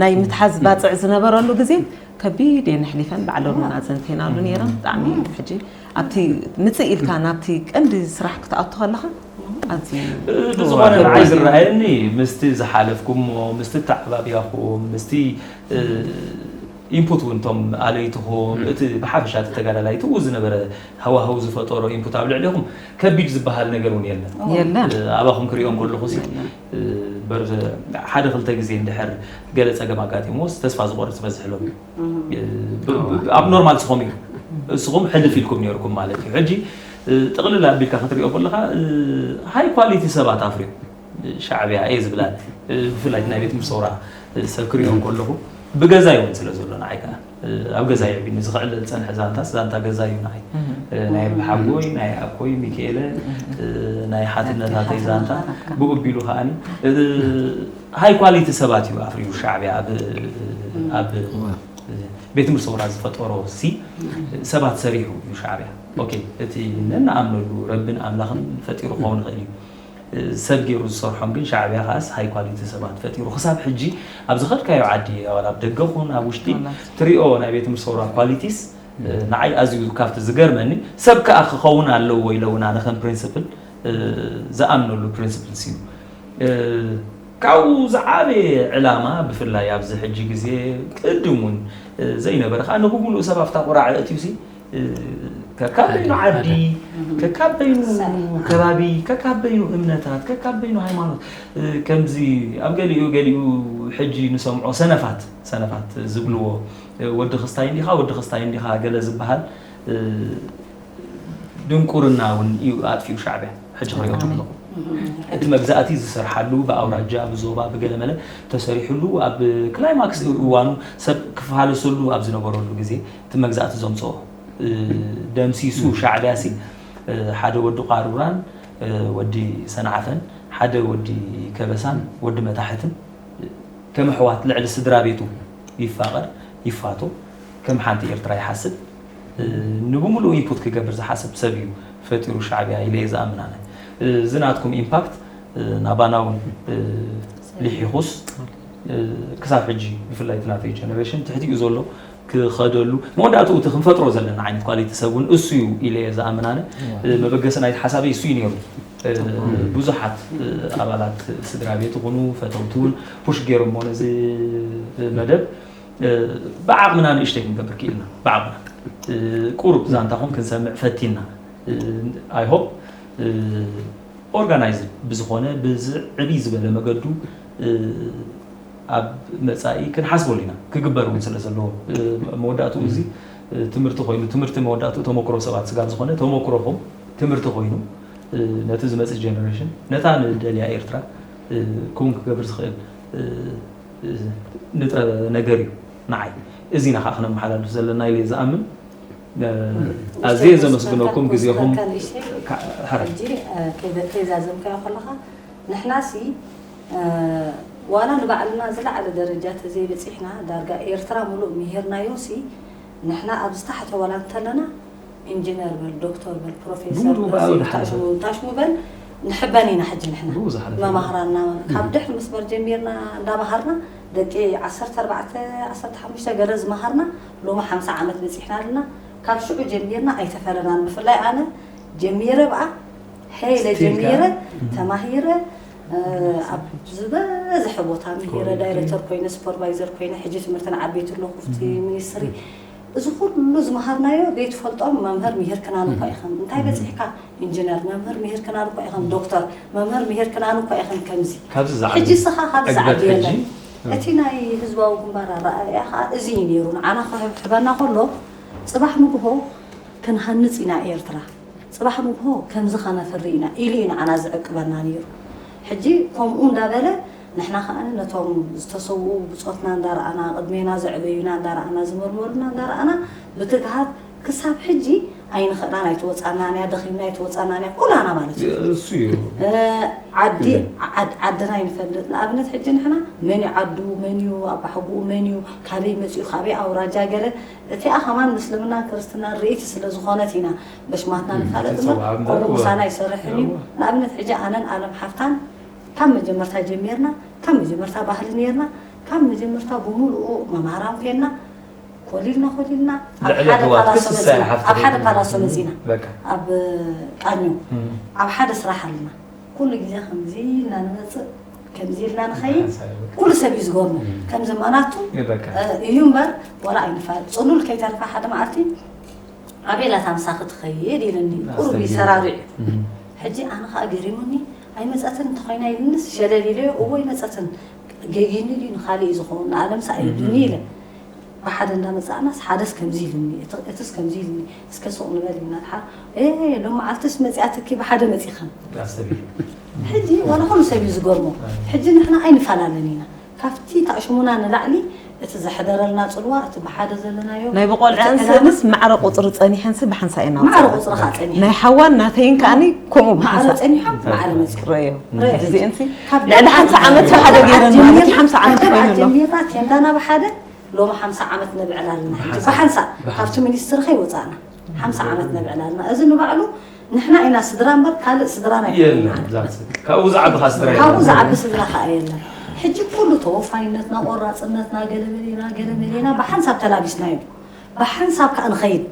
ናይ ምትሓዝ ባፅዕ ዝነበረሉ ግዜ ከቢድ እየን ኣሕሊፈን ባዕሎም ኣዘንቲናሉ ነይረን ብጣዕሚ ሕጂ ኣብቲ ምፅእ ኢልካ ናብቲ ቀንዲ ስራሕ ክትኣቱ ከለኻ ኣዝዩ ብዝኾነ ንዓይ ዝረኣየኒ ምስቲ ዝሓለፍኩሞ ምስቲ ተዓባቢያኹም ምስቲ ኢንፑት እውን እቶም ኣለይትኹም እቲ ብሓፈሻ እቲ ተጋዳላይ ትኡ ዝነበረ ሃዋህው ዝፈጠሮ ኢንፑት ኣብ ልዕሊኹም ከቢድ ዝበሃል ነገር እውን የለን የለን ኣባኹም ክሪኦም ከለኹ ሲ በር ሓደ ክልተ ግዜ እንድሕር ገለ ፀገም ኣጋጢምዎስ ተስፋ ዝቆርፅ ዝበዝሕ ሎም እዩ ኣብ ኖርማል ስኾም እዩ እስኹም ሕልፍ ኢልኩም ነርኩም ማለት እዩ። ሕጂ ጥቕልል ኣቢልካ ክትሪኦ ከለኻ ሃይ ኳሊቲ ሰባት ኣፍርዮም ሻዕብያ እየ ዝብላ፣ ብፍላይ ናይ ቤት ምርሰውራ ሰብ ክሪኦ ከለኹ ብገዛይ እውን ስለ ዘሎ ንዓይ ከዓ ኣብ ገዛይ ዕቢኒ ዝኽዕል ዝፀንሐ ዛንታስ ዛንታ ገዛይ እዩ ንዓይ። ናይ ብሓጎይ ናይ ኣኮይ ሚካኤለ ናይ ሓትነታተይ ዛንታ ብኡ ኣቢሉ ከዓኒ ሃይ ኳሊቲ ሰባት እዩ ኣፍርዩ ሻዕብያ ኣብ ቤት ምርሰውራ ዝፈጠሮ ሲ ሰባት ሰሪሑ እዩ ሻዕብያ። ኦኬ፣ እቲ ነንኣምነሉ ረብን ኣምላኽን ፈጢሩ ክኸውን ይኽእል እዩ። ሰብ ገይሩ ዝሰርሖም ግን ሻዕብያ ከዓስ ሃይ ኳሊቲ ሰባት ፈጢሩ ክሳብ ሕጂ ኣብ ዝኸድካዮ ዓዲ ዋላ ኣብ ደገ ኹን ኣብ ውሽጢ ትሪኦ ናይ ቤት ምርሰውራ ኳሊቲስ ንዓይ ኣዝዩ ካብቲ ዝገርመኒ ሰብ ከኣ ክኸውን ኣለዎ ኢለ እውን ኣነ ከም ፕሪንስፕል ዝኣምነሉ ፕሪንስፕልስ እዩ። ካብኡ ዝዓበየ ዕላማ ብፍላይ ኣብዚ ሕጂ ግዜ ቅድም እውን ዘይነበረ ከዓ ንብምሉኡ ሰብ ኣብታ ቁራዕ እትዩሲ ከካበይኑ ዓዲ ከካበይኑ ከባቢ ከካበይኑ እምነታት ከካበይኑ ሃይማኖት ከምዚ ኣብ ገሊኡ ገሊኡ ሕጂ ንሰምዖ ሰነፋት ሰነፋት ዝብልዎ ወዲ ክስታይ እንዲኻ ወዲ ክስታይ እንዲኻ ገለ ዝበሃል ድንቁርና እውን እዩ ኣጥፊኡ ሻዕብያ ሕጂ ክሪኦ ከለኹ እቲ መግዛእቲ ዝሰርሓሉ ብኣውራጃ ብዞባ ብገለመለ ተሰሪሕሉ ኣብ ክላይማክስ እዋኑ ሰብ ክፋለሰሉ ኣብ ዝነበረሉ ግዜ እቲ መግዛእቲ ዘምፅኦ ደምሲሱ ሻዕብያ ሲ ሓደ ወዲ ቃሩራን ወዲ ሰንዓፈን ሓደ ወዲ ከበሳን ወዲ መታሕትን ከም ኣሕዋት ልዕሊ ስድራ ቤቱ ይፋቐር ይፋቶ ከም ሓንቲ ኤርትራ ይሓስብ ንብምሉኡ ኢንፑት ክገብር ዝሓስብ ሰብ እዩ ፈጢሩ ሻዕብያ ኢለ እየ ዝኣምን ኣነ። እዚ ናትኩም ኢምፓክት ናባና እውን ሊሒኹስ ክሳብ ሕጂ ብፍላይ እቲ ናተይ ጀነሬሽን ትሕቲኡ ዘሎ ክኸደሉ መወዳእትኡ እቲ ክንፈጥሮ ዘለና ዓይነት ኳሊቲ ሰብ እውን እሱ እዩ ኢለ እየ ዝኣምን ኣነ። መበገሲ ናይቲ ሓሳበይ እሱ እዩ ነይሩ። ብዙሓት ኣባላት ስድራ ቤት ይኹኑ ፈተውቲ እውን ፑሽ ገይሮሞ ነዚ መደብ ብዓቕምና ንእሽተይ ክንገብር ክኢልና ብዓቕምና ቁሩብ ዛንታኹም ክንሰምዕ ፈቲና I hope organized ብዝኾነ ብዝዕብይ ዝበለ መገዱ ኣብ መፃኢ ክንሓስበሉ ኢና ክግበር እውን ስለ ዘለዎ መወዳእትኡ እዚ ትምህርቲ ኮይኑ ትምህርቲ መወዳእትኡ ተመክሮ ሰባት ስጋብ ዝኾነ ተመክሮኹም ትምህርቲ ኮይኑ ነቲ ዝመፅእ ጀነሬሽን ነታ ንደልያ ኤርትራ ክውን ክገብር ዝኽእል ንጥረ ነገር እዩ ንዓይ እዚና ከዓ ክነመሓላልፍ ዘለና ኢለ ዝኣምን ኣዝየ ዘመስግነኩም ግዜኹም ከይዛዘምካዮ ከለኻ ንሕና ሲ ዋላ ንባዕልና ዝለዓለ ደረጃ ተዘይበፂሕና ዳርጋ ኤርትራ ሙሉእ ምሂርናዮ ሲ ንሕና ኣብ ዝተሓተ ዋላ እንተለና ኢንጂነር በል ዶክተር በል ፕሮፌሰር ታሽሙ በል ንሕበን ኢና ሕጂ ንሕና መማህራና ካብ ድሕሪ ምስበር ጀሚርና እንዳመሃርና ደቂ ዓሰርተ ኣርባዕተ ዓሰርተ ሓሙሽተ ገለ ዝመሃርና ሎሚ ሓምሳ ዓመት በፂሕና ኣለና ካብ ሽዑ ጀሚርና ኣይተፈለናን ብፍላይ ኣነ ጀሚረ ብኣ ሄለ ጀሚረ ተማሂረ ኣብ ዝበዝሐ ቦታ ምሂረ ዳይረክተር ኮይነ ሱፐርቫይዘር ኮይነ ሕጂ ትምህርትን ዓበይቲ ኣለኹ ኣብቲ ሚኒስትሪ እዚ ኩሉ ዝመሃርናዮ ዘይትፈልጦም መምህር ምሂርክናን እኳ ኢኽን እንታይ በፂሕካ ኢንጂነር መምህር ምሂርክናን እኳ ኢኽን ዶክተር መምህር ምሂርክናን እኳ ኢኽን ከምዚ ሕጂ ስኻ ካብዚ ዝዓቢ የለን እቲ ናይ ህዝባዊ ግንባር ኣረኣእያ ከዓ እዚ እዩ ነይሩ ንዓና ክሕብሕበና ከሎ ፅባሕ ንግሆ ክንሃንፅ ኢና ኤርትራ ፅባሕ ንግሆ ከምዚ ከነፍሪ ኢና ኢሉ እዩ ንዓና ዝዕቅበና ነይሩ። ሕጂ ከምኡ እንዳበለ ንሕና ከዓ ነቶም ዝተሰውኡ ብፆትና እንዳረኣና ቅድሜና ዘዕበዩና እንዳረኣና ዝመርመሩና እንዳረኣና ብትግሃት ክሳብ ሕጂ ኣይንኽእላን ኣይትወፃናን እያ ደኺምና ኣይትወፃናን እያ ኩላና ማለት እዩ። እሱ እዩ። ዓዲ ዓድ- ዓድና ይንፈልጥ ንኣብነት ሕጂ ንሕና መን እዩ ዓዱ መን እዩ ኣባሕጉኡ መን እዩ ካበይ መፅኡ ካበይ ኣውራጃ ገለ እቲኣ ከማን ምስልምናን ክርስትናን ርእይቲ ስለ ዝኾነት ኢና በሽማትና ንፋለጥ እምበር ከምኡ ምሳና ኣይሰርሕን እዩ። ንኣብነት ሕጂ ኣነን ኣለም ሓፍታን ካብ መጀመርታ ጀሚርና ካብ መጀመርታ ባህሊ ነርና ካብ መጀመርታ ብምሉኡ መምሃራን ኮይንና ኮሊልና ኮሊልና ኣብ ልዕሊ ሓደ ኣሕዋት ፓላሶ ክስሳይ መፂና ሓፍቲ ኣብ ሓደ ኮይንና። ፓላሶ መፂና በቃ። ኣብ ቃኞ እም። ኣብ ሓደ ስራሕ ኣለና ኩሉ ግዜ ከምዚ ኢልና ንመፅእ ከምዚ ኢልና ንኸይድ ሓንሳብ በቃ። ኩሉ ሰብ እዩ ዝገርሞ እም። ከምዚ ማናቱ በቃ። እዩ እምበር ዋላ ኣይንፋል ፅሉል ከይተርፋ ሓደ መዓልቲ ኣቤላ ታምሳ ክትኸይድ ኢልኒ ቁሩብ ኣስተብሂሉ። ይሰራርዕ እዩ እም። ሕጂ ኣነ ከዓ ገሪሙኒ ኣይመፀትን እንተኾይና ኢልንስ ሸለል ኢለዮ እዎ ኣይመፀትን ገጊኒ ድዩ ንካሊእ እዩ ዝኸውን ንኣለምሳ ኣየዱኒ ኢለ ብሓደ እንዳመፃእናስ ሓደስ ከምዚ ኢሉኒ፣ እቲ- እትስ ከምዚ ኢሉኒ፣ እስከ ሱቕ ንበል ኢልና ድሓር፣ "ኤ፣ ሎም መዓልትስ መፂኣትኪ ብሓደ መፂኸን?" ኣስተብሂሉ። ሕጂ ዋላ ኩሉ ሰብ እዩ ዝገርሞ። ሕጂ ንሕና ኣይንፈላለን ኢና። ካብቲ ታዕሽሙና ንላዕሊ እቲ ዘሕደረልና ፅልዋ፣ እቲ ብሓደ ዘለናዮ ናይ ብቆልዓ እቲ እንስእልስ ማዕረ ቁፅሪ ፀኒሐንሲ ብሓንሳ ኢና ማዕረ ቁፅሪ ከዓ ፀኒሐ ናይ ሓዋን ናተይን ከዓኒ ከምኡ ማዕረ ብሓንሳ ጸኒሖም ማዕረ መፅኦም ረዮ ረዮ። እዚእንሲ ካብ ልዕሊ ሓንሳ ዓመት ብሓደ ገይረን ማለት እዩ ሓምሳ ዓመት ኮይኑ ኣሎ ጀሚራ ቴንዳና ብሓደ ሎሚ ሓምሳ ዓመት ነብዕል ኣለና። ሕጂ ብሓንሳ ካብቲ ሚኒስትሪ ከይወፃእና ሓምሳ ዓመት ነብዕል ኣለና። እዚ ንባዕሉ ንሕና ኢና ስድራ እምበር ካልእ ስድራና የለን ኣይኮነና። ዛት ካብኡ ዝዓቢ ካ ስድራ ካብኡ የለን። ዝዓቢ ስድራ ከዓ የለን። ሕጂ ኩሉ ተወፋይነትና ቆራፅነትና ገለመሌና ገለመሌና ብሓንሳብ ተላቢስናዮ ብሓንሳብ ከዓ ንኸይድ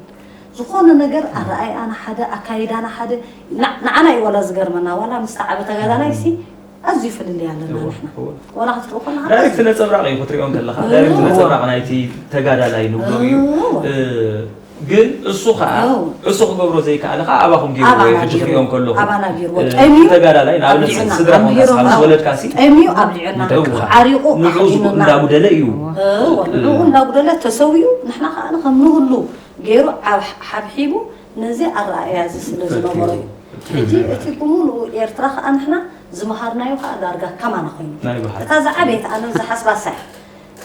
ዝኾነ ነገር ኣረኣይኣና ሓደ ኣካይዳና ሓደ ንዓ- ንዓና እዩ ዋላ ዝገርመና ዋላ ምስ ተዓበ ተጋዳላይ ሲ ኣዝዩ ፍልልይ ኣለና ንሕና ዋላ ክትርኢ ከለካ ዳይሬክት ነፀብራቕ እዩ ክትሪኦ እንከለካ ዳይሬክት ነፀብራቕ ናይቲ ተጋዳላይ ንብሎ እዩ። ግን እሱ ከዓ እሱ ክገብሮ ዘይከኣለ ከዓ ኣባኹም ገይርዎ እዩ። ሕጂ ክሪኦም ከለኹ ተጋዳላይ ንኣብነት ስድራኹም ኣስሓብ ዝወለድካ ሲ ጠሚዩ ኣብሊዑና ዓሪቑ ንዑ እንዳጉደለ እዩ። ንዑ እንዳጉደለ ተሰዊኡ ንሕና ከዓ ከም ንህሉ ገይሩ ሓብሒቡ ነዚ ኣረኣእያ እዚ ስለ ዝነበሮ እዩ። ሕጂ እቲ ብምሉኡ ኤርትራ ከዓ ንሕና ዝመሃርናዮ ከዓ ዳርጋ ከማና ኮይኑ እታ ዝዓበየት ኣነ ዝሓስባሳ እያ።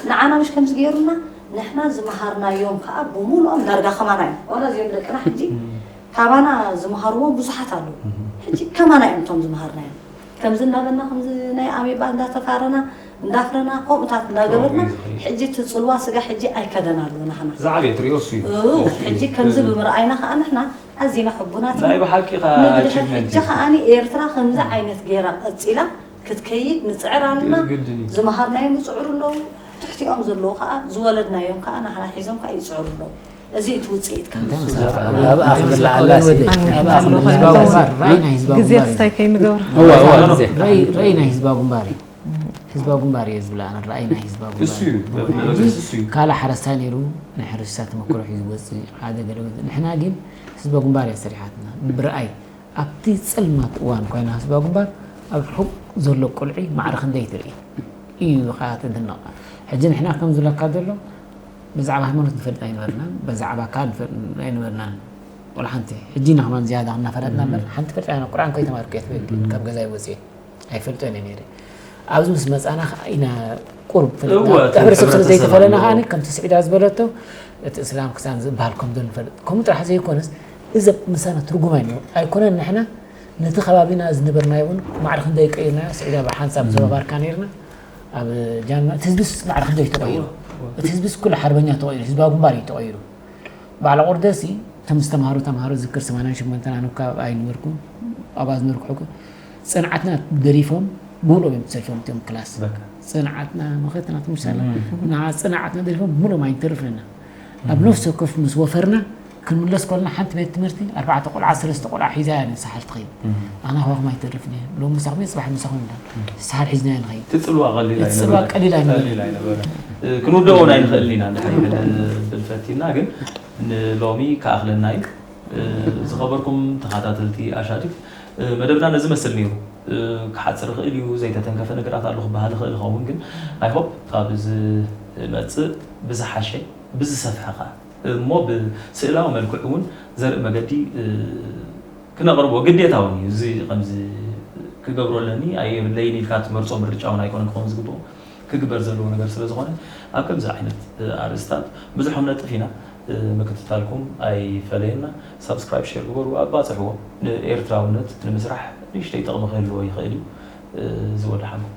ንዓና ምሽ ከምዚ ገይሩና ንሕና ዝመሃርናዮም ከዓ ብምሉኦም ዳርጋ ከማና እዮም። ዋላ እዚኦም ደቅና ሕጂ ካባና ዝመሃርዎም ብዙሓት ኣለዉ። ሕጂ ከማና እዮም እቶም ዝመሃርናዮም። ከምዚ እናበልና ከምዚ ናይ ኣሜባ እንዳተፋረና እንዳፍረና ከምኡታት እንዳገበርና ሕጂ እቲ ፅልዋ ስጋ ሕጂ ኣይከደን ኣሎ ናህና ዝዓበየ ትሪኦ እሱ እዩ። ሕጂ ከምዚ ብምርኣይና ከዓ ንሕና ኣዚና ሕቡናት ኢና። ናይ ብሓቂ ከዓ ንብድሕር ኣቺቭመንት ሕጂ እዩ። ከዓ ኤርትራ ከምዚ ዓይነት ገይራ ቀፂላ ክትከይድ ንፅዕር ኣለና። ግድን እዩ። ዝመሃርናዮም ይፅዕሩ ኣለዉ። ትሕቲኦም ዘለዉ ከዓ ዝወለድናዮም ከዓ ናህና ሒዞም ከዓ ይፅዕሩ ኣለዉ። እዚ እቲ ውፅኢት ከዓ ኣብኣ ክብል ኣላ ሲ ኣብኣ ክብል ህዝባዊ ግንባር ራእይ ናይ ህዝባዊ ግዜ ግንባር እዩ። ክስታይ ከይንገብር እዋ፣ እዋ፣ ግዜ። ራእይ ራእይ ናይ ህዝባዊ ግንባር እዩ። ህዝባዊ ግንባር እየ ዝብላ ኣነ ራእይ ናይ ህዝባዊ እሱ ግንባር እዩ። እዩ። መበገሲ እሱ እዩ። ካልእ ሓረስታይ ነይሩ ናይ ሕርሻ ተመክሮ ሒዙ ዝወፅእ ሓደ ገለ ወፅእ። ንሕና ግን ህዝባዊ ግንባር እያ ሰሪሓትና ብርኣይ ኣብቲ ፀልማት እዋን ኮይና ህዝባዊ ግንባር ኣብ ርሑቕ ዘሎ ቆልዒ ማዕረ ክንደይ ትርኢ እዩ ከዓ ትድነቕ። ሕጂ ንሕና ከም ዝብለካ ዘሎ ብዛዕባ ሃይማኖት ንፈልጥ ኣይነበርናን፣ ብዛዕባ ኣካል ንፈልጥ ኣይነበርናን። ወላ ሓንቲ ሕጂ ኢና ከማን ዝያዳ እናፈለጥና እምበር ሓንቲ ፈልጥ ኣይነ ቁርኣን ከይተማርኩ እየ ትብል ካብ ገዛይ ወፅየ ኣይፈልጦ እየ ነይረ። ኣብዚ ምስ መፃና ከዓ ኢና ቁሩብ ፍልጥና እወ፣ እቲ ሕብረተሰብ ስለ ሕብረተሰብ ዘይተፈለና ኣለዎ። ከዓ ከምቲ ስዒድ ዝበለቶ እቲ እስላም ክሳን ዝበሃል ከም ዘሎ ንፈልጥ። ከምኡ ጥራሕ ዘይኮነስ እዚ ምሳና ትርጉም ኣይነ ኣይኮነን ንሕና ነቲ ከባቢና ዝነበርናዮ እውን ማዕረ ክንደይ ቀይርናዮ ስዒዳ ብሓንሳብ ተባባርካ ነይርና ኣብ ጃንማ እቲ ህዝብስ ማዕረ ክንደይ ተቐይሩ እቲ ህዝብስ ኩሉ ሓርበኛ ተቐይሩ ህዝባዊ ግንባር እዩ ተቐይሩ በዓል ቁርደሲ እቶም ዝተምሃሩ ተምሃሮ ዝክር ሰማንያን ሸሞንተን ኣነ እኳ ኣብኣ ኣይነበርኩ ኣብኣ ዝነበርኩ ሕኩ ፅንዓትና ደሪፎም ብሙሉኦም እዮም ተሰልፎም እቲኦም ክላስ በቃ። ፅንዓትና መኸትና ትምሳለ ንዓ ፅንዓትና ደሪፎም ብሙሉኦም ኣይንተርፍና ኣብ ነፍሲ ወከፍ ምስ ወፈርና ክንምለስ ከለና ሓንቲ ቤት ትምህርቲ ኣርባዕተ ቆልዓ ሰለስተ ቆልዓ ሒዛ እያ ንሳሓል ትኸይድ ኣና ካባኹም ኣይተርፍን እየ ሎሚ ምሳኹም እየ ፅባሕ ምሳኹም ኢና ሳሓል ሒዝና እያ ንኸይድ ትፅልዋ ቀሊል ትፅልዋ ኣይነበረ። ቀሊል ኣይነበረ ቀሊል ኣይነበረ። እ፣ ክንውደኦ ኣይንኽእልን ኢና እንድሕር ኢልና ንብል ፈቲና ግን ንሎሚ ክኣኽለና እዩ። እ፣ ዝኸበርኩም ተኸታተልቲ ኣሻድግ እ፣ መደብና ነዚ መስል ነይሩ። እ፣ ክሓፅር ይኽእል እዩ ዘይተተንከፈ ነገራት ኣሎ ክበሃል ይኽእል ይኸውን ግን ኣይሆፕ ካብ ዝመፅእ ብዝሓሸ ብዝሰፍሐ ከዓ እሞ ብስእላዊ መልክዕ እውን ዘርኢ መገዲ እ፣ ክነቕርቦ ግዴታ እውን እዩ። እዚ ከምዚ ክገብሮ ኣለኒ ኣየብለይን ኢልካ ትመርፆ ምርጫ እውን ኣይኮነን ክኸውን ዝግብኦ ክግበር ዘለዎ ነገር ስለ ዝኾነ ኣብ ከምዚ ዓይነት እ፣ ኣርእስታት ብዙሕ ክንነጥፍ ኢና። እ፣ ምክትታልኩም ኣይፈለየና። ሳብስክራይብ ሼር ግበሩ ኣባፅሕዎ። ንኤርትራውነት ንምስራሕ ንእሽተይ ጥቕሚ ክህልዎ ይኽእል እዩ። እ፣ ዝወደሓንኩም